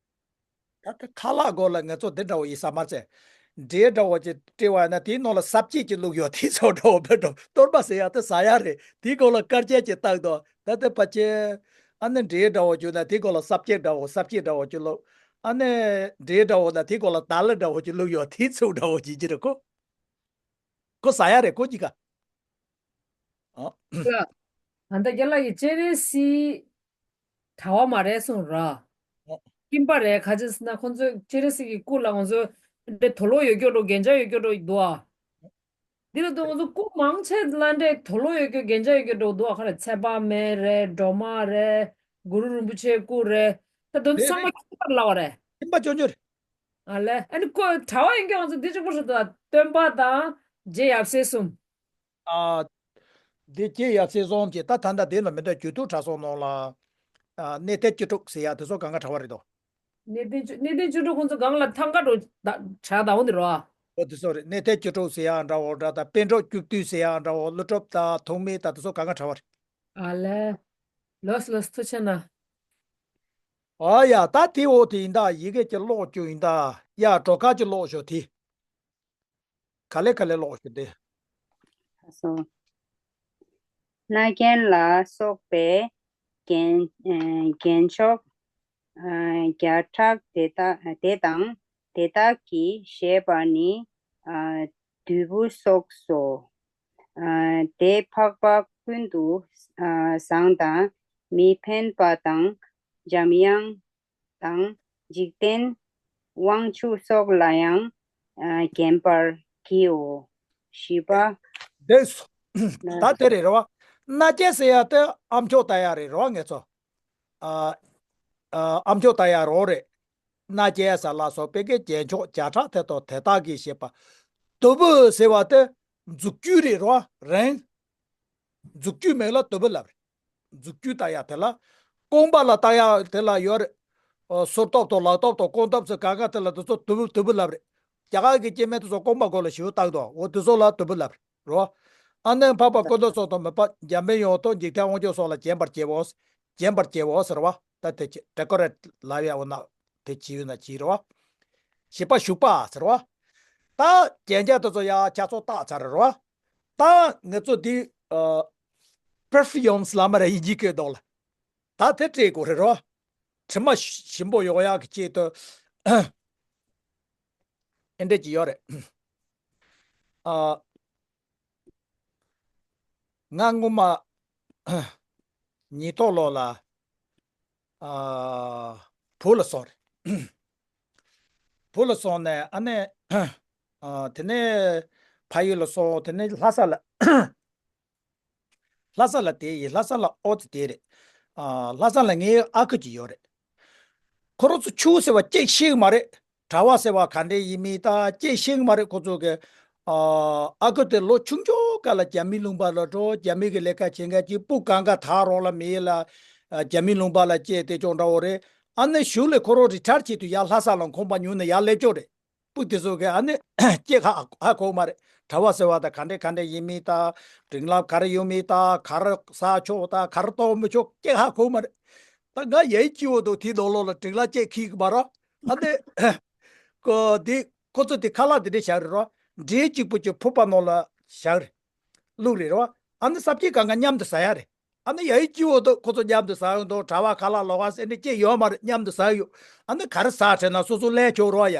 ད་ལྟ་ཁ་ལག་སྒོ་ལ་ང་ཚོ་འདི་འདྲ་བོ་ཡིན་ས་མ་ཚད། འབྲས་འདྲ་བོ་ཅིག་སྤྲད་པ་ཡིན་ན་དེའི་ནང་ལ་ས་བཅད་ཅིག་བླུགས་ཡོད། དེ་ཚོ་འདྲ་བོ་བོད་འགྲོ་གཏོར་མ་ཟེར་ཡ་དེ་ཟ་ཡ་རེད། དེའི་སྒོ་ལ་དཀར་ཆས་ཅིག་བཏགས་འདུག་ད་ལྟ་ཕལ་ཆེར་ ཨ་ནི་འབྲས་འདྲ་བོ་བྱུང་ན་དེ་སྐོར་ལ་ས་བཅད་འདྲ་བོ་ས་བཅད་འདྲ་བོ་ཅིག་ཀློག་ཨ་ནི་འབྲས་འདྲ་བོ་ན་དེ་སྐོར་ལ་ད་ལི་འདྲ་བོ་ཅིག་ཀློག་ཡོད་དེ་ཚུགས་འདྲ་བོ་བྱེད་ཀྱི་རེད་ཁོ། ཁོ་ཟ་ཡ་རེད་ཁོ་གཉིས་ཀ། ཨ། ལ། ད་ལྟ་རྒན་ལགས་ཀྱིས་སྤྱན་རས་གཟིགས་གྲྭ་བ་མ་རེད་གསུངས་ར། ཨ། ཁྱིམ་པ་རེད། ག་ཅི་ཟེར་ན་ཁོང་ཚོས་སྤྱན་རས་གཟིགས་ཀྱི་སྐུ་ལ་ང་ཚོ་འདྲེ་དུག་ལོག་ཡོད་རྒྱུ་འགྲོ་རྒྱན་ཆ་ཡོད་རྒྱུ་འགྲོ་འདུག་ཨ། འདི་ལ་དུ་ང་ཚོ་སྐུ་མང་ཆེ་ལ་འདྲེ་དུག་ལོག་ཡོད་རྒྱུ་རྒྱན་ཆ་ཡོད་རྒྱུ་འགྲོ་འདུག་ཨ། ཁ་རེ་ཚེ་དཔག་མེད་རེད། སྒྲོལ་མ་རེད། གུ་རུ་རིན་པོ་ཆེའི་སྐུ་རེད། ད་དོན་རེད་ཚང་མ་རེད། ཁྱིམ་པར་ལབ་པ་རེད། ཁྱིམ་པ་ཅོ་ཅོ་རེད། ཨ་ལས། ཨ་ནི་ཁོ་གྲྭ་བ་ཡིན་གྱི་ང་ཚོ་འདི་གཅིག་པོ་ཞིག་ཏུ་སྟོན་པ་དང་རྗེ་ཡབ་སྲས་གསུམ། ཨ། འདི་རྗེ་ཡབ་སྲས་གསུམ་གྱི་ད་ད་ལྟ་འདི་ལ་མི་འདྲ་རྒྱུད་སྟོད་གྲྭ་ཚང་ནང་ལ། ཨ། གནས་བརྟན་བཅུ་དྲུག་ཟེར་ཡ་དེ་ཚོ་གང་ག་གྲྭ་བ་རེད་དོ། གནས་བརྟན་བཅུ་གནས་བརྟན་བཅུ་དྲུག་ཁོང་ཚོ་སྒང་ལ་ཐང་ག་འགྲོ་ད་གྲྭ་ཟླ་བོ་འདི་རོ། ཨོ་དེ་ཚོ་རེད། གནས་བརྟན་བཅུ་དྲུག་ཟེར་ཡ་འདྲ་བོ་འདྲ་ད་པཎ་གྲུབ་བཅུ་བདུན་ཟེར་ཡ་འདྲ་བོ་ཀླུ་སྒྲུབ་ད་ཐོགས་མེད་ད་དེ་ཚོ་གང་ག་གྲྭ་བ་རེད། ཨ་ལས། ལོས་ལོས་ཐུགས་ཆེ་གནང་། ཨ་ཡ་ད་དེ་འོ་དེ་ཡིན་ད་ཡི་གེ་ཅིག་ཀློག་རྒྱུ་ཡིན་ད། ཡ་གྲོ་ཁ་ཅིག་ཀློག་ཞོག་དེ། ག་ལེ་ག་ལེ་ཀློག་ཞོག་དེ། ལགས་སོ། རྣ་རྒྱན་ལ་སོགས་པའི་རྒྱན་ཨ་རྒྱན་མཆོག་ཨ་བརྒྱ་ཕྲག་དེ་དག་དེ་དང་དེ་དག་གི་ཞེས་པ་ནི་ཨ་བདུད་པོ་སོགས་སོ། ཨ་དེ་འཕགས་པ་ཀུན་ཏུ་ཨ་བཟང་དང་མི་ཕན་པ་དང་འཇམ་དབྱངས་དང་འཇིག་རྟེན་དབང་ཕྱུག་སོགས་ལ་ཡང་ཨ་བརྒྱན་པར་བགྱིའོ། བཞི་པ། འདི་ད་དེ་རེད་རེད་བ། རྣ་རྒྱན་ཟེར་ཡ་དེ་ཨ་མཆོག་ལྟ་ཡ་རེད་རེད་བ་ངེད་ཚོ། ཨ་ཨ་ཨ་མཆོག་ལྟ་ཡ་རོ་རེད། རྣ་རྒྱན་ཟེར་ལ་སོགས་པའི་གི་རྒྱན་མཆོག་བརྒྱ་ཕྲག་དེ་དང་དེ་དག་གི་ཞེས་པ། བདུད་པོ་ཟེར་བ་དེ་མཛུབ་གུ་རེད་རེད་བ་རེད། མཛུབ་གུ་མིང་ལ་བདུད་པོ་ལབ་རེད། མཛུབ་གུ་ལྟ་ཡ་དེ་ལ། རྐང་པ་ལ་ལྟ་ཡ་དེ་ལ་ཡོད་རེད། ཨོ་སོར་གདོབ་དང་ལག་གདོབ་དང་རྐང་གདོབ་ཚོ་ག་ག་དེ་ལ་དེ་ཚོ་བདུད་པོ་བདུད་པོ་ལབ་རེད། རྒྱ་གར་གྱི་སྐྱེ་དམན་དེ་ཚོ་རྐང་པ་སྒོ་ལ་ཞེ་པོ་བཏགས་འདུག་འོ་དེ་ཚོ་ལ་བདུད་པོ་ལབ་རེད་རོ། ཨ་ནི་འཕགས་པ་ཀུན་ཏུ་བཟང་དང་མི་ཕམ་འཇམ་པའི་དབྱངས་དང་འཇིག་རྟེན་དབང་ཕྱུག་སོགས་ལ་བརྒྱན་པར་བགྱིའོ། བརྒྱན་པར་བགྱིའོ་ཟེར་བ། ད་དེ་ཅི་ཌེ་ཀོ་རེཊ་ལབ་ཡ་འོ་ན་དེ་བྱས་ཡོད་ན་བྱས་རོ། བཞི་པ་བཞུགས་པ་ཟེར་བ། ད་རྒྱན་ཆ་དེ་ཚོ་ཡ་ཆ་ཚང་བཏགས་ཚར་རེད་རོ། ད་ངེད་ཚོ་འདི་ཨ་པར་ཕིའུམ་ལབ་མ་རེད་དབྱིན་ཇི་སྐད་ཐོག་ལ། ད་དེ་སྤྲས་དགོས་རེད་རོ། དྲི་མ་ཞིམ་པོ་ཡོང་ཡག་གི་ཆེད་དུ་ཨེ་འདྲ་ཅིག་ཡོད་རེད། ཨ། ང་སྔོན་མ་ཉིས་སྟོང་ལོ་ལ་ཨ་བོད་ལ་སོང་རེད། བོད་ལ་སོང་ནས་ཨ་ནི་ཨ་དེ་ནས་ཕ་ཡུལ་ལ་སོང་། དེ་ནས་ལྷ་ས་ལ་ལྷ་ས་ལ་བསྡད་ཡིན། ལྷ་ས་ལ་ཨོ་ཙི་བསྡད་རེད། ཨ་ལྷ་ས་ལ་ངའི་ཨ་ཁུ་ཅིག་ཡོད་རེད། ཁོ་རང་ཚོ་ཆུ་ཟེར་བ་སྐད་ཤེས་ཀྱི་མ་རེད། གྲྭ་བ་ཟེར་བ་ག་འདྲས་ཡིན་མིན་ད་སྐད་ཤེས་ཀྱི་མ་རེད་ཁོ་ཚོ་གི། ཨ་ཨ་ཁུ་དེ་ལོ་ཆུང་ཆུང་སྐབས་ལ་རྒྱ་མི་ལུང་པ་ལ་འགྲོ། རྒྱ་མི་གི་ལས་ཀ་བྱེད་མཁན་གྱི་སྤུ་གང་ག་ད་རོགས་ལ་མི་ཡིན་ལ། ཨ་རྒྱ་མི་ལུང་པ་ལ་སྐྱེས་ཏེ་ཅོག་འདྲ་བོ་རེད། ཨ་ནི་གཞུག་ལ་ཁོ་རང་རི་ཊ་ཡར་བྱེད་དུས་ཡར་ལྷ་ས་ལ་ཁང་པ་ཉོས་ནས་ཡར་སླེབས་ཅོག་རེད། སྤུ་དེ་ཚོ་གི་ཨ་ནི་སྐད་ཧ་ཧ་གོ་མ་རེད། གྲྭ་བ་ཟེར་བ་ད་ག་འདྲས་ག་འདྲས་ཡིན་མིན་ད། རིན་རླབས་ག་རེ་ཡོད་མིན་ད། ག་རེ་ཟ་ཆོག་ད་ག་རེ་གཏོང་མི་ཆོག་སྐད་ཧ་གོ་མ་རེད། ད་ང་ཡའི་སྐྱིད་པོ་འདུག་དེའི་ནང་ལོགས་ལ་དྲིན་ལ་སྐད་ཁྱེར་གི་མ་རེད། ཨ་ནི་ཁོ་དེ་ཁོ་ཚོ་དེ་ཁ་ལག་དེ་འདྲས་བཞག་རེད་རོ། འབྲས་གཅིག་པུ་གྱི་ཕོར་པ་ནང་ལ་བཞག་རེད། བླུགས་རེད་རོ། ཨ་ནི་ས་བཅད་གང་ག་མཉམ་དུ་ཟ་ཡ་རེད། ཨ་ནི་ཡ་ཡི་སྐྱིད་པོ་འདུག་ཁོ་ཚོ་མཉམ་དུ་ཟ་ཡོང་དུས་གྲྭ་བ་ཁ་ལག་ལོགས་ཀ་ཟེར་ནས་ཅི་ཡོད་མ་རེད། མཉམ་དུ་ཟ་ཡོད། ཨ་ནི་ག་རེ་ཟ་དྲན་ན་སོ་སོ་ལེན་ཆོག་རོགས་ཡ།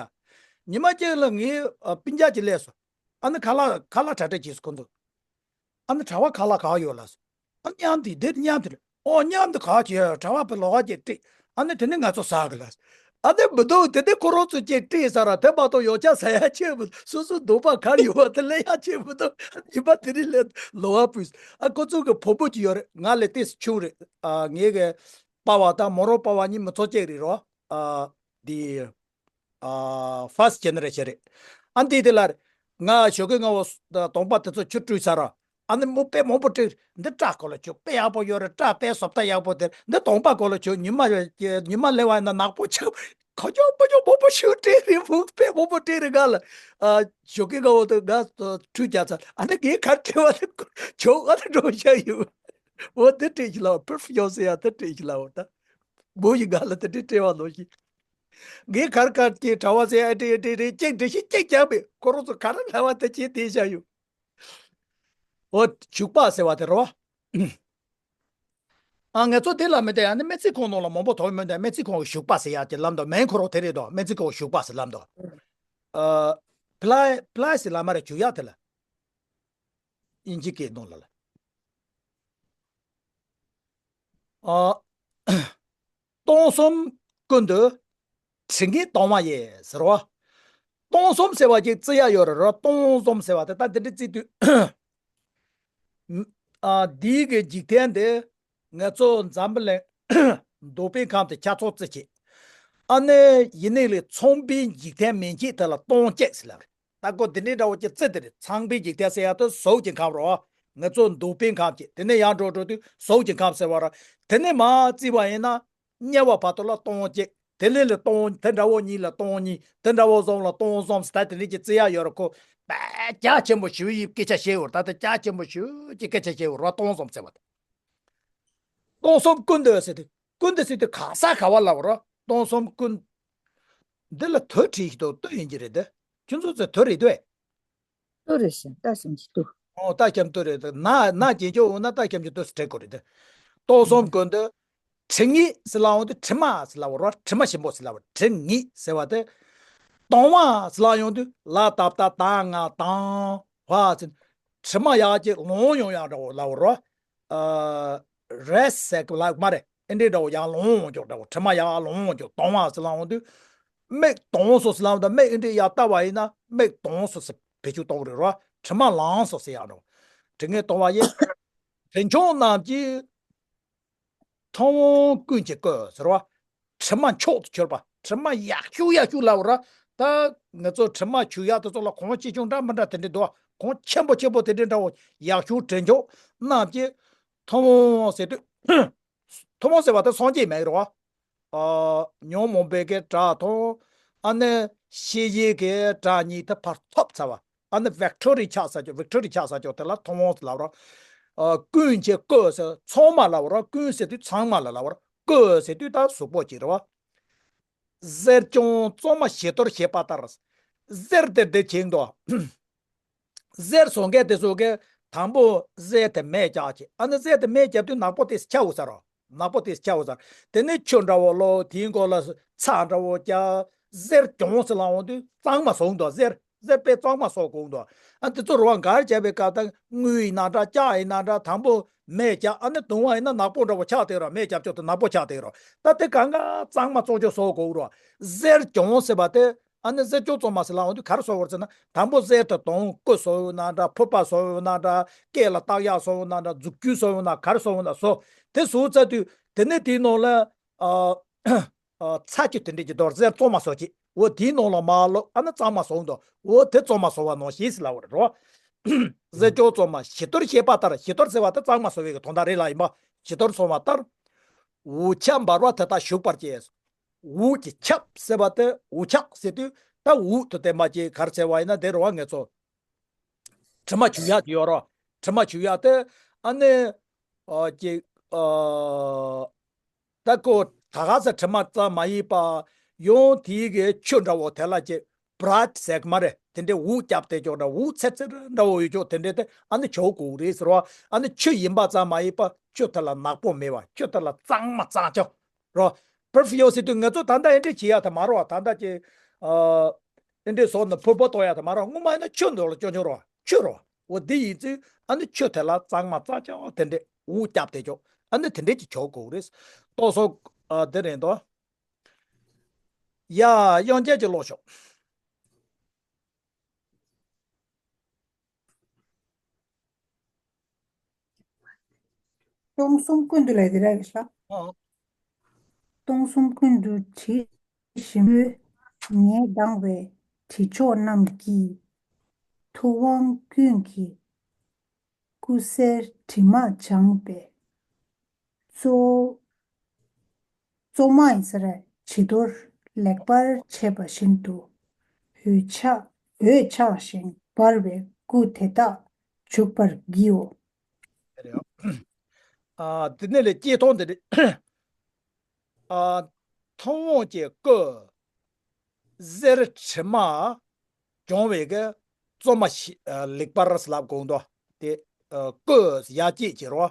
ཉི་མ་གཅིག་ལ་ངའི་ཨ་སྤུན་ཀྱག་ཅིག་སླེབས་སོང་། ཨ་ནི་ཁ་ལག་ཁ་ལག་གྲ་སྒྲིག་བྱས་སོང་ཁོ་ཚོ། ཨ་ནི་གྲྭ་བ་ཁ་ལག་ག་ཡོད་ལབ་སོང་། ཨ་མཉམ་དུ་འདིར་མཉམ་དུ་རེད། ཨོ་མཉམ་དུ་ག་བྱེད་གྲྭ་བ་པའི་ལོགས་ཀ་ཅིག་སྤྲད། ཨ་ནི་དེ་ནི་ང་ཚོ་ཟ་གི་ལབ་སོང་། ཨ་ནི་མི་འདུག་དེ་ནི་ཁོ་རང་ཚོ་ཅིག་སྤྲད་ཟ་ར་དེ་མ་གཏོགས་ཡོང་ཆ་ཟ་ཡ་ཆེ་མི་འདུག་སོ་སོ་འདོད་པ་ག་རེ་ཡོད་པ་དེ་ལེན་ཡ་ཆེ་མི་འདུག་ཉི་མ་དེ་རིང་ལས་ལོ་བ་སྤུས། ཨ་ཁོ་ཚོ་གི་བུ་མོ་ཅིག་ཡོད་རེད། ང་ལས་ཏོག་ཙམ་ཆུང་རེད། ཨ་ངའི་གི་པ་ཕ་དང་མོ་རང་པ་ཕ་གཉིས་མི་ཚོགས་གཅིག་རེད་རོ། ཨ་འདི་ཨ་ཕར་སི་ཊི་ཇེ་ནེ་རེ་ཤན་རེད། ཨ་འདི་དེ་ལ་ང་ཞོགས་ཀས་སྔ་བོ་གདོང་པ་དེ་ཚོ་ཆུ་བཀྲུས་ཚར་ར། ཨ་ནི་མོ་དཔེ་མང་པོ་སྤྲད། འདི་སྐྲ་གོ་ལ་ཆུ་དཔེ་ཡག་པོ་ཡོད་རེད། སྐྲ་དཔེ་བཟོ་ལྟ་ཡག་པོ་དེ་འདི་གདོང་པ་གོ་ལ་ཆུ་ཉི་མ་ཉི་མ་སླེབས་པ་ཡིན་ན་ནག་པོ་ཆགས། ཁོ་ཅོག་པོ་ཅོག་མང་པོ་ཞིག་སྤྲད་རེད། མོ་དཔེ་མང་པོ་སྤྲད་རེད། ང་ལ་ཨ་ཞོགས་ཀས་སྔ་བོ་དེ་ང་ཁྲུས་རྒྱག་ཚར། ཨ་ནི་ངས་ག་རེ་སྤྲད་པ་དེ་ཆོག་ཨ་ནི་འགྲོ་བཞག་ཡོད། འོ་དེ་སྤྲད་ཤི་ལ་པར་ཕིའུམ་ཟེར་ཡ་དེ་སྤྲད་ཤི་ལ་འོ་ད། མོ་ཡིས་ང་ལ་དེ་འདྲས་སྤྲད་པ་ནང་བཞིན། ངས་གར་གར་གྱི་གྲྭ་བ་ཟེར་ཨེ་འདྲས་ཨེ་འདྲས་རེད་ཅེས་འདྲི་ཞིག་ཅེས་རྒྱག་པས་ཁོ་རང་ཚོ་ག་རེ་ལབ་པ་དེ་བྱས་བསྡད་བཞག་ཡོད། འོ་བྱུག་པ་ཟེར་བ་དེ་རེད་བ། ཨ། ང་ཚོ་དེ་ལ་མི་དེ་ཨ་ནི་སྨན་རྩིས་ཁང་ནང་ལ་མང་པོ་ཐོན་མི་འདུག་སྨན་རྩིས་ཁང་གི་ཞུགས་པ་ཟེར་ཡག་གི་ལབ་འདུག་མིང་ཁོ་རང་དེ་རེད་འདུག་སྨན་རྩིས་ཁང་གི་ཞུགས་པ་ཟེར་ལབ་འདུག་ཨ། ཕ་ལ་ཕ་ལ་ཟེར་ལབ་མ་རེད། བྱུག་ཡག་དེ་ལ། དབྱིན་ཇི་སྐད་ནང་ལ་ལ། ཨ། སྟོང་གསུམ་ཀུན་ཏུ་དྲི་ངད་སྟོང་བ་ཡི་ཟེར་བ། སྟོང་གསུམ་ཟེར་བ་ཅིག་བརྩི་ཡག་ཡོད་རེད་རོ། སྟོང་གསུམ་ཟེར་བ་དེ་ད་འདི་འདྲ་བརྩི་དུས། ཨ། འདིའི་གི་འཇིག་རྟེན་འདི་ང་ཚོ་འཛམ་བུ་གླིང་འདུག་པའི་ཁམས་དེ་ཆ་ཚང་བརྩི་བྱེད། ཨ་ནི་ཡིན་ནའི་ལས་ཚངས་པའི་འཇིག་རྟེན་མན་ཆད་དེ་ལ་སྟོང་བྱེད་ཟེར་ལབ་རེད། ད་ཀོ་འདི་འདྲའི་འདྲ་བོ་ཅིག་བརྩི་དེ་རེད། ཚངས་པའི་འཇིག་རྟེན་ཟེར་ཡག་དེ་གཟུགས་ཀྱི་ཁམས་རོ། ང་ཚོ་འདུག་པའི་ཁམས་ཀྱི་དེ་ནས་ཡར་འགྲོ་འགྲོ་དུས་གཟུགས་ཀྱི་ཁམས་ཟེར་བ་ར། དེ་ནས་མར་བརྩིས་པ་ཡིན་ན། དམྱལ་བ་བར་དུ་ལ་སྟོང་བྱེད། དེ་ལས་ལ་སྟོང་དེ་འདྲ་བོ་གཉིས་ལ་སྟོང་གཉིས། དེ་འདྲ་བོ་གསུམ་ལ་སྟོང་གསུམ་ཟེར། ད་དེ་འདྲ་ཅིག་བརྩི་ཡག་ཡོད་ར་ཁོ། པ། རྒྱ་ཆེན་པོ་ཞེ་པོ་ཡི་སྐད་ཆ་བཤད་ཡོད་ར། ད་ལྟ་རྒྱ་ཆེན་པོ་ཞེ་པོ་ཅིག་སྐད་ཆ་བཤད་ཡོད་ར། སྟོང་གསུམ་ཟེར་བ་དེ། སྟོང་གསུམ་ཀུན་ཏུ་ཟེར་དུས་ཀུན་ཏུ་ཟེར་དུས་ག་ས་ག་བ་ལབ་ར། སྟོང་གསུམ་ཀུན། འདི་ལ་དོ་བྲིས་ཤིག་ཏུ་ལྟོས་ཡིན་གྱི་རེད་དེ། ཁྱོད་ཚོ་ཚོས་དོ་རེད་དོ། ལྟོས་རེད་ཤིང་ལྟ་ཤིང་གྱི་ལྟོས། ཨོ། ལྟ་ཤམ་ལྟོས་རེད་དེ། ན་ན་རྒྱན་ཆོག་འོ་ན་ལྟ་ཤམ་གྱི་ལྟོས་སུ་བྲིས་དགོས་རེད་དེ། སྟོང་གསུམ་ཀུན་ཏུ། དྲི་ངད་ཟེར་ལབ་འོང་དུས་དྲི་མ་ཟེར་ལབ་ར། དྲི་མ་ཞིམ་པོ་ཟེར་ལབ་ར། དྲི་ངད་ཟེར་བ་དེ། སྟོང་བ་ཟེར་ལབ་ཡོང་དུས་ལ་ད་བཏགས་ད་ང་དང་བ་ཟེར། དྲི་མ་ཡག་ཅིག་ལངས་ཡོང་ཡག་འདྲ་བོ་ལབ་ར། ཨ། རེས་ཟེར་གི་ལབ་མ་རེད། ཨེ་འདྲའི་འདྲ་བོ་ཡར་ལངས་འོང་ཀྱོག་འདྲ་བོ། དྲི་མ་ཡར་ལངས་འོང་ཀྱོག་སྟོང་བ་ཟེར་ལབ་འོང་དུས། མིག་གདོང་སོ་ཟེར་ལབ་དང་མིག་ཨེ་འདྲའི་ཡར་ལྟ་བ་ཡིན་ན་མིག་གདོང་སོ་ཟེར་བེད་སྤྱོད་གཏོང་གི་རེད་རོ། དྲི་མ་ལངས་སོ་ཟེར་ཡག་འདྲ་བོ། དྲི་ངད་སྟོང་བ་ཡི། དྲི་མཆོག་རྣམས་ཀྱིས། མཐོང་བ་ཀུན་གྱིས་བསྐོས་ཟེར་བ། དྲི་མ་མཆོག་ཏུ་གྱུར་པ། དྲི་མ་ཡག་ཤོས་ཡག་ཤོས་ལབ་ར། ད་ང་ཚོ་དྲི་མ་བྱུག་ཡག་དེ་ཚོ་ལ་གོང་ཆེ་ཆུང་འདྲ་མི་འདྲ་དེ་འདྲ་འདུག་གོང་ཆེན་པོ་ཆེན་པོ་དེ་འདྲ་འདྲ་བོ་ཡག་ཤོས་དྲི་མཆོག་རྣམས་ཀྱིས། མཐོང་བ་ཟེར་དུས། མཐོང་བ་ཟེར་བ་དེ་སངས་རྒྱས་མིང་རེད་བ། ཨ། ཉོན་མོངས་པའི་གི་དགྲ་དང་། ཨ་ནི་ཤེས་བྱའི་གི་དགྲ་གཉིས་དེ་ཕར་ཐོབ་ཚར་བ། ཨ་ནི་ཝིག་ཊོ་རི་ཆགས་ས་ཅོག་ཝིག་ཊོ་རི་ཆགས་ས་ཅོག་དེ་ལ་མཐོང་བ་ལབ་ར། ཨ། ཀུན་གྱིས་བསྐོས་ཟེར་ཚང་མ་ལབ་ར། ཀུན་ཟེར་དུས་ཚང་མ་ལ་ལབ་ར། བསྐོས་ཟེར་དུས་ད་གཟུགས་པོ་གཅིག་རེད་བ། གཟེར་ཀྱང་གཙང་མ་བྱི་དོར་བྱེད་པ་ལྟར། གཟེར་དེ་འདི་བྱེད་འདུག་གཟེར་བཟོ་མཁན་དེ་ཚོ་གིས་དང་པོ་གཟེར་དེ་མེ་བརྒྱབ་བྱས། ཨ་ནི་གཟེར་དེ་མེ་བརྒྱབ་དུས་ནག་པོ་དེ་ཆགས་འོང་ས་རོ། ནག་པོ་དེ་ཆགས་འོང་ས། དེ་ནས་ཆུ་འདྲ་བོ་བླུགས། དེའི་མགོ་ལ་ཚྭ་འདྲ་བོ་བརྒྱབ། གཟེར་གྱོང་ཟེར་ལབ་འོང་དུས་གཙང་མ་བཟོ་འདུག་གཟེར་གཟེར་དཔེ་གཙང་མ་བཟོ་དགོས་འདུག་ཨ། དེ་ཚོ་རུ་བ་འགར་བརྒྱབ་པའི་སྐབས་དང་དངུལ་ཡིན་ན་འདྲ། ལྕགས་ཡིན་ན་འདྲ། དང་པོ་མེ་བརྒྱབ། ཨ་ནི་དུང་བ་ཡིན་ན་ནག་པོ་འདྲ་བོ་ཆགས་བསྡད་རོ། མེ་བརྒྱབ་ཆོག་ཏུ་ནག་པོ་ཆགས་བསྡད་རོ། ད་དེ་གང་ག་གཙང་མ་གཙང་ཆོག་བཟོ་དགོས་རོ། གཟེར་གྱོང་ཟེར་བ་དེ། ཨ་ནི་གཟེར་གྱོང་བཙོང་མ་ཟེར་ལབ་འོང་དུས་ག་རེ་བཟོ་བར་ཟེར་ན། དང་པོ་གཟེར་དེ་དོང་སྐུ་བཟོ་ཡོང་ན་འདྲ། ཕུར་པ་བཟོ་ཡོང་ན་འདྲ། སྐེ་ལ་བཏགས་ཡག་བཟོ་ཡོང་ན་འདྲ། མཛུབ་གུ་བཟོ་ཡོང་ན་ག་རེ་བཟོ་ཡོང་ན་བཟོ། དེ་བཟོ་ཚར་དུས་དེ་ནས་དེའི་ནང་ལ། ཨ། ཨ། ཚྭ་ཅིག་དེ་འདྲས་ཀྱི་དོར་གཟེར་བཙོང་མ་བཟོ་ཅིག་འོ་དེའི་ནང་ལ་མ་ལོ། ཨ་ནི་གཙང་མ་བཟོ་འདུག་འོ་དེ་བཙོང་མ་བཟོ་བ་ནང་བཞིན་ཟེར་ལབ་པ་རེད་རོ། གཟེར་གྱོང་བཙོང་མ་བྱི་དོར་བྱེད་པ་ལྟར། བྱི་དོར་ཟེར་བ་དེ་གཙང་མ་བཟོ་བའི་གི་དོན་དག་རེད་ལ། ཡིན་པ་བྱི་དོར་བཙོང་བ་ལྟར། འུ་ཆ་འབར་བ་དེ་དག་བྱུག་པར་བྱས། འུ་གི་ཆབ་ཟེར་བ་དེ། འུ་ཆ་ཟེར་དུས་ད་འུ་དེ་དེ་མ་ཅིག་ག་རེ་ཟེར་བ་ཡིན་ན་དེ་རེད་བ། ངེད་ཚོ་དྲི་མ་བྱུག་ཡག་དེ་ཡོད་རོ། དྲི་མ་བྱུག་ཡག་དེ། ཨ་ནི། ཨ། ཅིག་ཨ། ད་ཀོ་ད་ག་ས་དྲི་མ་ཙམ་མ་ཡིན་པ། ཡང་དེའི་གི་ཆུ་འདྲ་བོ་དེ་ལ་ཅིག་བྲ་ཟེར་གི་མ་རེད། དེ་འདྲའི་འུ་བརྒྱབ་བསྡད་ཀྱོག་འདྲ། འུ་ཚེར་ཚེར་འདྲ་བོ་ཡོད་ཀྱོག་དེ་འདྲའི་དེ་ཨ་ནི་བྱུག་དགོས་རེད་ཟེར་བ། ཨ་ནི་ཆུ་ཡིན་པ་ཙམ་མ་ཡིན་པ་ཆུ་དེ་ལ་ནག་པོ་མེད་པ། ཆུ་དེ་ལ་གཙང་མ་གཙང་ཆོག་རོ། པར་ཕིའུམ་ཟེར་དུས་ང་ཚོ་ད་ལྟ་ཨེ་འདྲས་བྱེད་ཡག་དེ་མ་རེད་བ། ད་ལྟ་ཀྱི། ཨ། ཨེ་འདྲས་བཟོ་ནས་ཕུར་པ་གཏོང་ཡག་དེ་མ་རེད། སྔོན་མ་ཡིན་ན་ཆུ་འདྲ་བོ་ལ་ཅོ་ཅོ་རོ། ཆུ་རོ། འོ་དེ་ཡིན་ཚེ་ཨ་ནི་ཆུ་དེ་ལ་གཙང་མ་གཙང་ཆོག་དེ་འདྲས་འུ་བརྒྱབ་བསྡད་ཀྱོག་ཨ་ནི་དེ་འདྲས་ཀྱི་བྱུག་དགོས་རེད། ཏོག་ཙམ། ཨ། དེ་རེད་འདུག་ཡ། དབྱངས་ཅན་གྱིས་ཀློག་ཤོག་སྟོང་གསུམ་ཀུན་ཏུ་ལས་དེ་ར་གི་ཤ། ཨོ། སྟོང་གསུམ་ཀུན་ཏུ་དྲི་ཞིམ་པོའི། ངད་ལྡང་བའི་དྲི་མཆོག་རྣམས་ཀྱིས། ཐུབ་དབང་ཀུན་གྱི་སྐུ་གསེར་དྲི་མ་སྦྱངས་པའི། གཙོ། གཙོ་མ་ཡིན་ས་རེད། བྱི་དོར་ལེགས་པར་བྱས་པ་བཞིན་དུ། འོད་ཆགས་འོད་ཆགས་ཤིང་འབར་བའི་སྐུ་དེ་དག་བྱུག་པར་བགྱིའོ། ཨ། དེ་ནས་ལས་སྐྱེས་ཐོང་དེ་རེད། ཨ། མཐོང་བ་ཀྱི་སྐུ། གཟེར་དྲི་མ་སྦྱོང་བའི་གི་གཙོ་མ་ཞིག་ཨ། ལེགས་པར་ལབ་དགོས་འདུག་དེ། ཨ། སྐུ་ཡ་སྐྱེད་ཀྱི་རོ།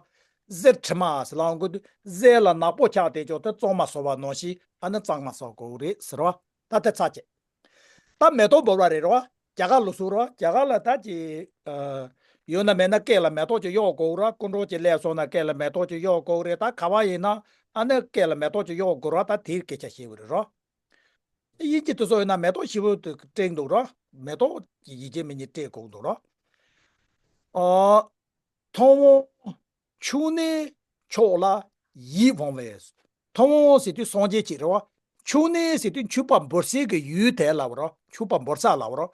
གཟེར་དྲི་མ་ཟེར་ལབ་དགོས་དུས་གཟེར་ལ་ནག་པོ་ཆགས་བསྡད་ཀྱོག་དེ་གཙང་མ་བཟོ་བ་ནང་བཞིན་ཨ་ནི་གཙང་མ་བཟོ་དགོས་རེད་ཟེར་བ། ད་དེ་ཚར་བྱས། ད་མེ་ཏོག་འབུལ་བ་རེད་རོ། རྒྱ་གར་ལུགས་སྲོལ་རོ། རྒྱ་གར་ལ་ད་ཅི་ཨ་ཡོད་ན་མེད་ན་སྐེ་ལ་མེ་ཏོག་ཅིག་གཡོག་དགོས་རོ། སྐུ་མགྲོན་ཅིག་སླེབས་སོང་ན་སྐེ་ལ་མེ་ཏོག་ཅིག་གཡོག་དགོས་རེད། ད་ག་བ་ཡིན་ན་ཨ་ནི་སྐེ་ལ་མེ་ཏོག་ཅིག་གཡོག་དགོས་རོ། ད་དེའི་སྐད་ཆ་བཤད་པ་རེད་རོ། དབྱིན་ཇི་དེ་ཚོ་ཡིན་ན་མེ་ཏོག་ཞིབ་པོ་དེ་སྤྲད་འདུག་རོ། མེ་ཏོག་ཡིན་གཅིག་མིན་གཅིག་སྤྲད་དགོས་འདུག་རོ། ཨ། ཐུབ་དབང་མཆོག་གནས་མཆོག་ལ་ཡིད་འོང་བས། ཐུབ་དབང་ཟེར་དུས་སངས་རྒྱས་ཀྱི་རེད་བ། མཆོག་གནས་ཟེར་དུས་མཆོད་པ་འབུལ་སའི་གི་ཡུལ་དེ་ལབ་རོ། མཆོད་པ་འབུལ་ས་ལབ་རོ།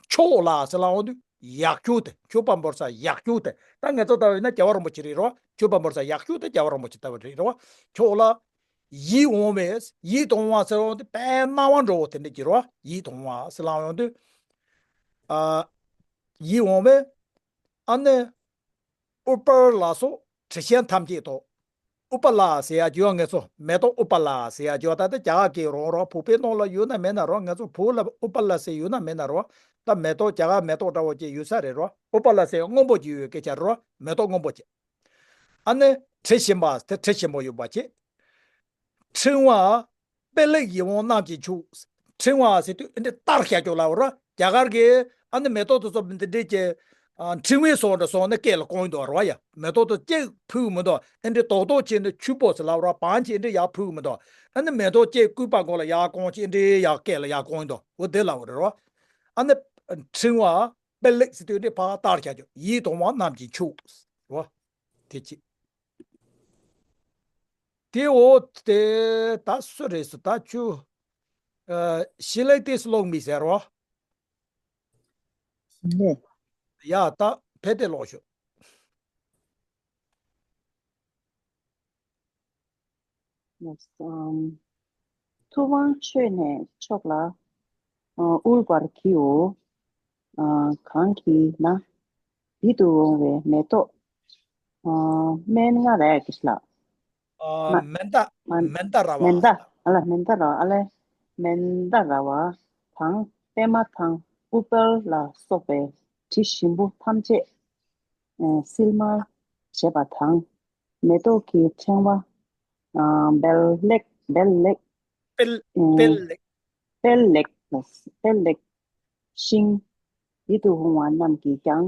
མཆོག་ལ་ཟེར་ལབ་འོང་དུས་ཡག་ཤོས་དེ། མཆོད་པ་འབུལ་ས་ཡག་ཤོས་དེ། ད་ང་ཚོ་ལྟ་བས་ན་རྒྱལ་བ་རིན་པོ་ཆེ་རེད་རོ། མཆོད་པ་འབུལ་ས་ཡག་ཤོས་དེ་རྒྱལ་བ་རིན་པོ་ཆེ་ལྟ་བུ་རེད་རོ། མཆོག་ལ་ཡིད་འོང་བས། ཡིད་འོང་བ་ཟེར་འོང་དུས་དཔེ་སྣང་བ་འགྲོ་བོ་དེ་འདྲ་གྱི་རོ། ཡིད་འོང་བ་ཟེར་ལབ་འོང་དུས། ཨ། ཡིད་འོང་བས། ཨ་ནི། ཨུཏྤལ་ལ་སོགས་དྲི་ཞིམ་ཐམས་ཅད་དོ། ཨུཏྤལ་ཟེར་ཡ་ཅིག་ཡོད། ང་ཚོ་མེ་ཏོག་ཨུཏྤལ་ཟེར་ཡ་ཅིག་ཡོད། ད་ལྟ་རྒྱ་གར་གྱི་རང་རང་བོད་པའི་ནང་ལ་ཡོད་ན་མེད་ན་རོ། ང་ཚོ་བོད་ལ་ཨུཏྤལ་ཟེར་ཡོད་ན་མེད་ན་རོ། ད་མེ་ཏོག་རྒྱ་གར་མེ་ཏོག་འདྲ་བོ་ཅིག་ཡོད་ས་རེད་རོ། ཨུཏྤལ་ཟེར་སྔོན་པོ་ཅིག་ཡོད་སྐད་ཆ་རོ། མེ་ཏོག་སྔོན་པོ་ཅིག་ཨ་ནི་དྲི་ཞིམ་པ་དེ་དྲི་ཞིམ་པོ་ཡོད་པ་ཅིག་ཕྲེང་བ་པད་ལེགས་ཡིད་འོང་རྣམས་ཀྱི་མཆོག་ཕྲེང་བ་ཟེར་དུས་འདི་ལྟར་བྱ་རྒྱུ་ལ་འོ་ར། རྒྱ་གར་གྱི་ཨ་ནི་མེ་ཏོག་དེ་ཚོ་འདི་འདྲས་ཀྱི་ཨ་ཕྲེང་བའི་སོགས་འདྲ་སོང་ནས་སྐེ་ལ་གོན་འདུག་ར་བ་ཡ། མེ་ཏོག་དེ་གཅིག་ཕུལ་མི་འདུག་ཨ་འདྲས་རྡོག་རྡོག་བྱས་ནས་ཆུ་བོ་ཟེར་ལབ་ར། བང་ཆེ་འདྲས་ཡག་ཕུལ་མི་འདུག་ཨ་ནི་མེ་ཏོག་གཅིག་སྐུད་པ་མགོ་ལ་ཡག་གོན་ཅིག་འདྲས་ཡག་སྐེ་ལ་ཡག་གོན་འདུག་འོ་དེ་ལ་འོ་ར་བ། ཨ་ནི་ཕྲེང་བ་པད་ལེགས་ཟེར་དུས་འདྲས་ཕར་ལྟར་བྱ་རྒྱུ་ཡིད་འོང་བ་རྣམས་ཀྱི་མཆོག་ར་བ། དེ་གཅིག་དེ་འོ་དེ་ད་སུ་རེད་ཟེར་ད་ཁྱོད། ཨ། ཤེས་ལེགས་ཏེས་ཀློག་མི་ཟེར་རོ། ལེ། ཡ་ད་ཕེ་ཏེ་ཀློག་ཤོག་ལགས་སམ། ཐུབ་དབང་མཆོག་གནས་མཆོག་ལ། ཨ། དབུལ་བར་བགྱིའོ། ཨ། གང་གིས་ན། ཡིད་དུ་འོང་བའི་མེ་ཏོག་ཨ། སྨན་ང་ར་ཀི་ཤ་ལ། ཨ། མ། མན་ད། མན། མན་ད་ར་བ། མན་ད། ཨ་ལ་མན་ད་ར་བ། ཨ་ལས་མན་ད་ར་བ་དང་པད་མ་དང་ཨུཏྤལ་ལ་སོགས་པའི་དྲི་ཞིམ་པོ་ཐམས་ཅད། ཨ། སིལ་མར་བྱས་པ་དང་། མེ་ཏོག་གི་ཕྲེང་བ། ཨ། བལ་ལེགས། བལ་ལེགས། པེལ། ཨ། པེལ་ལེགས། པེལ་ལེགས། པེལ་ལེགས་ཤིང་། ཡིད་དུ་འོང་བ་རྣམས་ཀྱིས་ཀྱང་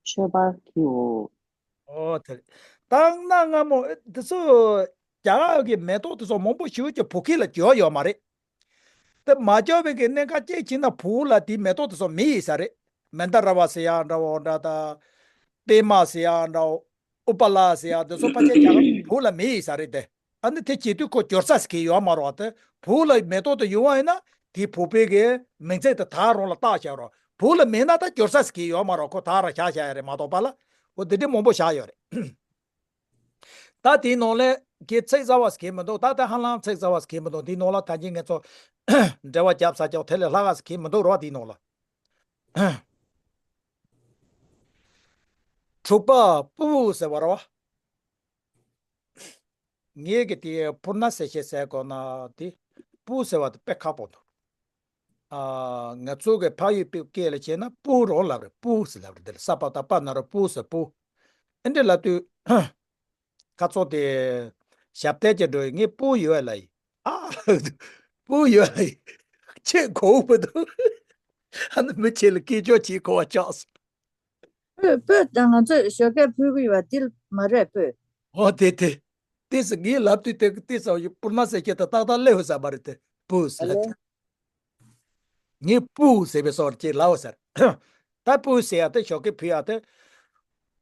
མཆོད་པར་བགྱིའོ། ཨོ་དེ་རེད། ད་གནའ་སྔ་མོ་དེ་ཚོ་རྒྱ་གར་གྱི་མེ་ཏོག་དེ་ཚོ་མང་པོ་ཞེ་པོ་ཅིག་བོད་སྐད་ལ་བསྒྱུར་ཡོད་མ་རེད། དེ་མ་བསྒྱུར་བའི་གི་གནད་འགག་ཅིག་བྱས་ན་བོད་ལ་དེའི་མེ་ཏོག་དེ་ཚོ་མེད་ཡིན་ས་རེད། མན་ད་ར་བ་ཟེར་ཡག་འདྲ་བོ་འདྲ་ད། པད་མ་ཟེར་ཡག་འདྲ་བོ། ཨུཏྤལ་ཟེར་ཡག་དེ་ཚོ་ཕལ་ཆེར་རྒྱ་གར་བོད་ལ་མེད་ཡིན་ས་རེད་དེ། ཨ་ནི་དེ་བྱེད་དུས་ཁོ་བསྒྱུར་ས་ཟེར་གྱི་ཡོད་མ་རེད་བ། དེ་བོད་ལ་མེ་ཏོག་དེ་ཡོད་པ་ཡིན་ན་དེའི་བོད་པའི་གི་མིང་ཚིག་དེ་ད་རུང་ལ་བཏགས་བཞག་རོགས། བོད་ལ་མེད་ན་ད་བསྒྱུར་ས་ཟེར་གྱི་ཡོད་མ་རེད། ཁོ་ད་རང་བཞག་བཞག་ཡ་རེད་མ་གཏོགས་པ་ལ། འོ་དེ་འདྲའི་མང་པོ་བཞག་ཡོད་རེད། ད་དེའི་ནང་ལས་གི་ཚིག་གསར་བ་ཟེར་གྱི་མི་འདུག་ད་ལྟ་ཧ་ལམ་ཚིག་གསར་བ་ཟེར་གྱི་མི་འདུག་དེའི་ནང་ལ་ད་གིན་ངེད་ཚོ་འགྲེལ་བ་རྒྱབ་ས་ཀྱང་དེ་ལས་ལྷག་ག་ཟེར་གྱི་མི་འདུག་རོགས། དེའི་ནང་ལ། དྲུག་པ་སྤུ་ཟེར་བ་རེད་བ། ངས་གི་དེ་པུར་ན་ཟེར་ཤེས་ཟེར་གོ་ན་དེ་སྤུ་ཟེར་བ་དེ་དཔེ་ཁག་པོ་འདུག་ཨ། ང་ཚོ་གི་ཕ་ཡུལ་སྐད་ལ་བྱས་ན་སྤུ་རང་ལབ་རེད། སྤུ་ཟེར་ལབ་རེད། དེ་ལ་ས་པ་ད་པ་ན་རོ་སྤུ་ཟེར་སྤུ། ཨེ་འདྲ་ལབ་དུས། ཁ་ཚོ་དེ་ཞབས་བརྟན་གྱི་འགྲོ་ཡི་ངས་སྤུ་ཡོད་ལ་ཡི། ཨ། སྤུ་ཡོད་ལ་ཡི། ཁྱེད་གོ་བུ་འདུག་ཨ་ནི་མི་ཁྱེད་ལ་སྐད་ཅོག་ཅིག་གོ་བ་ཆགས་སོང་། སྤོས་སྤོས་ད་ང་ཚོས་ཞོགས་ཀས་ཕུལ་གི་ཡོད་པ་འདི་མ་རེད་སྤོས། ཨོ་དེ་དེ། དེ་སི་ངའི་ལབ་དུས་དེ་དེ་ས་ཡི་པུར་ན་ཟེར་ཁྱེད་ད་ཏག་ཏག་སླེབས་ས་མ་རེད་དེ་སྤུ་ཟེར་ལ་དེ། ངས་སྤུ་ཟེར་བའི་སོར་ཅིག་ལབ་ཟེར། ད་སྤུ་ཟེར་ཡ་དེ་ཞོགས་ཀས་ཕུལ་ཡ་དེ།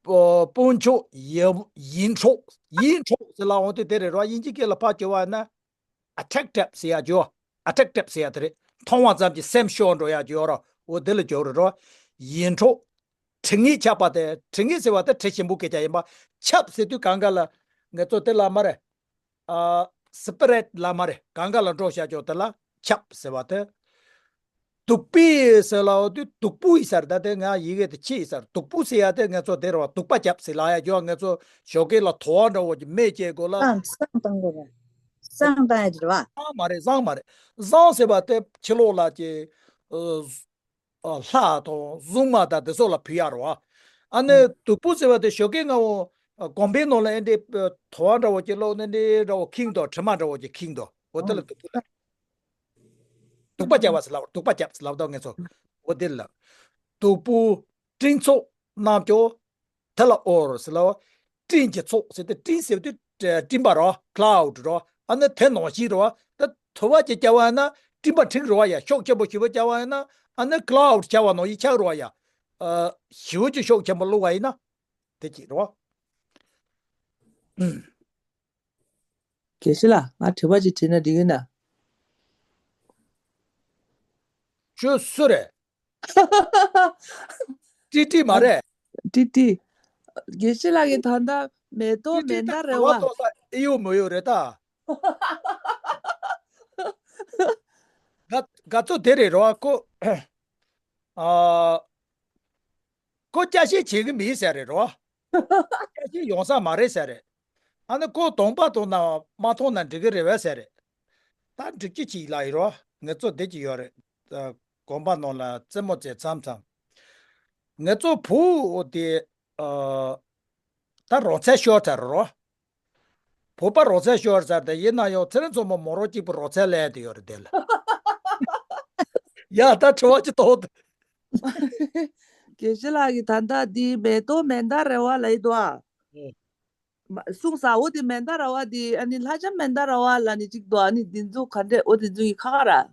སྤུ་མཆོག་ཡིད་འཕྲོག་ཡིད་འཕྲོག་ཟེར་ལ་འོང་དུས་དེ་རེད་རོ། དབྱིན་ཇི་སྐད་ལ་ཕར་བསྒྱུར་བ་ན། ཨ་ཊེག་ཊིབ་ཟེར་ཡ་ཅོ། ཨ་ཊེག་ཊིབ་ཟེར་ཡ་དེ་རེད། མཐོང་བ་ཙམ་གྱིས་སེམས་ཤོར་འགྲོ་ཡ་ཅོ་ར། འོ་དེ་ལ་ཅོ་རེད་རོ། ཡིད་འཕྲོག་དྲི་ངད་ཁྱབ་པ་དེ། དྲི་ངད་ཟེར་བ་དེ་དྲི་ཞིམ་པོ་སྐད་ཆ་ཡིན་པ། ཁྱབ་ཟེར་དུས་གང་ག་ལ་ངེད་ཚོ་དེ་ལ་མ་རེད། ཨ། སི་པི་རེད་ལ་མ་རེད། གང་ག་ལ་འགྲོ་བྱ་ཅོ་དེ་ལ་ཁྱབ་ཟེར་བ་དེ། བདུག་སྤོས་ཟེར་ལ་འོ་དུས་བདུག་སྤོས་ཡིན་ས་རེད། ད་དེ་ང་ཡི་གེ་དེ་ཕྱི་ཡིན་ས་རེད། བདུག་སྤོས་ཟེར་ཡ་དེ་ངེད་ཚོ་དེ་རེད་བ། བདུག་པ་རྒྱབ་ཟེར་ལ་ཡ་ཅོ། ངེད་ཚོ་ཞོགས་ཀས་ལ་དོ་བ་འདྲ་བོ་ཅིག་མེ་བྱེད་དགོས་ལ། བསང་བསང་བཏང་དགོས་རེད། བསང་བཏང་ཡ་ཅིག་རེད་བ། བསང་མ་རེད། བསང་མ་རེད། བསང་ཟེར་བ་དེ་ཕྱི་ལོགས་ལ་ཅིག་ཨ། ལྷ་དང་གཟུངས་མ་དང་དེ་ཚོ་ལ་ཕུལ་ཡ་རེད་བ། ཨ་ནི་བདུག་སྤོས་ཟེར་བ་དེ་ཞོགས་ཀས་སྔ་བོ་ ཨ། གོམ་པའི་ནང་ལ་ཨེ་འདྲའི་ཨ་དོ་བ་འདྲ་བོ་ཅིག་བླུགས་ནས་འདི་འདྲ་བོ་ཁེངས་དོ། དྲི་མ་འདྲ་བོ་ཅིག་ཁེངས་དོ། འོ་དེ་ལ་ཨོ། དུག་པ་ལབ། དུག་པ་རྒྱག་པ་ཟེར་ལབ། དུག་པ་རྒྱག་ཟེར་ལབ་དོ་ངེད་ཚོ། འོ་དེ་ལ་དུག་པོ་སྤྲིན་ཚོགས་རྣམས་ཀྱང་དེ་ལ་ཨོར་ཟེར་ལབ། སྤྲིན་གྱི་ཚོགས་ཟེར་ཏེ་སྤྲིན་ཟེར་དུས་སྤྲིན་པ་རོ། ཀླའུ་ཌི་རོ། ཨ་ནི་དེ་ནང་བཞིན་རོ། ད་དུ་བ་ཅིག་བརྒྱབ་པ་ཡིན་ན་སྤྲིན་པ་འཁྲིགས་རོ་ཡ། ཤུགས་ཆེན་པོ་ཞེ་པོ་བརྒྱབ་པ་ཡིན་ན་ཨ་ནི་ཀླའུ་ཌི་ཆགས་པ་ནང་བཞིན་ཆགས་རོ་ཡ། ཨ། ཞེ་པོ་ཅིག་ཤུགས་ཆེན་པོ་བླུགས་པ་ཡིན་ན། དེ་གཅིག་རེད་བ། དགེ་བཤེས་ལགས། ང་དྲི་བ་ཅིག་དྲིས་ན་འགྲིག་གི་ན། ཁྱོད་སུ་རེད། ཀྲི་ཀྲི་མ་རེད། ཀྲི་ཀྲི། དགེ་བཤེས་ལགས་ཀྱིས་ད་ལྟ་མེ་ཏོག་ཀྲི་ཀྲི་མན་ད་རེད་བ། ཨེ་ཡོད་མོ་ཡོད་རེད་ད། ང་ང་ཚོ་དེ་རེད་རོ་ཁོ། ཨ། ཁོ་སྐྱ་ཤེས་བྱེད་ཀྱི་མིན་ཟེར་རེད་རོ། སྐྱ་ཤེས་ཡོང་ས་མ་རེད་ཟེར་རེད། ཨ་ནི་ཁོ་གདོང་པ་མཐོང་ན་མ་མཐོང་ན་འགྲིག་གི་རེད་བས་ཟེར་རེད། ད་འགྲིག་གི་ཅིག་ལ་ཡིན་རོ། ངེད་ཚོ་བསྡད་ཀྱི་ཡོད་རེད། ཨ། དགོན་པ་ནང་ལ་རྩེད་མོ་རྩེ་མཚམས་མཚམས། ངེད་ཚོ་བུ་དེ། ཨ། ད་རོང་ཚད་ཤོར་ཚར་རོ། བོད་པ་རོང་ཚད་ཤོར་ཚར་ཏེ་ཡིན་ན་ཡང་ཚེ་རིང་མཚོ་མོ་མོ་རོ་གཅིག་པུ་རོང་ཚད་ལས་དེ་ཡོད་རེད་དེ་ལ། ཡ་ད་དྲི་བ་ཅི་ཐོག་དེ། དགེ་བཤེས་ལགས་ཀྱིས་ད་ལྟ་འདི་མེ་ཏོག་མན་ད་རེ་བ་ལ་ཡིན་དོ་ཨ། ཨེ། མ་གསུངས་ས་འོ་དེ་མན་ད་ར་བ་དེ་ཨ་ནི་ལྷ་ལྕམ་མན་ད་ར་བ་ལ་ནི་གཅིག་དོ་ཨ་ནི་འདི་ཚོ་ག་འདྲས་འོ་དེ་ཚོ་ཡི་ཁ་ཁ་ར།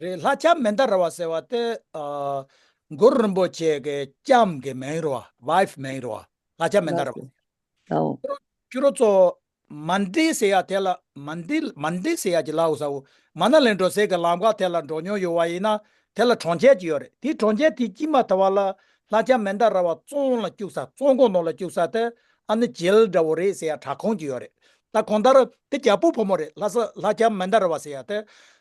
རེད། ལྷ་ལྕམ་མན་ད་ར་བ་ཟེར་བ་དེ་ཨ་གུ་རུ་རིན་པོ་ཆེ་གི་ལྕམ་གི་མིང་རེད་བ། ཝའིཕ་མིང་རེད་བ། ལྷ་ལྕམ་མན་ད་ར་བ། ལགས་སོ། ཨོ། ཁྱོད་རང་ཚོ་མན་ཌེ་ཟེར་ཡ་དེ་ལ་མན་ཌེ་མན་ཌེ་ཟེར་ཡ་གྱི་ལའོ་ས་འོ། མ་ན་ལི་འགྲོ་སའི་གི་ལམ་ཁ་དེ་ལ་འགྲོ་མྱོང་ཡོད་བ་ཡིན་ན་དེ་ལ་གྲོང་ཁྱེར་གྱི་ཡོད་རེད། དེ་གྲོང་ཁྱེར་དེ་དཀྱིལ་མ་དེ་བ་ལ་ལྷ་ལྕམ་མན་ད་ར་བ་བཙོན་ལ་བཅུག་ས། བཙོན་ཁང་ནང་ལ་བཅུག་ས་དེ་ཨ་ནི་ཇེལ་འདྲ་བོ་རེད་ཟེར་ཡ། དྲག་ཁང་གྱི་ཡོད་རེད། ད་གང་ལྟར་དེ་རྒྱལ་པོ་བུ་མོ་རེད། ལྷ་ས་ལྷ་ལྕམ་མན་ད་ར་བ་ཟེར་ཡ་དེ།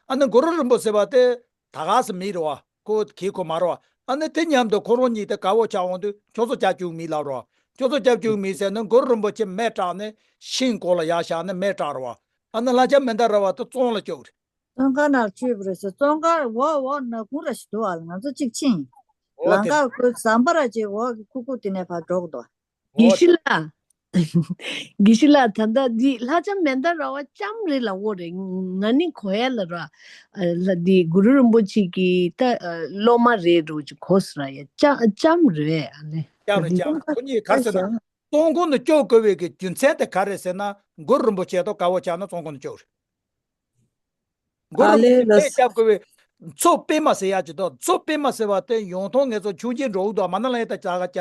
ཨ་ནི་གུ་རུ་རིན་པོ་ཟེར་བ་དེ། ད་ག་སེ་མི་རེད་བ། ཁོ་གི་ཁོ་མ་རེད་བ། ཨ་ནི་དེ་མཉམ་དུ་ཁོ་རང་གཉིས་དེ་དགའ་བོ་ཆགས་འོང་དུས་ཁྱོད་ཚོ་སྐྱབས་བཅོལ་མི་ལབ་རེད་བ། ཁྱོད་ཚོ་སྐྱབས་བཅོལ་མི་ཟེར་ནས་གུ་རུ་རིན་པོ་ཆེ་མེ་སྲེག་ནས་ཤིང་སྒོ་ལ་ཡར་བཞག་ནས་མེ་སྲེག་རེད་བ། ཨ་ནི་ལྷ་ལྕམ་མན་ད་ར་བ་དེ་བཙོན་ལ་བཅུག་རེད། བཙོན་ཁང་ནང་བཅུག་པ་རེད་ཟེར། བཙོན་ཁང་འོག་འོག་ནག་ཁུང་ར་ཞིག་འདུག་ཨ། ང་ཚོ་གཅིག་ཕྱིན། འོ་ལམ་དེ། ཁ་ཁོའི་ཟམ་པ་ར་ཅིག་འོག་གི་ཁུག་ཁུག་དེ་ནས་ཕར་འགྲོ་གི་འདུག་དགེ་བཤེས་ལགས། དགེ་བཤེས་ལགས། ད་ལྟ་འདི་ལྷ་ལྕམ་མན་ད་ར་བ་ལྕམ་རེད་ལབ་ཡོད་རེད། ང་ནི་གོ་ཡ་ལ་ར། ཨ་ལ་འདི་གུ་རུ་རིན་པོ་ཆེ་གི་ད་ཨ་སློབ་མ་རེད་འགྲོ་ཅིག་གོ་སོང་ར་ཡ། ལྕམ་ལྕམ་རེད་ཨ་ནི། ལྕམ་རེད་ལྕམ། ཁོ་གཉིས་ག་རེ་ཟེར་ན་བཙོན་ཁང་དུ་བཅུག་དགོས་པའི་གི་རྒྱུ་མཚན་དེ་ག་རེ་ཟེར་ན་གུ་རུ་རིན་པོ་ཆེ་དང་དགའ་བོ་ཆགས་ནས་བཙོན་ཁང་དུ་བཅུག་རེད། མགོ་ཨ་རུ་ལེ་ལ། ཕེ་རྒྱབ་དགོས་པའི་མཚོ་པདྨ་ཟེར་ཡ་ཅིག་དང་། མཚོ་པདྨ་ཟེར་བ་དེ་ཡོང་ཐོང་ངེད་ཚོ་ཆུང་ཆེན་འགྲོ་འུ་དང་མ་ན་ལ་ཡ་ད་ཅག་ཅག་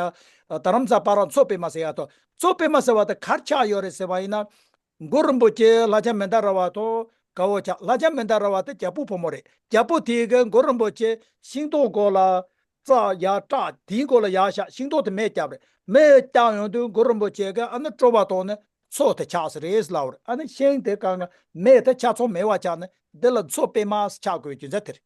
རྡ་རམ་ས་པ་ར་མཚོ་པདྨ་ཟེར་ཡ་དང་། མཚོ་པདྨ་ཟེར་བ་དེ་གར་ཆགས་ཡོད་རེད་ཟེར་བ་ཡིན་ན། མགོ་རིན་པོ་ཆེ་ལྷ་ལྕམ་མན་ད་ར་བ་དང་དགའ་བོ་ཆགས། ལྷ་ལྕམ་མན་ད་ར་བ་དེ་རྒྱལ་པོ་བུ་མོ་རེད། རྒྱལ་པོ་དེའི་གི་མགོ་རིན་པོ་ཆེ་ཤིང་སྡོང་སྒོ་ལ་རྩྭ་ཡར་བཀྲག་དེའི་སྒོ་ལ་ཡར་བཞག་ཤིང་སྡོང་དེ་མེ་བརྒྱབ་རེད། མེ་བརྒྱབ་ཡོང་དུས་མགོ་རིན་པོ་ཆེ་གི་ཨ་ནི་སྤྲོ་བ་ཐོག་ནས། མཚོ་དེ་ཆགས་ས་རེད་ལབ་རེད། ཨ་ནི་ཤིང་དེ་བཀག་ན་མེ་དེ་ཆ་ཚང་མེད་པ་ཆགས་ནས་འདི་ལ་མཚོ་པདྨ་ཆགས་དགོས་རྒྱུ་མཚན་དེ་རེད།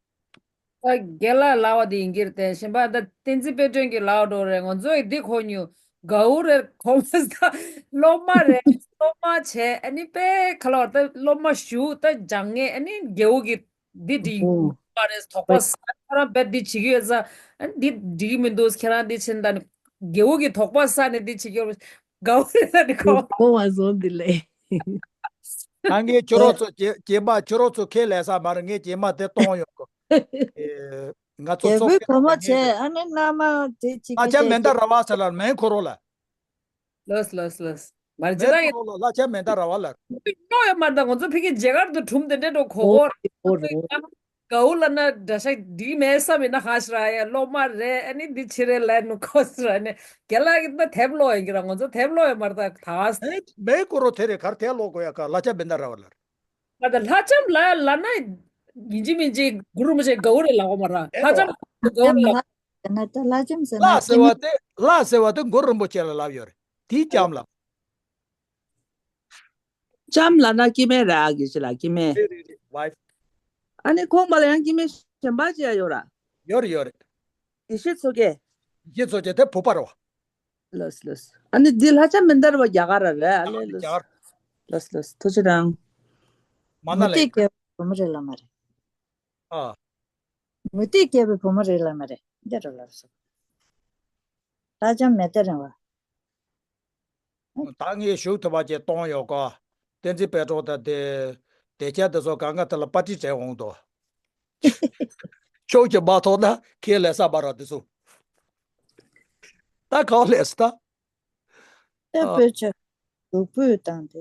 ད་རྒན་ལགས་ལབ་པ་དེ་ཡིན་གྱི་རེད་དེ། གཞན་པ་ད་བསྟན་འཛིན་དཔལ་སྒྲོན་གྱིས་ལབ་འགྲོ་རེད། ང་ཚོ་ཡི་འདི་གོ་མྱོང་། གའུ་རེད་གོ་མ་ས། སློབ་མ་རེད། སློབ་མ་བྱས་ཨ་ནི་དཔེ་ཁ་ལོ་ད་སློབ་མ་ཞུ་ད་སྦྱང་ངེས་ཨ་ནི་རྒྱལ་པོ་གི་འདི་འདི་ཨོ། པ་རེད། དོགས་པ་ཟ། ཁྱོད་རང་དཔེ་འདི་བྱེད་ཀྱི་ཡོད་ས། ཨ་ནི་འདི་འགྲིག་གི་མི་འདུག་ཁྱེད་རང་འདི་བྱེད་ད་ནི། རྒྱལ་པོ་གི་དོགས་པ་ཟ་ནས་འདི་བྱེད་ཀྱི་ཡོད། དགའ་བོ་རེད་ལ་འདི་ཁོ། གོ་བ་བཟོ་འདི་ལས། ད་ངས་ཁྱོད་རང་ཚོ་རྗེས་རྗེས་མ་ཁྱོད་རང་ཚོ་ཁས་ལེན་ས་མ་རེད། ངས་རྗེས་མ་དེ་གཏོང་ཡོང་གི། ཨེ། ང་ཚོ་རྒྱལ་ཚོགས་པོའི་བུ་མོ་བྱས་ཨ་ནི་མནའ་མ་དེ་བྱེད་ཀྱི་ལྷ་ལྕམ་མན་ད་ར་བ་ཟེར་ལ་མིང་ཁོ་རང་ལ། ལོས་ལོས་ལོས། མར་ཇི་ལྟར་ཡིན། ལོ་ལ་ལྷ་ཆ་མེ་མདའ་ར་བ་ལ། ཤོག་ཡོད་མ་རེད། ད་ང་ཚོ་ཕ་གི་མཇལ་ཁར་དུ་གྲུམ་དེ་འདྲས་འགྲོ་གོ་གོ་རེད། གའུ་ལ་ན་འདྲ་ཤག་འགྲིག་མེད་བསམ་ཡིན་ན་ཧ་ཤི་ར་ཡ་སློབ་མ་རེད། ཨ་ནི་འདི་ཕྱི་རེད་ལ་ནུ་ཁོ་སི་ར་ནི་རྒན་ལགས་ཀྱི་ད་དེབ་ཀློག་ཡིན་གྱི་ར། ང་ཚོ་དེབ་ཀློག་ཡོད་མ་རེད། ད་ད་ཨེ་མེ་གོ་རོ་དེ་རེད། གར་དེ་ཀློག་གོ་ཡ་ག་ལྷ་ཆ་མེ་མདའ་ར་བ་ལ་རེད། ང་ད་ལྷ་ལྕམ་ལ་ལ་ན་ཡིན་གཅིག་མིན་གཅིག་གུ་རུ་མི་ཆེ་གའུ་རེད་ལ་གོ་མ་ར། ལྷ་ལྕམ་གའུ་རེད་ལ། ལ་ལ་ལ་ལྕམ་ཟེར་ན་ལྷ་ཟེར་བ་དེ་ལྷ་ཟེར་བ་དེ་གུ་རུ་རིན་པོ་ཆེ་ལ་ལབ་ཡོད་རེད། དེའི་ལྕམ་ལ། ལྕམ་ལ་ན་སྐྱེ་དམན་ར་གི་ཞིག་ལ་སྐྱེ་དམན། རེད་རེད་རེད། ཝའིཕ། ཨ་ནི་ཁོང་པ་ལ་ཡང་སྐྱེ་དམན་གཞན་པ་ཅི་ཡང་ཡོད་ར། ཡོད་རེད་ཡོད་རེད། ཡེ་ཤེས་མཚོ་རྒྱལ། ཡེ་ཤེས་མཚོ་རྒྱལ་དེ་བོད་པ་རེད་བ། ལོས་ལོས། ཨ་ནི་འདི་ལྷ་ལྕམ་མེ་མདའ་ར་བ་རྒྱ་གར་ར་རེད། ཨ་ལེ་ལོས། རྒྱ་གར། ལོས་ལོས། ཐུགས་རྗེ་གནང་། མ་ན་ལེ། མུ་ཏིག་རྒྱལ་པོའི་བུ་མོ་རེད་ལ་མ་རེད། ཨ། མུ་ཏིག་རྒྱལ་པོའི་བུ་མོ་རེད་ལ་མ་རེད། འདི་རུ་ལར་སོང་། ལྷ་ལྕམ་མེ་མདའ་ར་བ། ད་ངས་ཞུགས་ཐུབ་པ་ཅིག་གཏོང་ཡོད་ག་བསྟན་འཛིན་དཔལ་སྒྲོན་དང་དེ་དེ་ཆ་དེ་ཚོ་གང་ག་དེ་ལ་པར་ཊི་སྤྲད་འོང་དོ། ཁྱོད་ཀྱིས་མ་ཐོག་ན་ཁས་ལེན་ས་མ་རག་དེ་ཚོ། ད་གང་ལས་སུ་ད། ད་ཨ། དཔེ་ཆ་ལུག་པོས་བཏང་སྟེ།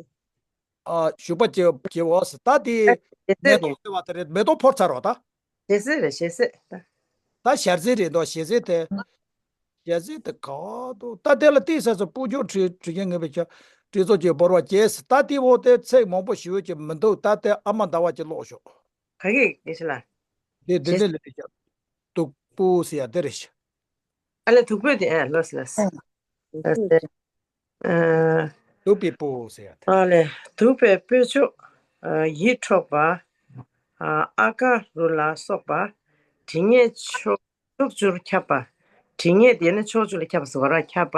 ཨ། ཞུགས་པ་བྱེད་བྱེད་འོ་ཟེར་ད་དེ་ཞེ་མེ་ཏོག་ཟེར་བ་དེ་རེད། མེ་ཏོག་ཕོར་ཚར་བ་ད། ཞེ་སེ་རེད། ཞེ་སེ་ད། ད་ཞལ་ཟས་རེད་འདུག་ཞལ་ཟས་དེ། ཞལ་ཟས་དེ་ག་འདུག་ད་དེ་ལ་ཏིག་ཟེར་ཚོ་སྤུ་ཅོག་བྲི་བྲི་མཁན་ངེས་པའི་ཆ་བྲི་ཚོ་ཅིག་བོར་བ་བྱས་ཟེར་ད་དེ་འོ་དེ་ཚེག་མང་པོ་ཞུ་ཡོད་ཀྱི་མི་འདུག་ད་དེ་ཨ་མ་ཟླ་བ་ཅིག་ཀློག་ཤོག་ག་གི་དགེ་བཤེས་ལགས། དེ་དེ་ཞེ་འདྲ་ལས་ཀྱང་སྡུག་པོ་ཟེར་ཡ་དེ་རེད་ཤག་ཨ་ལས་སྡུག་པོ་དེ་ཨ་ལོས་ལོས། ཨ། སྡུག་པོ་དེ། ཨ། ཨ། སྡུག་པའི་སྤུ་ཟེར་ཡ་དེ། ཨ་ལས་སྡུག་པའི་སྤོས་ཆུ། ཨ། ཡིད་འཕྲོག་པ། ཨ། ཨ་ཀ་རུ་ལ་སོགས་པ། དྲི་ངད་ཕྱོགས་ཕྱོགས་བཅུར་ཁྱབ་པ། དྲི་ངད་དེ་ནི་ཕྱོགས་བཅུ་ལ་ཁྱབ་པ་ཟེར་བ་ར་ཁྱབ་པ།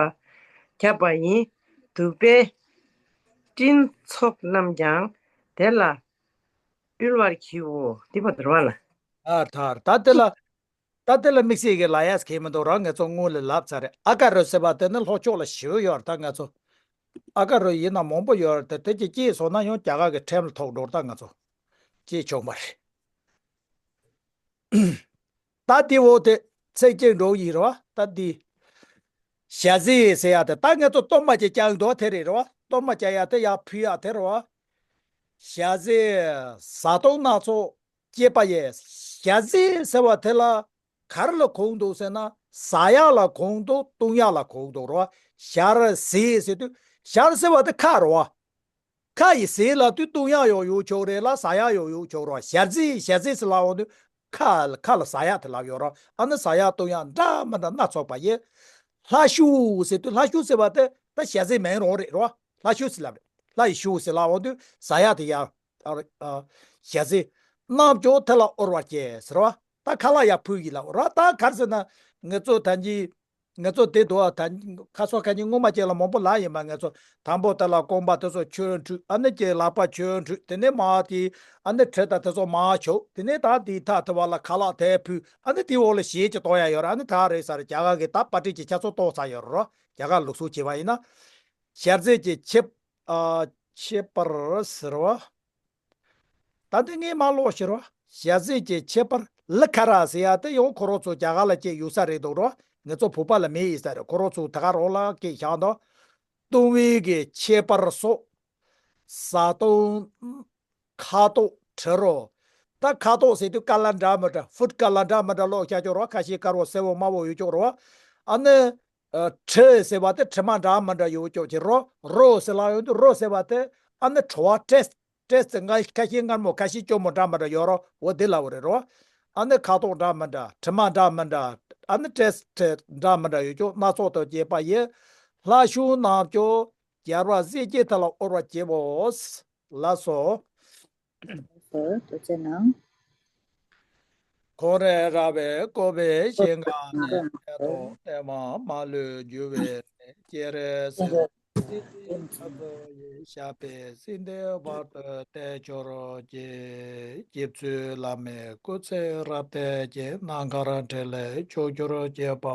ཁྱབ་པ་ཡིན། སྡུག་པའི་སྤྲིན་ཚོགས་རྣམས་ཀྱང་དེ་ལ་དབུལ་བར་བགྱིའོ། འདི་པ་དོར་བ་ལ། ཨ་ཐར་ད་དེ་ལ། ད་དེ་ལ་དམིགས་བསལ་གྱི་ལབ་ཡས་གང་མི་འདུག་རང་ངེད་ཚོ་སྔོན་ལ་ལབ་ཚར་རེད། ཨ་ཀ་རུ་ཟེར་བ་དེ་ནི་ལྷོ་ཕྱོགས་ལ་ཞེ་པོ་ཡོད་རེད། ད་ང་ཚོ་ཨ་ཀ་རུ་ཡིན་ན་མང་པོ་ཡོད་རེད། དེ་དེ་ཅིག་སྐྱེས་སོང་ན་ཡང་རྒྱ་གར་གྱི་ཁྲིམས་ལ་ཐོགས་འགྲོ་རེད། ད་ང་ཚོ་སྐྱེས་ཆོག་མ་རེད། ད་དེ་འོ་དེ་ཚེག་གཅིག་འགྲོ་ཡིན་རེད་བ། ད་དེ་ཞལ་ཟས་ཟེར་ཡ་དེ་ད་ངེད་ཚོ་གཏོར་མ་ཅིག་བཀྱག་འདུག་དེ་རེད་རེད་བ། གཏོར་མ་བཀྱག་ཡ་དེ་ཡར་ཕུལ་ཡ་དེ་རེད་བ། ཞལ་ཟས་བཟའ་བཏུང་སྣ་ཚོགས་བཅས་པ་ཡི། ཞལ་ཟས་ཟེར་བ་དེ་ལ་ག་རེ་ལ་གོ་གི་འདུག་ཟེར་ན་ཟ་ཡག་ལ་གོ་གི་འདུག་བཏུང་ཡག་ལ་གོ་གི་འདུག་རེད་བ། ཞལ་ཟས་ཟེར་དུས་ཞལ་ཟེར་བ་དེ་ཁ་རེད་བ། ཁ་ཡི་ཟས་ལ་དུས་བཏུང་ཡག་ཡང་ཡོད་ཆོག་རེད་ལ་ཟ་ཡག་ཡང་ཡོད་ཆོག་རེད་བ། ཞལ་ཟས་ཞལ་ཟས་ཟེར་ལབ་འོང་དུས་ཁ་ཁ་ལ་ཟ་ཡག་དེ་ལབ་ཡོད་རེད། ཨ་ནི་ཟ་ཡག་བཏུང་ཡག་འདྲ་མི་འདྲ་སྣ་ཚོགས་པ་ཡི། ལྷ་ཞུ་ཟེར་དུས་ལྷ་ཞུ་ཟེར་བ་དེ་ད་ཞལ་ཟས་མིང་རང་རེད་རེད་བ། ལྷ་ཞུ་ཟེར་ལབ་རེད། ལྷ་ཡི་ཞུ་ཟེར་ལབ་འོང་དུས་ཟ་ཡག་དེ་ཡ། ཨ། ཞལ་ཟས། རྣམས་ཀྱང་དེ་ལ་དབུལ་བར་བྱེད་ཟེར་བ། ད་ཁ་ལག་ཡར་ཕུལ་ཡིན་ལབ་རེད་བ། ད་ག་རེ་ཟེར་ན་ངེད་ཚོ་ད་གིན་ང་ཚོ་དེ་དུ་ད་ཁ་སང་ཁ་ཉིན་སྔོན་མ་ཅིག་ལ་མང་པོ་ལབ་ཡིན་པ། ང་ཚོ་དང་པོ་དེ་ལ་རྐང་པ་དེ་ཚོ་ཆོས་འཁྲུད། ཨ་ནི་ཀྱི་ལག་པ་ཆོས་འཁྲུད། དེ་ནས་མར་དེ་ཨ་ནི་གྲི་དང་དེ་ཚོ་མར་བྱུག་དེ་ནས་ད་དེའི་ཐག་དེ་བ་ལ་ཁ་ལག་དེ་ཕུལ། ཨ་ནི་དེའི་འོག་ལ་ཞལ་གྱི་གཏོང་ཡ་ཡོད་རེད། ཨ་ནི་ད་རེད་ཟེར་རྒྱ་གར་གྱི་ད་པར་ཊི་གྱི་ཆ་ཚང་གཏོང་ཚར་ཡོད་རེད། རྒྱ་གར་ལུགས་སྲོལ་བྱས་པ་ཡིན་ན། ཞལ་ཟས་ཀྱི་ཁྱད་ཨ་ཁྱད་པར་ཟེར་བ། ད་འདི་ངས་མར་ཀློག་ཕྱིར་རོ། ཞལ་ཟས་ཀྱི་ཁྱད་པར་ལི་ཁ་ར་ཟེར་ཡ་དེ་ཡང་ཁོ་རང་ཚོ་རྒྱ་གར་ལ་སྐྱེས་ཡོད་ས་རེད་འདུག་རོ། ང་ཚོ་བོད་པ་ལ་མེད་ཡིན་ས་རེད། ཁོ་རང་ཚོ་ད་ག་རང་ལ་སྐྱེས་བཞག་འདུག་བཏུང་བའི་གི་ཁྱད་པར་སོགས། བཟའ་བཏུང་། ཁ་དོག་དྲི་རོ། ད་ཁ་དོག་ཟེར་དུས་ཀ་ལ་འདྲ་མི་འདྲ་ཧྥུཌ་ཀ་ལ་འདྲ་མི་འདྲ་ཀློག་བྱ་ཆོག་རོ། ཁ་ཤས་དཀར་བོ་སེར་བོ་དམར་བོ་ཡོད་ཆོག་རོ། ཨ་ནི། ཨ། དྲི་ཟེར་བ་དེ་དྲི་མ་འདྲ་མི་འདྲ་ཡོད་ཆོག་ཅིག་རོ། རོ་ཟེར་ལབ་ཡོང་དུས་རོ་ཟེར་བ་དེ་ཨ་ནི་དྲི་བ་ཊེ་སི་ཊི། ཊེ་སི་ཊི་ང་ཁ་ཤས་མངར་མོ་ཁ་ཤས་སྐྱོ་མོ་འདྲ་མི་འདྲ་ཡོད་རོ། འོ་དེ་ལབ་པ་རེད་རོ། ཨ་ནི་ཁ་དོག་འདྲ་མི་འདྲ་དྲི་མ་འདྲ་མི་འདྲ། ཨ་ནི་ཊེ་སི་ཊི་འདྲ་མི་འདྲ་ཡོད་ཆོག་སྣ་ཚོགས་དང་བཅས་པ་ཡི། ལྷ་ཞུ་རྣམས་ཀྱང་རྒྱལ་བ་སྲས་བཅས་དེ་ལ་དབུལ་བར་བྱེད་པོ། ལགས་སོ། ལགས་སོ། ཐུགས་རྗེ་གནང་། ཁོང་རེ་ར་བས་བསྐོར་བའི་ཞིང་ཁམས་ནས། ཁ་དོག་ལྟད་མོ་མ་ལུས་རྒྱུ་བའི་གནས། སྤྱན་རས་གཟིགས་དབང་སྲིད་ཞིའི་ཁ་དོག་ཡིན། ཞབས་པད་སྲིད་མཐའི་བར་དུ་བརྟན་གྱུར་ཅིག་རྗེ་བཙུན་བླ་མའི་སྐུ་ཚེ་རབ་བརྟན་ཅིང་ནམ་མཁར་འཕྲིན་ལས་ཕྱོགས་བཅུར་ཁྱབ་པ།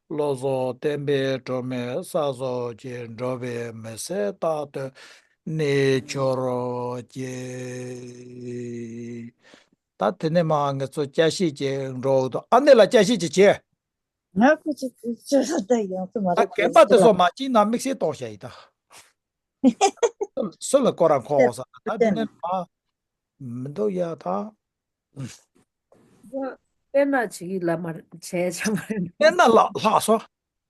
བློ་བཟང་བསྟན་པའི་སྒྲོན་མེ་གསལ་བཟོ་ཅིང་། འགྲོ་བའི་མུན་སེལ་རྟག་ཏུ་གནས་གྱུར་ཅིག་ད་དེ་ནས་མར་ང་ཚོ་བསྐྱར་ཞིབ་ཅིག་འགྲོ་འདུག་ཨ་ནེ་ལགས་བསྐྱར་ཞིབ་ཅིག་བྱས། ང་ཁོ་ཅིག་ཅིག་ད་ཡང་སུ་མ་ད་རེད་རྒན་པ་དེ་ཚོ་མ་གཅིག་ན་དམིགས་བསལ་གཏོང་བྱ་ཡིན་ད། སུ་ལ་སྐོར་ར་འཁོར་འོང་ས་ད་དེ་ནས་མ་མི་འདུག་ཡ་ད། དཔེར་ན་བྱེད་ཀྱི་ལ་མ་རེད། བྱས་ཆ་མ་རེད། དཔེར་ན་ལ་ལྷག་སོ།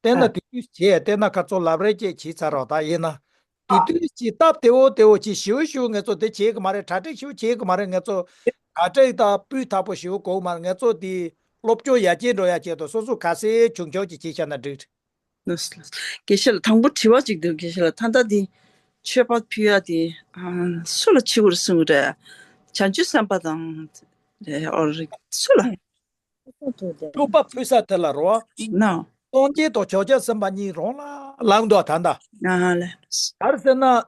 དེ་ན་ཨ། དེ་དུས་བྱས་དེ་ན་ཁ་ཚོ་ལབ་རེ་ཅེས་བྱས་ཚར་རོགས་ད་ཡིན་ན། དེ་ཨ། དུས་ཀྱི་སྟབས་བདེ་བོ་བདེ་བོ་ཅིག་ཞིའུ་ཞིའུ་ང་ཚོ་དེ་བྱེད་གི་མ་རེད། གྲ་སྒྲིག་ཞིའུ་བྱེད་གི་མ་རེད། ང་ཚོ་གྲ་སྒྲིག་དང་སྤུས་དག་པོ་ཞིའུ་གོ་གི་མ་རེད། ང་ཚོ་དེ་སློབ་སྦྱོང་ཡར་རྒྱས་འགྲོ་ཡ་ཆེད་དུ་སོ་སོ་ག་ཚད་བྱུང་ཆོག་ཅིག་བྱས་བཞག་ན་འགྲིག་རེད། ལགས་སོ་ལགས་སོ། དགེ་བཤེས་ལགས་དང་པོ་དྲི་བ་ཅིག་འདུག་དགེ་བཤེས་ལགས་ད་ལྟ་འདི་མཆོད་པ་ཕུལ་ཡ་དེ་ཨ་སུ་ལ་ཕྱི་དགོས་གསུང་གི་རེད། བྱང་ཆུབ་སེམས་དཔའ་དང་། ཨོ་རེད་སུ་ལ། མཆོད་པ་ཕུལ་ས་དེ་ལ་རོ། ན། སངས་རྒྱས་དང་བྱང་ཆུབ་སེམས་དཔའ་གཉིས་རང་ལ་ལངས་འདུག་ད་ལྟ། ཨ་ལས། ག་རེ་ཟེར་ན།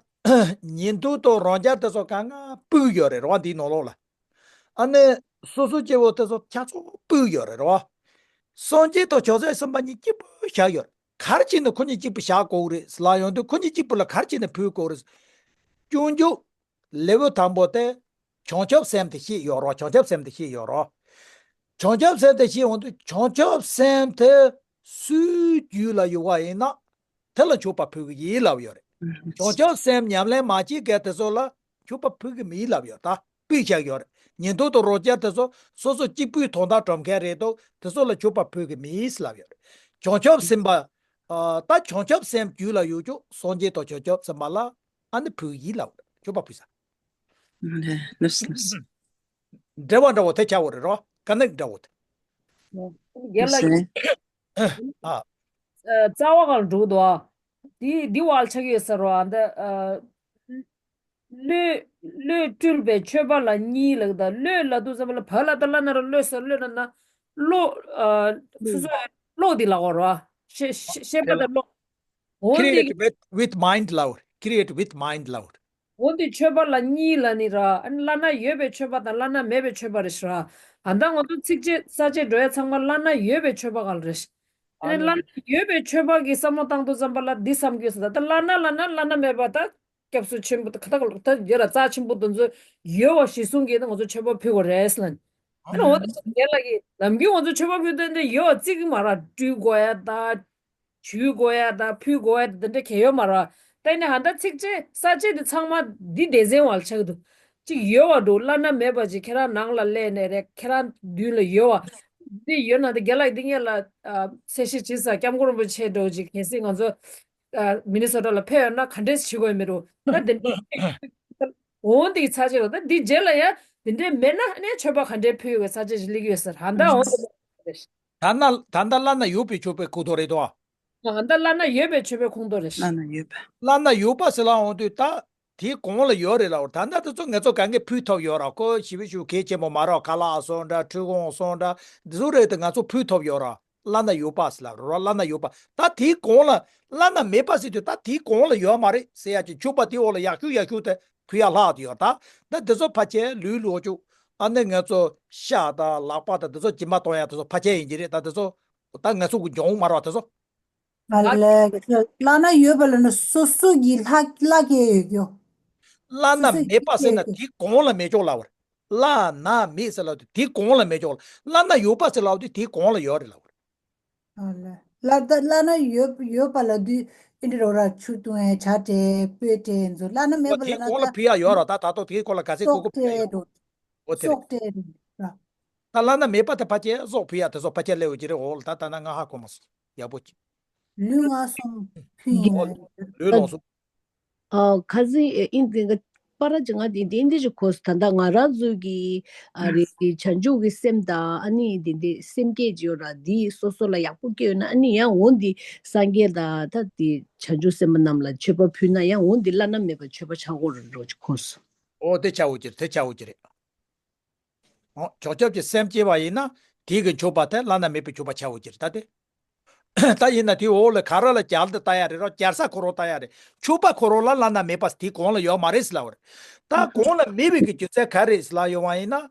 ཉན་ཐོས་དང་རང་རྒྱལ་དེ་ཚོ་གང་ག་སྤུས་ཡོད་རེད་རོ་འདིའི་ནང་ལོགས་ལ། ཨ་ནི་སོ་སོ་སྐྱེ་བོ་དེ་ཚོ་ཆ་ཚང་སྤུས་ཡོད་རེད་རོ། སངས་རྒྱས་དང་བྱང་ཆུབ་སེམས་དཔའ་གཉིས་སྐྱིད་པོ་བཞག་ཡོད་རེད། ག་རེ་བྱས་ནས་ཁོ་གཉིས་གཅིག་པུ་བཞག་དགོས་རེད་ལབ་ཡོང་དུས། ཁོ་གཉིས་གཅིག་པུ་ལ་ག་རེ་བྱས་ནས་ཕུལ་དགོས་རེད། སྐྱོན་བརྗོད་ལེ་ཝལ་དང་པོ་དེ་བྱང་ཆུབ་སེམས་དེ་ཤེས་ཡོད་རོགས། བྱང་ཆུབ་སེམས་དེ་ཤེས་ཡོད་རོགས། བྱང་ཆུབ་སེམས་དེ་ཤེས་ཡོང་དུས། བྱང་ཆུབ་སེམས་དེ་སུའི་རྒྱུད་ལ་ཡོད་པ་ཡིན་ན་དེ་ལ་མཆོད་པ་ཕུལ་གི་ཡིན་ལབ་ཡོད་རེད། བྱང་ཆུབ་སེམས་ཉམས་ལེན་མ་བྱེད་མཁན་དེ་ཚོ་ལ་མཆོད་པ་ཕུལ་གི་མིན་ལབ་ཡོད། ད་སྤུས་བཞག་ཡོད་རེད། ཉན་ཐོས་དང་རོ་བརྒྱ་དེ་ཚོ་སོ་སོ་གཅིག་པུའི་དོན་དག་སྒྲུབ་མཁན་རེད་དོ། དེ་ཚོ་ལ་མཆོད་པ་ཕུལ་གི་མིན་ལབ་ཡོད་རེད། བྱང་ཆུབ་སེམས་དཔའ། ཨ། ད་བྱང་ཆུབ་སེམས་རྒྱུད་ལ་ཡོད་ཀྱང་སངས་རྒྱས་དང་བྱང་ཆུབ་སེམས་དཔའ་ལ་ཨ་ནི་ཕུལ་གི་ཡིན་ལབ་རེད། མཆོད་པ་ཕུལ་ས། ལགས་ལགས། འགྲེལ་པ་འདྲ་བོ་དེ་ཆགས་ཡོད་རེད་རོ། ཀ་ནེག་འདྲ་བོ་དེ། རྒན་ལགས། ཨ། ཨ། རྩ་བ་གང་འགྲོ་འདུག་ཨ། འདི་འདི་བ་ལ་ཆགས་ཡོད་ས་རོ། ཨ། འདི། ཨ། བློས་བློས་སྤྲུལ་པའི་མཆོད་པ་ལ་གཉིས་ལབ་ད། བློས་ལབ་དུས་ཙམ་པ་ལ་བ་ལ་ད་བླ་ན་རོ་བློས་ཟེར། བློས་ན་ན་བློ། ཨ། སོ་སོ་བློ་འདི་ལབ་དགོས་རོ། ཤེས་ཤེས་ཤེས་པ་དང་བློ། འོ་འདི། Create with, with mind ལབ། Create with mind ལབ། འོ་འདི་མཆོད་པ་ལ་གཉིས་ལབ་ནི་ར། ཨ་ནི་བླ་ན་ཡོད་པའི་མཆོད་པ་དང་བླ་ན་མེད་པའི་མཆོད་པ་རེད་ཤག་ཨ། ད་ང་ཚོ་ཚིགས་བཅད་གསལ་བྱེད་འགྲོ་ཡ་ཚང་མ་བླ་ན་ཡོད་པའི་མཆོད་པ་ག་ལ་རེད། ཨ་ནི་ཨ་ནི། བླ་ན་ཡོད་པའི་མཆོད་པ་གི་བསམ་བློ་བཏང་དུས་ཙམ་པ་ལ་འདི་བསམ་དགོས་ས། ད་ད་བླ་ན་ལབ་ན་བླ་ན་མེད་པ་ད་སྐྱབས་སུ་ཆེན་པོ་ད་ག་ད་ག་ཡོད་ར། རྩ་ཆེན་པོ་དེ་ཚོ་ཡོད་པ་གཞིར་བཟུང་གིས་ད་ང་ཚོ་མཆོད་པ་ཕུལ་དགོས་རེད་ལབ་ནི། ཨ་ཨ་ནི་འོ་ནི། ད་དེ་ལ་གི་ནམ་རྒྱུན་ང་ཚོ་མཆོད་པ་ཕུལ་དུས་འདི་ཡོད་པ་བརྩི་གི་མ་ར། སྤྲུལ་དགོས་ཡ་ད། ཞུ་དགོས་ཡ་དང་ཕུལ་དགོས་ཡ་དེ་འདྲ་གང་ཡང་ཡོད་མ་རེད། ད་ནི་ཧ་ད་ཚིགས་བཅད་གསལ་བྱེད་དེ་ཚང་མ་འདི་སྡེ་ཚན་བ་ལ་ཆགས་འདུག་ཅིག་ཡོད་པ་འགྲོ། བླ་ན་མེད་པ་ཅིག་ཁྱེད་རང་ནང་ལ་སླེབས་ནས་རེད། ཁྱེད་རང་མདུན་ལ་ཡོད་པ་འདི་ཡོད་ན། དེ་རྒན་ལགས་འདི་ངེད་ལ་ཨ་གསལ་བཤད་བྱེད་ས། སྐྱབས་མགོན་རིན་པོ་ཆེ་འགྲོ་ཅིག་གལ་སྲིད་ང་ཚོ་ཨ་མི་ནི་སོ་ཊ་ལ་ཕེབས་ཡོད་ན་ག་འདྲས་བྱེད་དགོས་ཡ་མི་རུ། ད་དེ་འདྲ་འོང་དེ་གི་ཚར་གཅོད་རོ། ད་འདི་རྗེས་ལ་ཡ་དེ་འདྲས་མེད་ན་ནས་མཆོད་པ་ག་འདྲས་ཕུལ་ཡོད་གི་ཚར་གཅོད་ཅིག་སླེབས་ཡོད་ཟེར། ཧ་ད་འོང་དེ། ད་ན་ད་ལྟ་བླ་ན་ཡོད་པའི་མཆོད་པའི་ཁོངས་གཏོགས་རེད་དོ། ཨ། ད་བླ་ན་ཡོད་པའི་མཆོད་པའི་ཁོངས་གཏོགས་རེད། བླ་ན་ཡོད་པ། བླ་ན་ཡོད་པ་ཟེར་ལ་འོང་དུས་ད་དེའི་གོང་ལ་ཡོད་རེད་ལ། འོ་ད་ལྟ་དེ་ཚོ་ང་ཚོ་གང་གས་ཕུལ་ཐུབ་ཡོད་ར། ཁོ་ཞི་བའི་ཞུ་གལ་ཆེན་པོ་མ་ར། ཁ་ལག་སོང་འདྲ། ཁྲུས་ཁོང་སོང་འདྲ། འདི་ཚོ་རེད་དེ་ང་ཚོ་ཕུལ་ཐུབ་ཡོད་ར། བླ་ན་ཡོད་པ་ཟེར་ལ་ར། བླ་ན་ཡོད་པ། ད་དེའི་གོང་ལ་བླ་ན་མེད་པ་ཟེར་དུས་ད་དེའི་གོང་ལ་ཡོད་མ་རེད་ཟེར་ཡ་ཅིག་མཆོད་པ་དེའི་འོག་ལ་ཡག་ཤོས་ཡག་ཤོས་དེ་ཕུལ་ཡ་ལྷག་ཡོད། ད་ད་འདི་ཚོ་ཕལ་ཆེར་ལུས་ལོག་ཅུག་ཨ་ནི་ང་ཚོ་ཤ་དང་ལག་པ་དང་འདི་ཚོ་སྦྱིན་པ་གཏོང་ཡ་དེ་ཚོ་ཕལ་ཆེར་ཡིན་གྱི་རེད། ད་འདི་ཚོ་ད་ང་ཚོ་གི་འབྱུང་མ་རེད་པ། དེ་ཚོ། ཨ་ལས། བླ་ན་ཡོད་པ་ལ་ནི་སོ་སོ་གི་ལྷ་ལྷ་སྐྱེ་ཡོད་རྒྱུ། བླ་ན་མེད་པ་ཟེར་ན་དེའི་གོང་ལ་མེད་ཅོག་ལབ་པ་རེད། བླ་ན་མེད་ཟེར་ལབ་དུས་དེའི་གོང་ལ་མེད་ཅོག་བླ་ན་ཡོད་པ་ཟེར་ལབ་དུས་དེའི་གོང་ལ་ཡོད་རེད་ལབ་པ་རེད། ཨ་ལས། བླ་ད་བླ་ན་ཡོད་ཡོད་པ་ལབ་དུས་ཨེ་འདྲ་རོ་ར། ཆུ་བཏུང་ཡ། ཇ་སྤྲད། སྤོས་སྤྲད། ཚོ་བླ་ན་མེད་པ་ལ་ན་ད་ཕུལ་ཡ་ཡོད་ར། ད་ད་དུང་དེའི་སྐོར་ལ་ག་ཚད་ལྐོག་ལྐོག་ཕུལ་ཡ་ཡོད། འོ་དེ་རེད། སྲོག་སྤྲད་ར། ད་བླ་ན་མེད་པ་དེ་ཕལ་ཆེར་སྲོག་ཕུལ་ཡ་དེ་ཚོ་ཕལ་ཆེར་སླེབས་ཡོད་ཀྱི་རེད། འོ་ད་ད་ན་ང་ཧ་གོ་མ་སོང་། ཡག་པོ་ཅིག་ལུས་ངག་གསུམ་ཕུལ་ཡིན། ལུས་ལོངས་སུ། ཨ། ཁ་སང་ཨིན་དེ་ག་པ་ར་ཅི་ང་དེ་དེ་འདི་ཅིག་གོ་སོང་། ད་ལྟ་ང་རང་ཚོ་གི་ཨ་རེ་བྱང་ཆུབ་ཀྱི་སེམས་དང་ཨ་ནི་དེ་འདི་སེམས་བསྐྱེད་ཅིག་ཡོད་ར། འདི་སོ་སོ་ལ་ཡག་པོ་སྐྱེ་ཡོད་ན་ཨ་ནི་ཡང་འོ་འདི་སངས་རྒྱས་དང་ད་དེ་བྱང་ཆུབ་སེམས་དཔའ་རྣམས་ལ་མཆོད་པ་ཕུལ་ན་ཡང་འོ་འདི་བླ་ན་མེད་པ་མཆོད་པ་ཆགས་ཀྱི་རེད་འགྲོ་ཅིག་གོ་སོང་། འོ་དེ་ཆགས་ཡོད་ཀྱི་རེད། དེ་ཆགས་ཡོད་ཀྱི་རེད། འོ། བྱང་ཆུབ་ཀྱི་སེམས་སྐྱེ་བ་ཡིན་ན་དེའི་གི་མཆོད་པ་དེ་བླ་ན་མེད་པའི་མཆོད་པ་ཆགས་ཡོད་ཀྱི་རེད། ད་དེ། ད་ཡིན་ན་དེའི་འོག་ལ་ག་རེ་ལ་སྦྱར་ཏེ་ལྟ་ཡ་རེད་རོ། སྦྱར་ས་ཁོ་རང་ལྟ་ཡ་རེད། མཆོད་པ་ཁོ་རང་ལ་བླ་ན་མེད་པ་དེའི་གོང་ལ་ཡོད་མ་རེད་ཟེར་ལབ་པ་རེད། ད་གོང་ལ་མེད་པའི་གི་རྒྱུ་མཚན་ག་རེ་ཟེར་ལབ་ཡོང་བ་ཡིན་ན།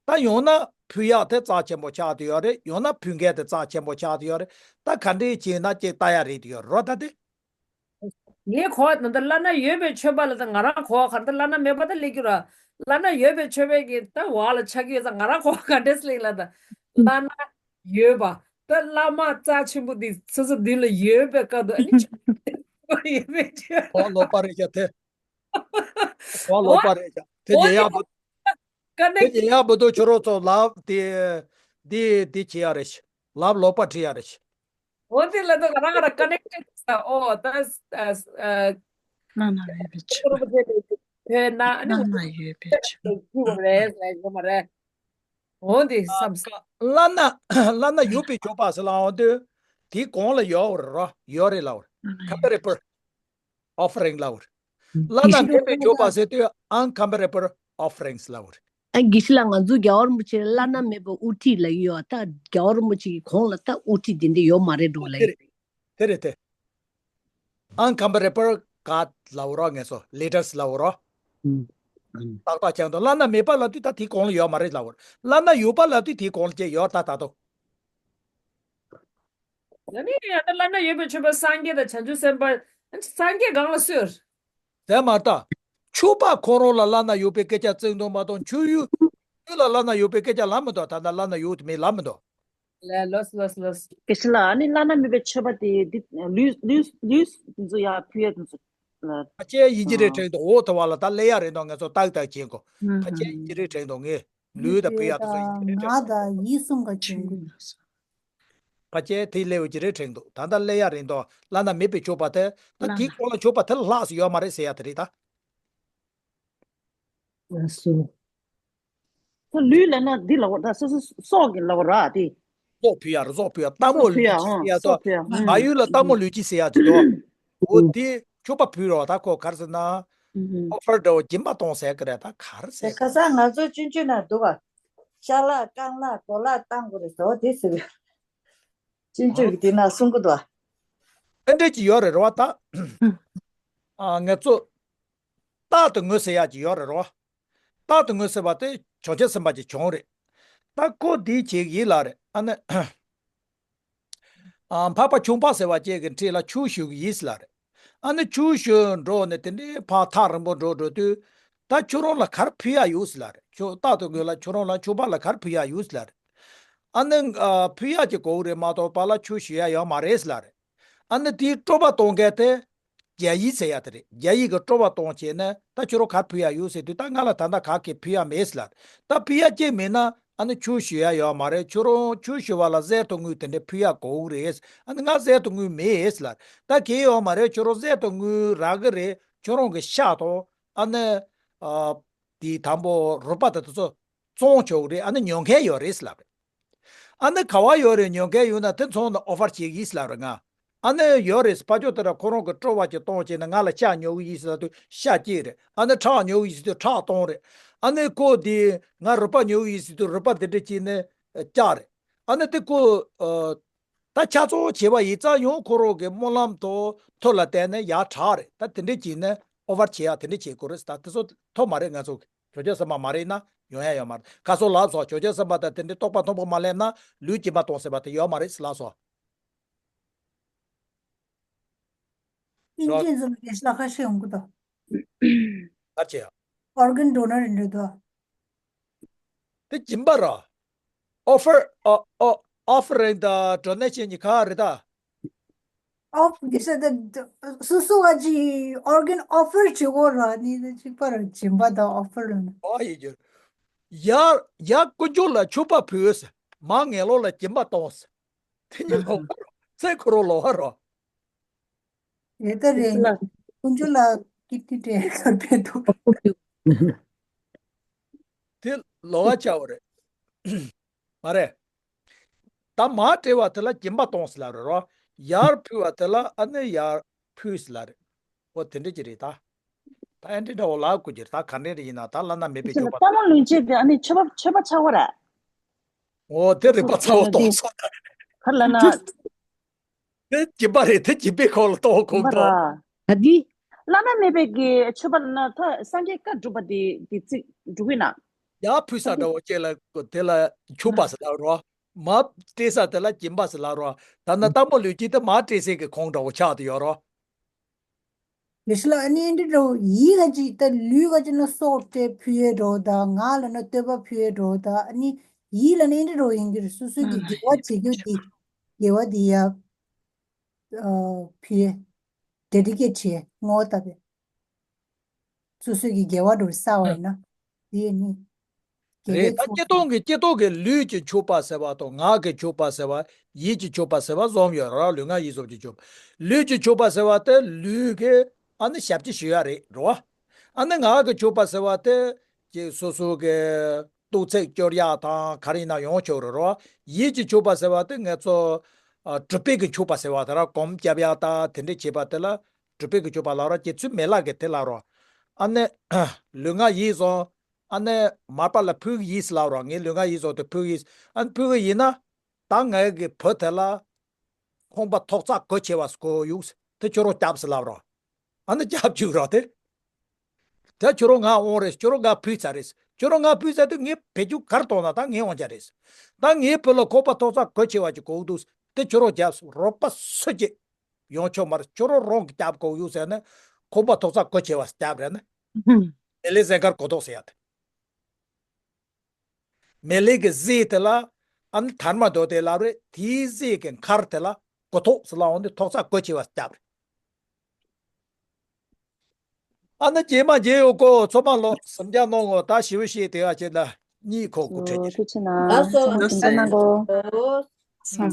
ད་ཡང་ན་ཕུལ་ཡག་དེ་རྩ་ཆེན་པོ་ཆགས་བསྡད་ཡོད་རེད། ཡང་ན་ཕུལ་མཁན་དེ་རྩ་ཆེན་པོ་ཆགས་བསྡད་ཡོད་རེད། ད་ག་འདྲས་བྱས་ན་ཅིག་ལྟ་ཡ་རེད་བསྡད་ཡོད་རོ། ད་དེ། ངས་གོ་བ་ད་ལྟ་བླ་ན་ཡོད་པའི་མཆོད་པ་ལ་ད་ང་རང་གོ་བ་ག་རེ། ད་བླ་ན་མེད་པ་ད་སླེབས་ཀྱི་ར། བླ་ན་ཡོད་པའི་མཆོད་པའི་གི་ད་བ་ལ་ཆགས་ཀྱི་ཡོད་ཙང་ང་རང་གོ་བ་ག་འདྲས་སླེབས་ལ་ད། བླ་ན་ཡོད་པ། ད་བླ་མ་རྩ་ཆེན་པོ་འདི་སོ་སོ་འདི་ལ་ཡོད་པའི་སྐབས་དུ་ཨ་ནི་ཆོས་ཡོད་པའི་ཆོས། གོ་བ་ལོག་པ་རེད་ཤག་དེ། གོ་བ་ལོག་པ་རེད་ཤག་དེ། འོ་ཉེ་ཡག་པོ། ཀ་ནེ། དེ་ཉེ་ཡག་པོ་འདུག་ཁྱོད་རང་ཚོ་ལབ་དེ་དེ་དེ་བྱེད་ཡ་རེད་ཤག་ལབ་ལོག་པ་བྲིས་ཡ་རེད་ཤག་འོ་དེ་ལ་ད་ང་རང་ང་རང་ཀ་ནེག་ཊེཌ་ས། འོ་ད་ཨ་ཨ་ལ་ན་ཡོད་པའི་ཆོས། ཕེ་ན་ཨ་ནི་ལ་ན་ཡོད་པའི་ཆོས། རེད་ཟེར་གོ་མ་རེད། འོ་དེ་བསམ་ས། བླ་ན་བླ་ན་ཡོད་པའི་མཆོད་པ་ཟེར་ལ་འོ་དེ་དེའི་གོང་ལ་ཡོད་རེད་རོ། ཡོད་རེད་ལབ་རེད། ཀམ་པེ་རེ་བལ་ཨོ་ཕ་རིང་ལབ་རེད། བླ་ན་མེད་པའི་མཆོད་པ་ཟེར་དུས་ཨན་ཀམ་པེ་རེ་བལ་ཨོ་ཕ་རིང་ལབ་རེད། ཨ། དགེ་བཤེས་ལགས། ང་ཚོ་རྒྱལ་བ་རིན་པོ་ཆེ་བླ་ན་མེད་པ་དབུ་ཁྲིད་ལབ་ཀྱི་ཡོད། ད་རྒྱལ་བ་རིན་པོ་ཆེ་གི་གོང་ལ་ད་དབུ་ཁྲིད་དེ་འདྲ་ཡོད་མ་རེད་འགྲོ་ལབ་ཀྱི་རེད། དེ་རེད་དེ། ཨན་ཀམ་པེ་རེ་བལ་གྷོཌ་ལབ་རོགས། ངེད་ཚོ་ལི་ཌར་སི་ལབ་རོགས། ཨུམ། ཨུམ། རྟག་པ་ཅན་དུ་བླ་ན་མེད་པ་ལབ་དུས་ད་དེའི་གོང་ལ་ཡོད་མ་རེད་ལབ་རོགས། བླ་ན་ཡོད་པ་ལབ་དུས་དེའི་གོང་ལ་ཅིག་ཡོད་ད་ད་དོ། ད་ནི་ཡང་ད་བླ་ན་ཡོད་པའི་མཆོད་པ་སངས་རྒྱས་དང་བྱང་ཆུབ་སེམས་དཔའ། སངས་རྒྱས་གང་ལ་གསོལ། དེ་མ་ད། མཆོད་པ་ཁོ་རང་ལ་བླ་ན་ཡོད་པའི་སྐད་ཆ་བརྩི་འདུག་མ་གཏོགས་མཆོད་ཡུལ། ཡུལ་ལ་བླ་ན་ཡོད་པའི་སྐད་ཆ་ལབ་མི་འདུག་ད་ལྟ་བླ་ན་ཡོད་དེ་མེད་ལབ་མི་འདུག་ལ་ལོས་ལོས་ལོས། དགེ་བཤེས་ལགས། ཨ་ནི་བླ་ན་མེད་པའི་མཆོད་པ་དེ་འདི་ལུས་ལུས་ལུས་དེ་ཚོ་ཡར་ཕུལ་ཡ་དེ་ཚོ་ལ། ཕལ་ཆེར་ཡིན་གྱི་རེད་དྲན་འདུག་འོ་དེ་བ་ལ་ད་སླེབས་ཡ་རེད་འདུག་ངས་ཚོ་ཏག་ཏག་བྱེད་དགོས། ཕལ་ཆེར་ཡིན་གྱི་རེད་དྲན་འདུག་ངས་ལུས་དང་ཕུལ་ཡ་དེ་ཚོ་ཡིན་གྱི་རེད་དྲན་འདུག་ང་དང་ཡིད་གསུམ་ག་བྱེད་དགོས། ཕལ་ཆེར་དེ་སླེབས་ཡོད་ཀྱི་རེད་དྲན་འདུག་ད་ལྟ་སླེབས་ཡ་རེད་འདུག་བླ་ན་མེད་པའི་མཆོད་པ་དེ་ད་དེའི་སྐོར་ལ་མཆོད་པ་དེ་ལ་ལྷག་ཙམ་ཡོད་མ་རེད་ཟེར་ཡ་དེ་རེད་ད། ལགས་སོ། ད་ལུས་ལབ་ན་འདི་ལབ་པ་ད་སོ་སོ་སྲོག་གི་ལབ་པ་ར་དེ། སྲོག་ཕུལ་ཡ་ར་སྲོག་ཕུལ་ཡ་སྟག་མོ་ལུས་ཀྱི་ཟེར་ཡ་དོ། སྲོག་ཕུལ་ཡ། ང་ཡུལ་ལ་སྟག་མོ་ལུས་ཀྱི་ཟེར་ཡ་དེ་དོ། འོ་དེ་མཆོད་པ་ཕུལ་རོགས་ད་ཁོ་ག་རེ་ཟེར་ན། ཨོ་ཕར་འདྲ་བོ་སྦྱིན་པ་གཏོང་ཟེར་གི་རེད་ད་ག་རེ་ཟེར་གི། ཁ་སང་ང་ཚོ་སྤྱོད་འཇུག་ན་འདུག་བ། ཤ་ལག་རྐང་ལག་གོ་ལག་བཏང་དགོས་རེད་ཟེར་བ་དེ་ཟེར་བས། སྤྱོད་འཇུག་གི་དེ་ན་གསུང་གི་འདུག་བ། ཨེ་འདྲ་ཅིག་ཡོད་རེད་རོ་བ་ད། ཨ་ང་ཚོ། རྟག་ཏུ་ངུ་ཟེར་ཡག་ཅིག་ཡོད་རེད་རོ། རྟག་ཏུ་ངུ་ཟེར་བ་དེ་བྱང་ཆུབ་སེམས་དཔའ་ཅིག་བྱུང་རེད། ད་ཁོ་འདི་བྱེད་ཀྱི་ཡིན་ལ་རེད་ཨ་ནི། ཨ་འཕགས་པ་ཁྱུང་འཕགས་ཟེར་བ་ཅིག་གི་འཁྲིས་ལ་ཆོས་ཞུ་གི་ཡིན་ཟེར་ལ་རེད། ཨ་ནི་ཆོས་ཞུ་འགྲོ་ནས་དེ་འདྲའི་ཕར་ཐག་རིང་པོ་འགྲོ་འགྲོ་དུས། ད་ཁྱོད་རང་ལ་ག་རེ་ཕུལ་ཡག་ཡོད་ཟེར་ལ་རེད། ཁྱོད་རྟག་ཏུ་ངུ་ལ་ཁྱོད་རང་ལ་ཁྱུང་འཕགས་ལ་ག་རེ་ཕུལ་ཡག་ཡོད་ཟེར་ལ་རེད། ཨ་ནི་ཨ་ཕུལ་ཡག་ཅིག་དགོས་ཀྱི་རེད་མ་གཏོགས་པཱ་ལགས་ཆོས་ཞུ་ཡག་ཡོད་མ་རེད་ཟེར་ལ་རེད། ཨ་ནི་དེའི་སྤྲོ་བ་གཏོང་མཁན་དེ། རྒྱ་ཡིག་ཟེར་ཡག་དེ་རེད། རྒྱ་ཡིག་གི་སྤྲོ་བ་གཏོང་བྱས་ན་ད་ཁྱོད་རང་ག་རེ་ཕུལ་ཡག་ཡོད་ཟེར་དུས་ད་ང་ལ་ད་ལྟ་ག་གེ་ཕུལ་ཡག་མེད་ཟེར་ལ། ད་ཕུལ་ཡག་ཅིག་མེད་ན་ཨ་ནི་ཆོས་ཞུ་ཡག་ཡོད་མ་རེད། ཁྱོད་རང་ཆོས་ཞུ་བ་ལ་གསེར་དང་དངུལ་དེ་འདྲ་ཕུལ་ཡག་དགོས་ཀྱི་རེད། ཨ་ནི་ང་གསེར་དང་དངུལ་མེད་ཟེར་ལ། ད་གལ་ཡོད་མ་རེད། ཁྱོད་རང་གསེར་དང་དངུལ་རག་གི་རེད། ཁྱོད་རང་གི་ཤ་དང་ཨ་ནི། ཨ། དེའི་དང་པོ་རུས་པ་དེ་ཚོ་བཙོང་ཆོག་གི་རེད། ཨ་ནི་ཉོ་མཁན་ཡོད་རེད་ཟེར་ལབ་རེད། ཨ་ནི་ག་བ་ཡོད་རེད། ཉོ་མཁན་ཡོད་ན་དེ་ཚོང་ནང་ཨོ་ཕར་བྱེད་ཀྱི་ཡིན་ཟེར་ལབ་རེད་ང་། ཨ་ནི་ཡོད་རེད། ཕ་ཇོ་དེ་ར་ཁོ་རང་གི་སྤྲོ་བ་ཅིག་གཏོང་བྱས་ན་ང་ལ་ཤ་ཉོ་གི་ཡིན་ཟེར་ལབ་དུས་ཤ་གཅིག་རེད། ཨ་ནི་ཁྲག་ཉོ་གི་ཡིན་ཟེར་དུས་ཁྲག་སྟོང་རེད། ཨ་ནི་ཁོ་དེ་ང་རུས་པ་ཉོ་གི་ཡིན་ཟེར་དུས་རུས་པ་དེ་འདྲ་གཅིག་ནི་ལྕགས་རེད། ཨ་ནི་དེ་ཁོ། ད་ཆ་ཚང་བྱས་པ་ཡིན་ཙང་ཡང་ཁོ་རང་གི་སྨོན་ལམ་དང་ཐུགས་ལ་བརྟེན་ནས་ཡར་དྲག་རེད། ད་དེ་འདྲ་བྱས་ནས་ཨོ་ཕར་བྱེད་ཡག་དེ་འདྲ་བྱེད་དགོས་རེད། ད་དེ་ཚོ་ཐོབ་མ་རེད། ང་ཚོ་བྱང་ཆུབ་སེམས་དཔའ་མ་རེད་ན་ཡོང་ཡག་ཡོད་མ་རེད། ཁ་སང་ལབ་སོང་། བྱང་ཆུབ་སེམས་དཔའ་དང་དེ་འདྲའི་རྟོགས་པ་མཐོན་པོ་མ་སླེབས་ན་ལུས་སྦྱིན་པ་གཏོང་ཟེར་བ་དེ་ཡོད་མ་རེད་ཟེར་ལབ་སོང་། ཨིན་ཇིའི་ཚོ་ལ་རྒྱལ་སྲས་ལ་ཁ་ཤས་ཡོང་གི་འདུག་གར་བྱེད་ཡག་ཨོར་གན་ཌོ་ནར་རེད་འདུག་དེ་སྦྱིན་པ་ར། ཨོ་ཕར། ཨོ་ཨོ་ཨོ་ཕ་རིང་དང་ཌོ་ནེ་ཤན་གཉིས་ཀ་རེད་ད། ཨོ་ཕ་གི་ས་ད་སོ་སོ་བ་ཅི་ཨོར་གན་ཨོ་ཕར་བྱེད་དགོས་ར་ནི་ད་གཅིག་པ་ར་སྦྱིན་པ་དང་ཨོ་ཕར་ར་ནི། ཨོ་ཡི་ཡོད། ཡར་ཡར་དཀོན་མཆོག་ལ་མཆོད་པ་ཕུལ། མར་ངན་སློང་ལ་སྦྱིན་པ་གཏོང་། དེ་གཉིས་ལོག་པ་རོ། སེམས་ཁོ་རང་ལོག་པ་རོ། རེད་ད་རེད། ལ། དཀོན་མཆོག་ལ་ཀིརྟི་སྤྲད་གར་ཕེབས་འདུག་དེ་ལོག་པ་ཆགས་པ་རེད། མ་རེད། ད་མར་སྤྲད་པ་དེ་ལ་སྦྱིན་པ་གཏོང་ཟེར་ལབ་རེད་རོ། ཡར་ཕུལ་བ་དེ་ལ་ཨ་ནི་ཡར་ཕུལ་ཟེར་ལབ་རེད། འོ་དེ་འདྲ་ཅིག་རེད་ད། ད་ཨེ་འདྲ་འདྲ་བོ་ལབ་དགོས་ཀྱི་རེད། ད་ག་འདྲ་རེད་ཡིན་ན་ད་བླ་ན་མེད་པའི་ཁྱོད་མཆོད་པ། ལྟད་མོ་ལོན་བྱེད་དེ་ཨ་ནི་མཆོད་པ་མཆོད་པ་ཆགས་པ་རེད། འོ་དེ་རིག་པ་ཚ་བོ་གཏོང་སོང་ད། ག་ལ་ན། དེ་སྦྱིན་པ་རེད། དེ་སྦྱིན་པའི་ཁོག་ལ་གཏོང་དགོས་འདུག་ད་དེ། བླ་ན་མེད་པའི་གི་མཆོད་པ་ལ་ན་ད་སངས་རྒྱས་བཀའ་སྒྲུབ་པ་དེ་དེ་ཚིག་སྒྲུབ་ཀྱི་ན། ཡར་ཕུལ་ས་འདྲ་བོ་ཅིག་ལ་དེ་ལ་མཆོད་པ་ཟེར་ལབ་རོ། མར་སྤྲད་ས་དེ་ལ་སྦྱིན་པ་ཟེར་ལབ་རོ། ད་ན་ལྟད་མོ་ལོས་ཀྱི་དེ་མར་སྤྲད་སའི་གི་ཁོང་འདྲ་བོ་ཆགས་དུ་ཡོད་རོ། ལེ་ཤི་ལ་ཨ་ནི་འདི་འདྲ་བོ་ཡིད་ལ་ཅིག་ད་ལུས་ལ་ཅིག་ན་སྲོག་སྤྲད་ཕུལ་ཡས་འདྲ་བོ་ད་ང་ལ་ན་བསྟོད་པ་ཕུལ་ཡས་འདྲ་བོ་ད་ཨ་ནི་ཡིད་ལ་ནི་འདི་འདྲ་བོ་ཡིན་གྱི་རེད། སོ་སོའི་གི་དགེ་བ་བྱེད་རྒྱུ་དེ་དགེ་བ་དེ་ཡ། ཨ་ཕི། ཌེ་ཌི་ཀེ་ཊི་བྱས་བསྔོ་བ་བཏབ་པས། སོ་སོའི་གི་དགེ་བ་འགྲོ་བསགས་པ་ཡིན་ན། དེ་ནི། དགེ་རེད། བའི་ད་ཚོགས། སྤྱིར་བཏང་གི་སྤྱིར་བཏང་གི་ལུས་ཀྱི་མཆོད་པ་ཟེར་བ་དང་ངག་གི་མཆོད་པ་ཟེར་བ། ཡིད་ཀྱི་མཆོད་པ་ཟེར་བ་གསུམ་ཡོད་ར། ལུས་ངག་ཡིད་གསུམ་གྱི་མཆོད་པ། ལུས་ཀྱི་མཆོད་པ་ཟེར་བ་དེ་ལུས་ཀྱི་ཨ་ནི་ཞབས་ཕྱི་ཞུ་ཡ་རེད་རོ། ཨ་ནི་ངག་གི་མཆོད་པ་ཟེར་བ་དེ་ཀྱི་སོ་སོ་གི་གཏོ་ཚིག་སྐྱོར་ཡག་དང་ག་རེ་ཡིན་ན་ཡོང་ཆོག་རེད་རོ། ཡིད་ཀྱི་མཆོད་པ་ཟེར་བ་དེ་ང་ཚོ་ཨ་སྒྲུབ་པའི་གི་མཆོད་པ་ཟེར་བ་དེ་ར་གོམ་རྒྱབ་ཡག་དང་དེ་འདྲས་བྱེད་པ་དེ་ལ་སྒྲུབ་པའི་གི་མཆོད་པ་ལབ་ར། ཁྱེད་ཚོས་མི་ལ་གི་དེ་ལབ་རོ། ཨ་ནི་ལུས་ངག་ཡིད་གསུམ་ཨ་ནི་མར་པ་ལ་ཕུལ་གི་ཡིན་ཟེར་ལབ་རོ། ངས་ལུས་ངག་ཡིད་གསུམ་དེ་ཕུལ་གི་ཡིན། ཨ་ནི་ཕུལ་གི་ཡིན་ན་ད་ངའི་གི་བུ་དེ་ལ་ཁང་པ་ཐོག་བརྩེགས་གོ་ཆེ་བ་ཞིག་དགོས་ཡོད། དེ་ཁྱོད་རང་རྒྱབ་ཟེར་ལབ་རོ། ཨ་ནི་རྒྱབ་བཅུག་རོགས་དེ། དེ་ཁྱོད་རང་ང་དབང་རེད། ཁྱོད་རང་ང་ཕུལ་ཚར་རེད། ཁྱོད་རང་ང་ཕུལ་ཚར་དུས་ངས་བེད་སྤྱོད་ག་རེ་གཏོང་ན་ད་ངའི་དབང་ཆ་རེད། ད་ངའི་བུ་ལ་ཁང་པ་ཐོག་བརྩེགས་གོ་ཆེ་བ་ཅིག་དགོས་འདུག་དེ་ཁྱོད་རང་རྒྱབ་སོང་། རོགས་པ་སུ་གཅིག་ཡོང་ཆོག་མ་རེད། ཁྱོད་རང་རང་གིས་རྒྱབ་དགོས་ཡོད་ཟེར་ནས་ཁོག་པ་ཐོག་ཚད་གོ་ཆེ་བ་རྒྱབ་རེད་ན། མེ་ལེ་ཟེར་མཁན་གོ་ཐོག་ཟེར་ཡ་དེ། མེ་ལེ་གི་ཟས་དེ་ལ་ཨ་ནི་དར་མ་རྡོ་དེ་ལབ་རེད། དེའི་ཟས་ཀྱི་མཁར་དེ་ལ་གོ་ཐོག་ཟེར་ལབ་འོང་དུས་ཐོག་ཚད་གོ་ཆེ་བ་རྒྱབ་རེད། ཨ་ནི་རྗེས་མ་མཇལ་ཡོང་གོ། ཚང་མ་ལོ་གཟིམ་འཇག་གནང་གོ། ད་ཞི་བ་ཞིག་དེ་ག་ཅེ་ད་གཉིད་ཁུག་གོ་ཁྲེ་ཉེ། ཐུགས་ཆེ་གནང་། ལགས་སོ། ཚང་མ་གཟིམ་འཇག་གནང་གོ། ལགས་སོ།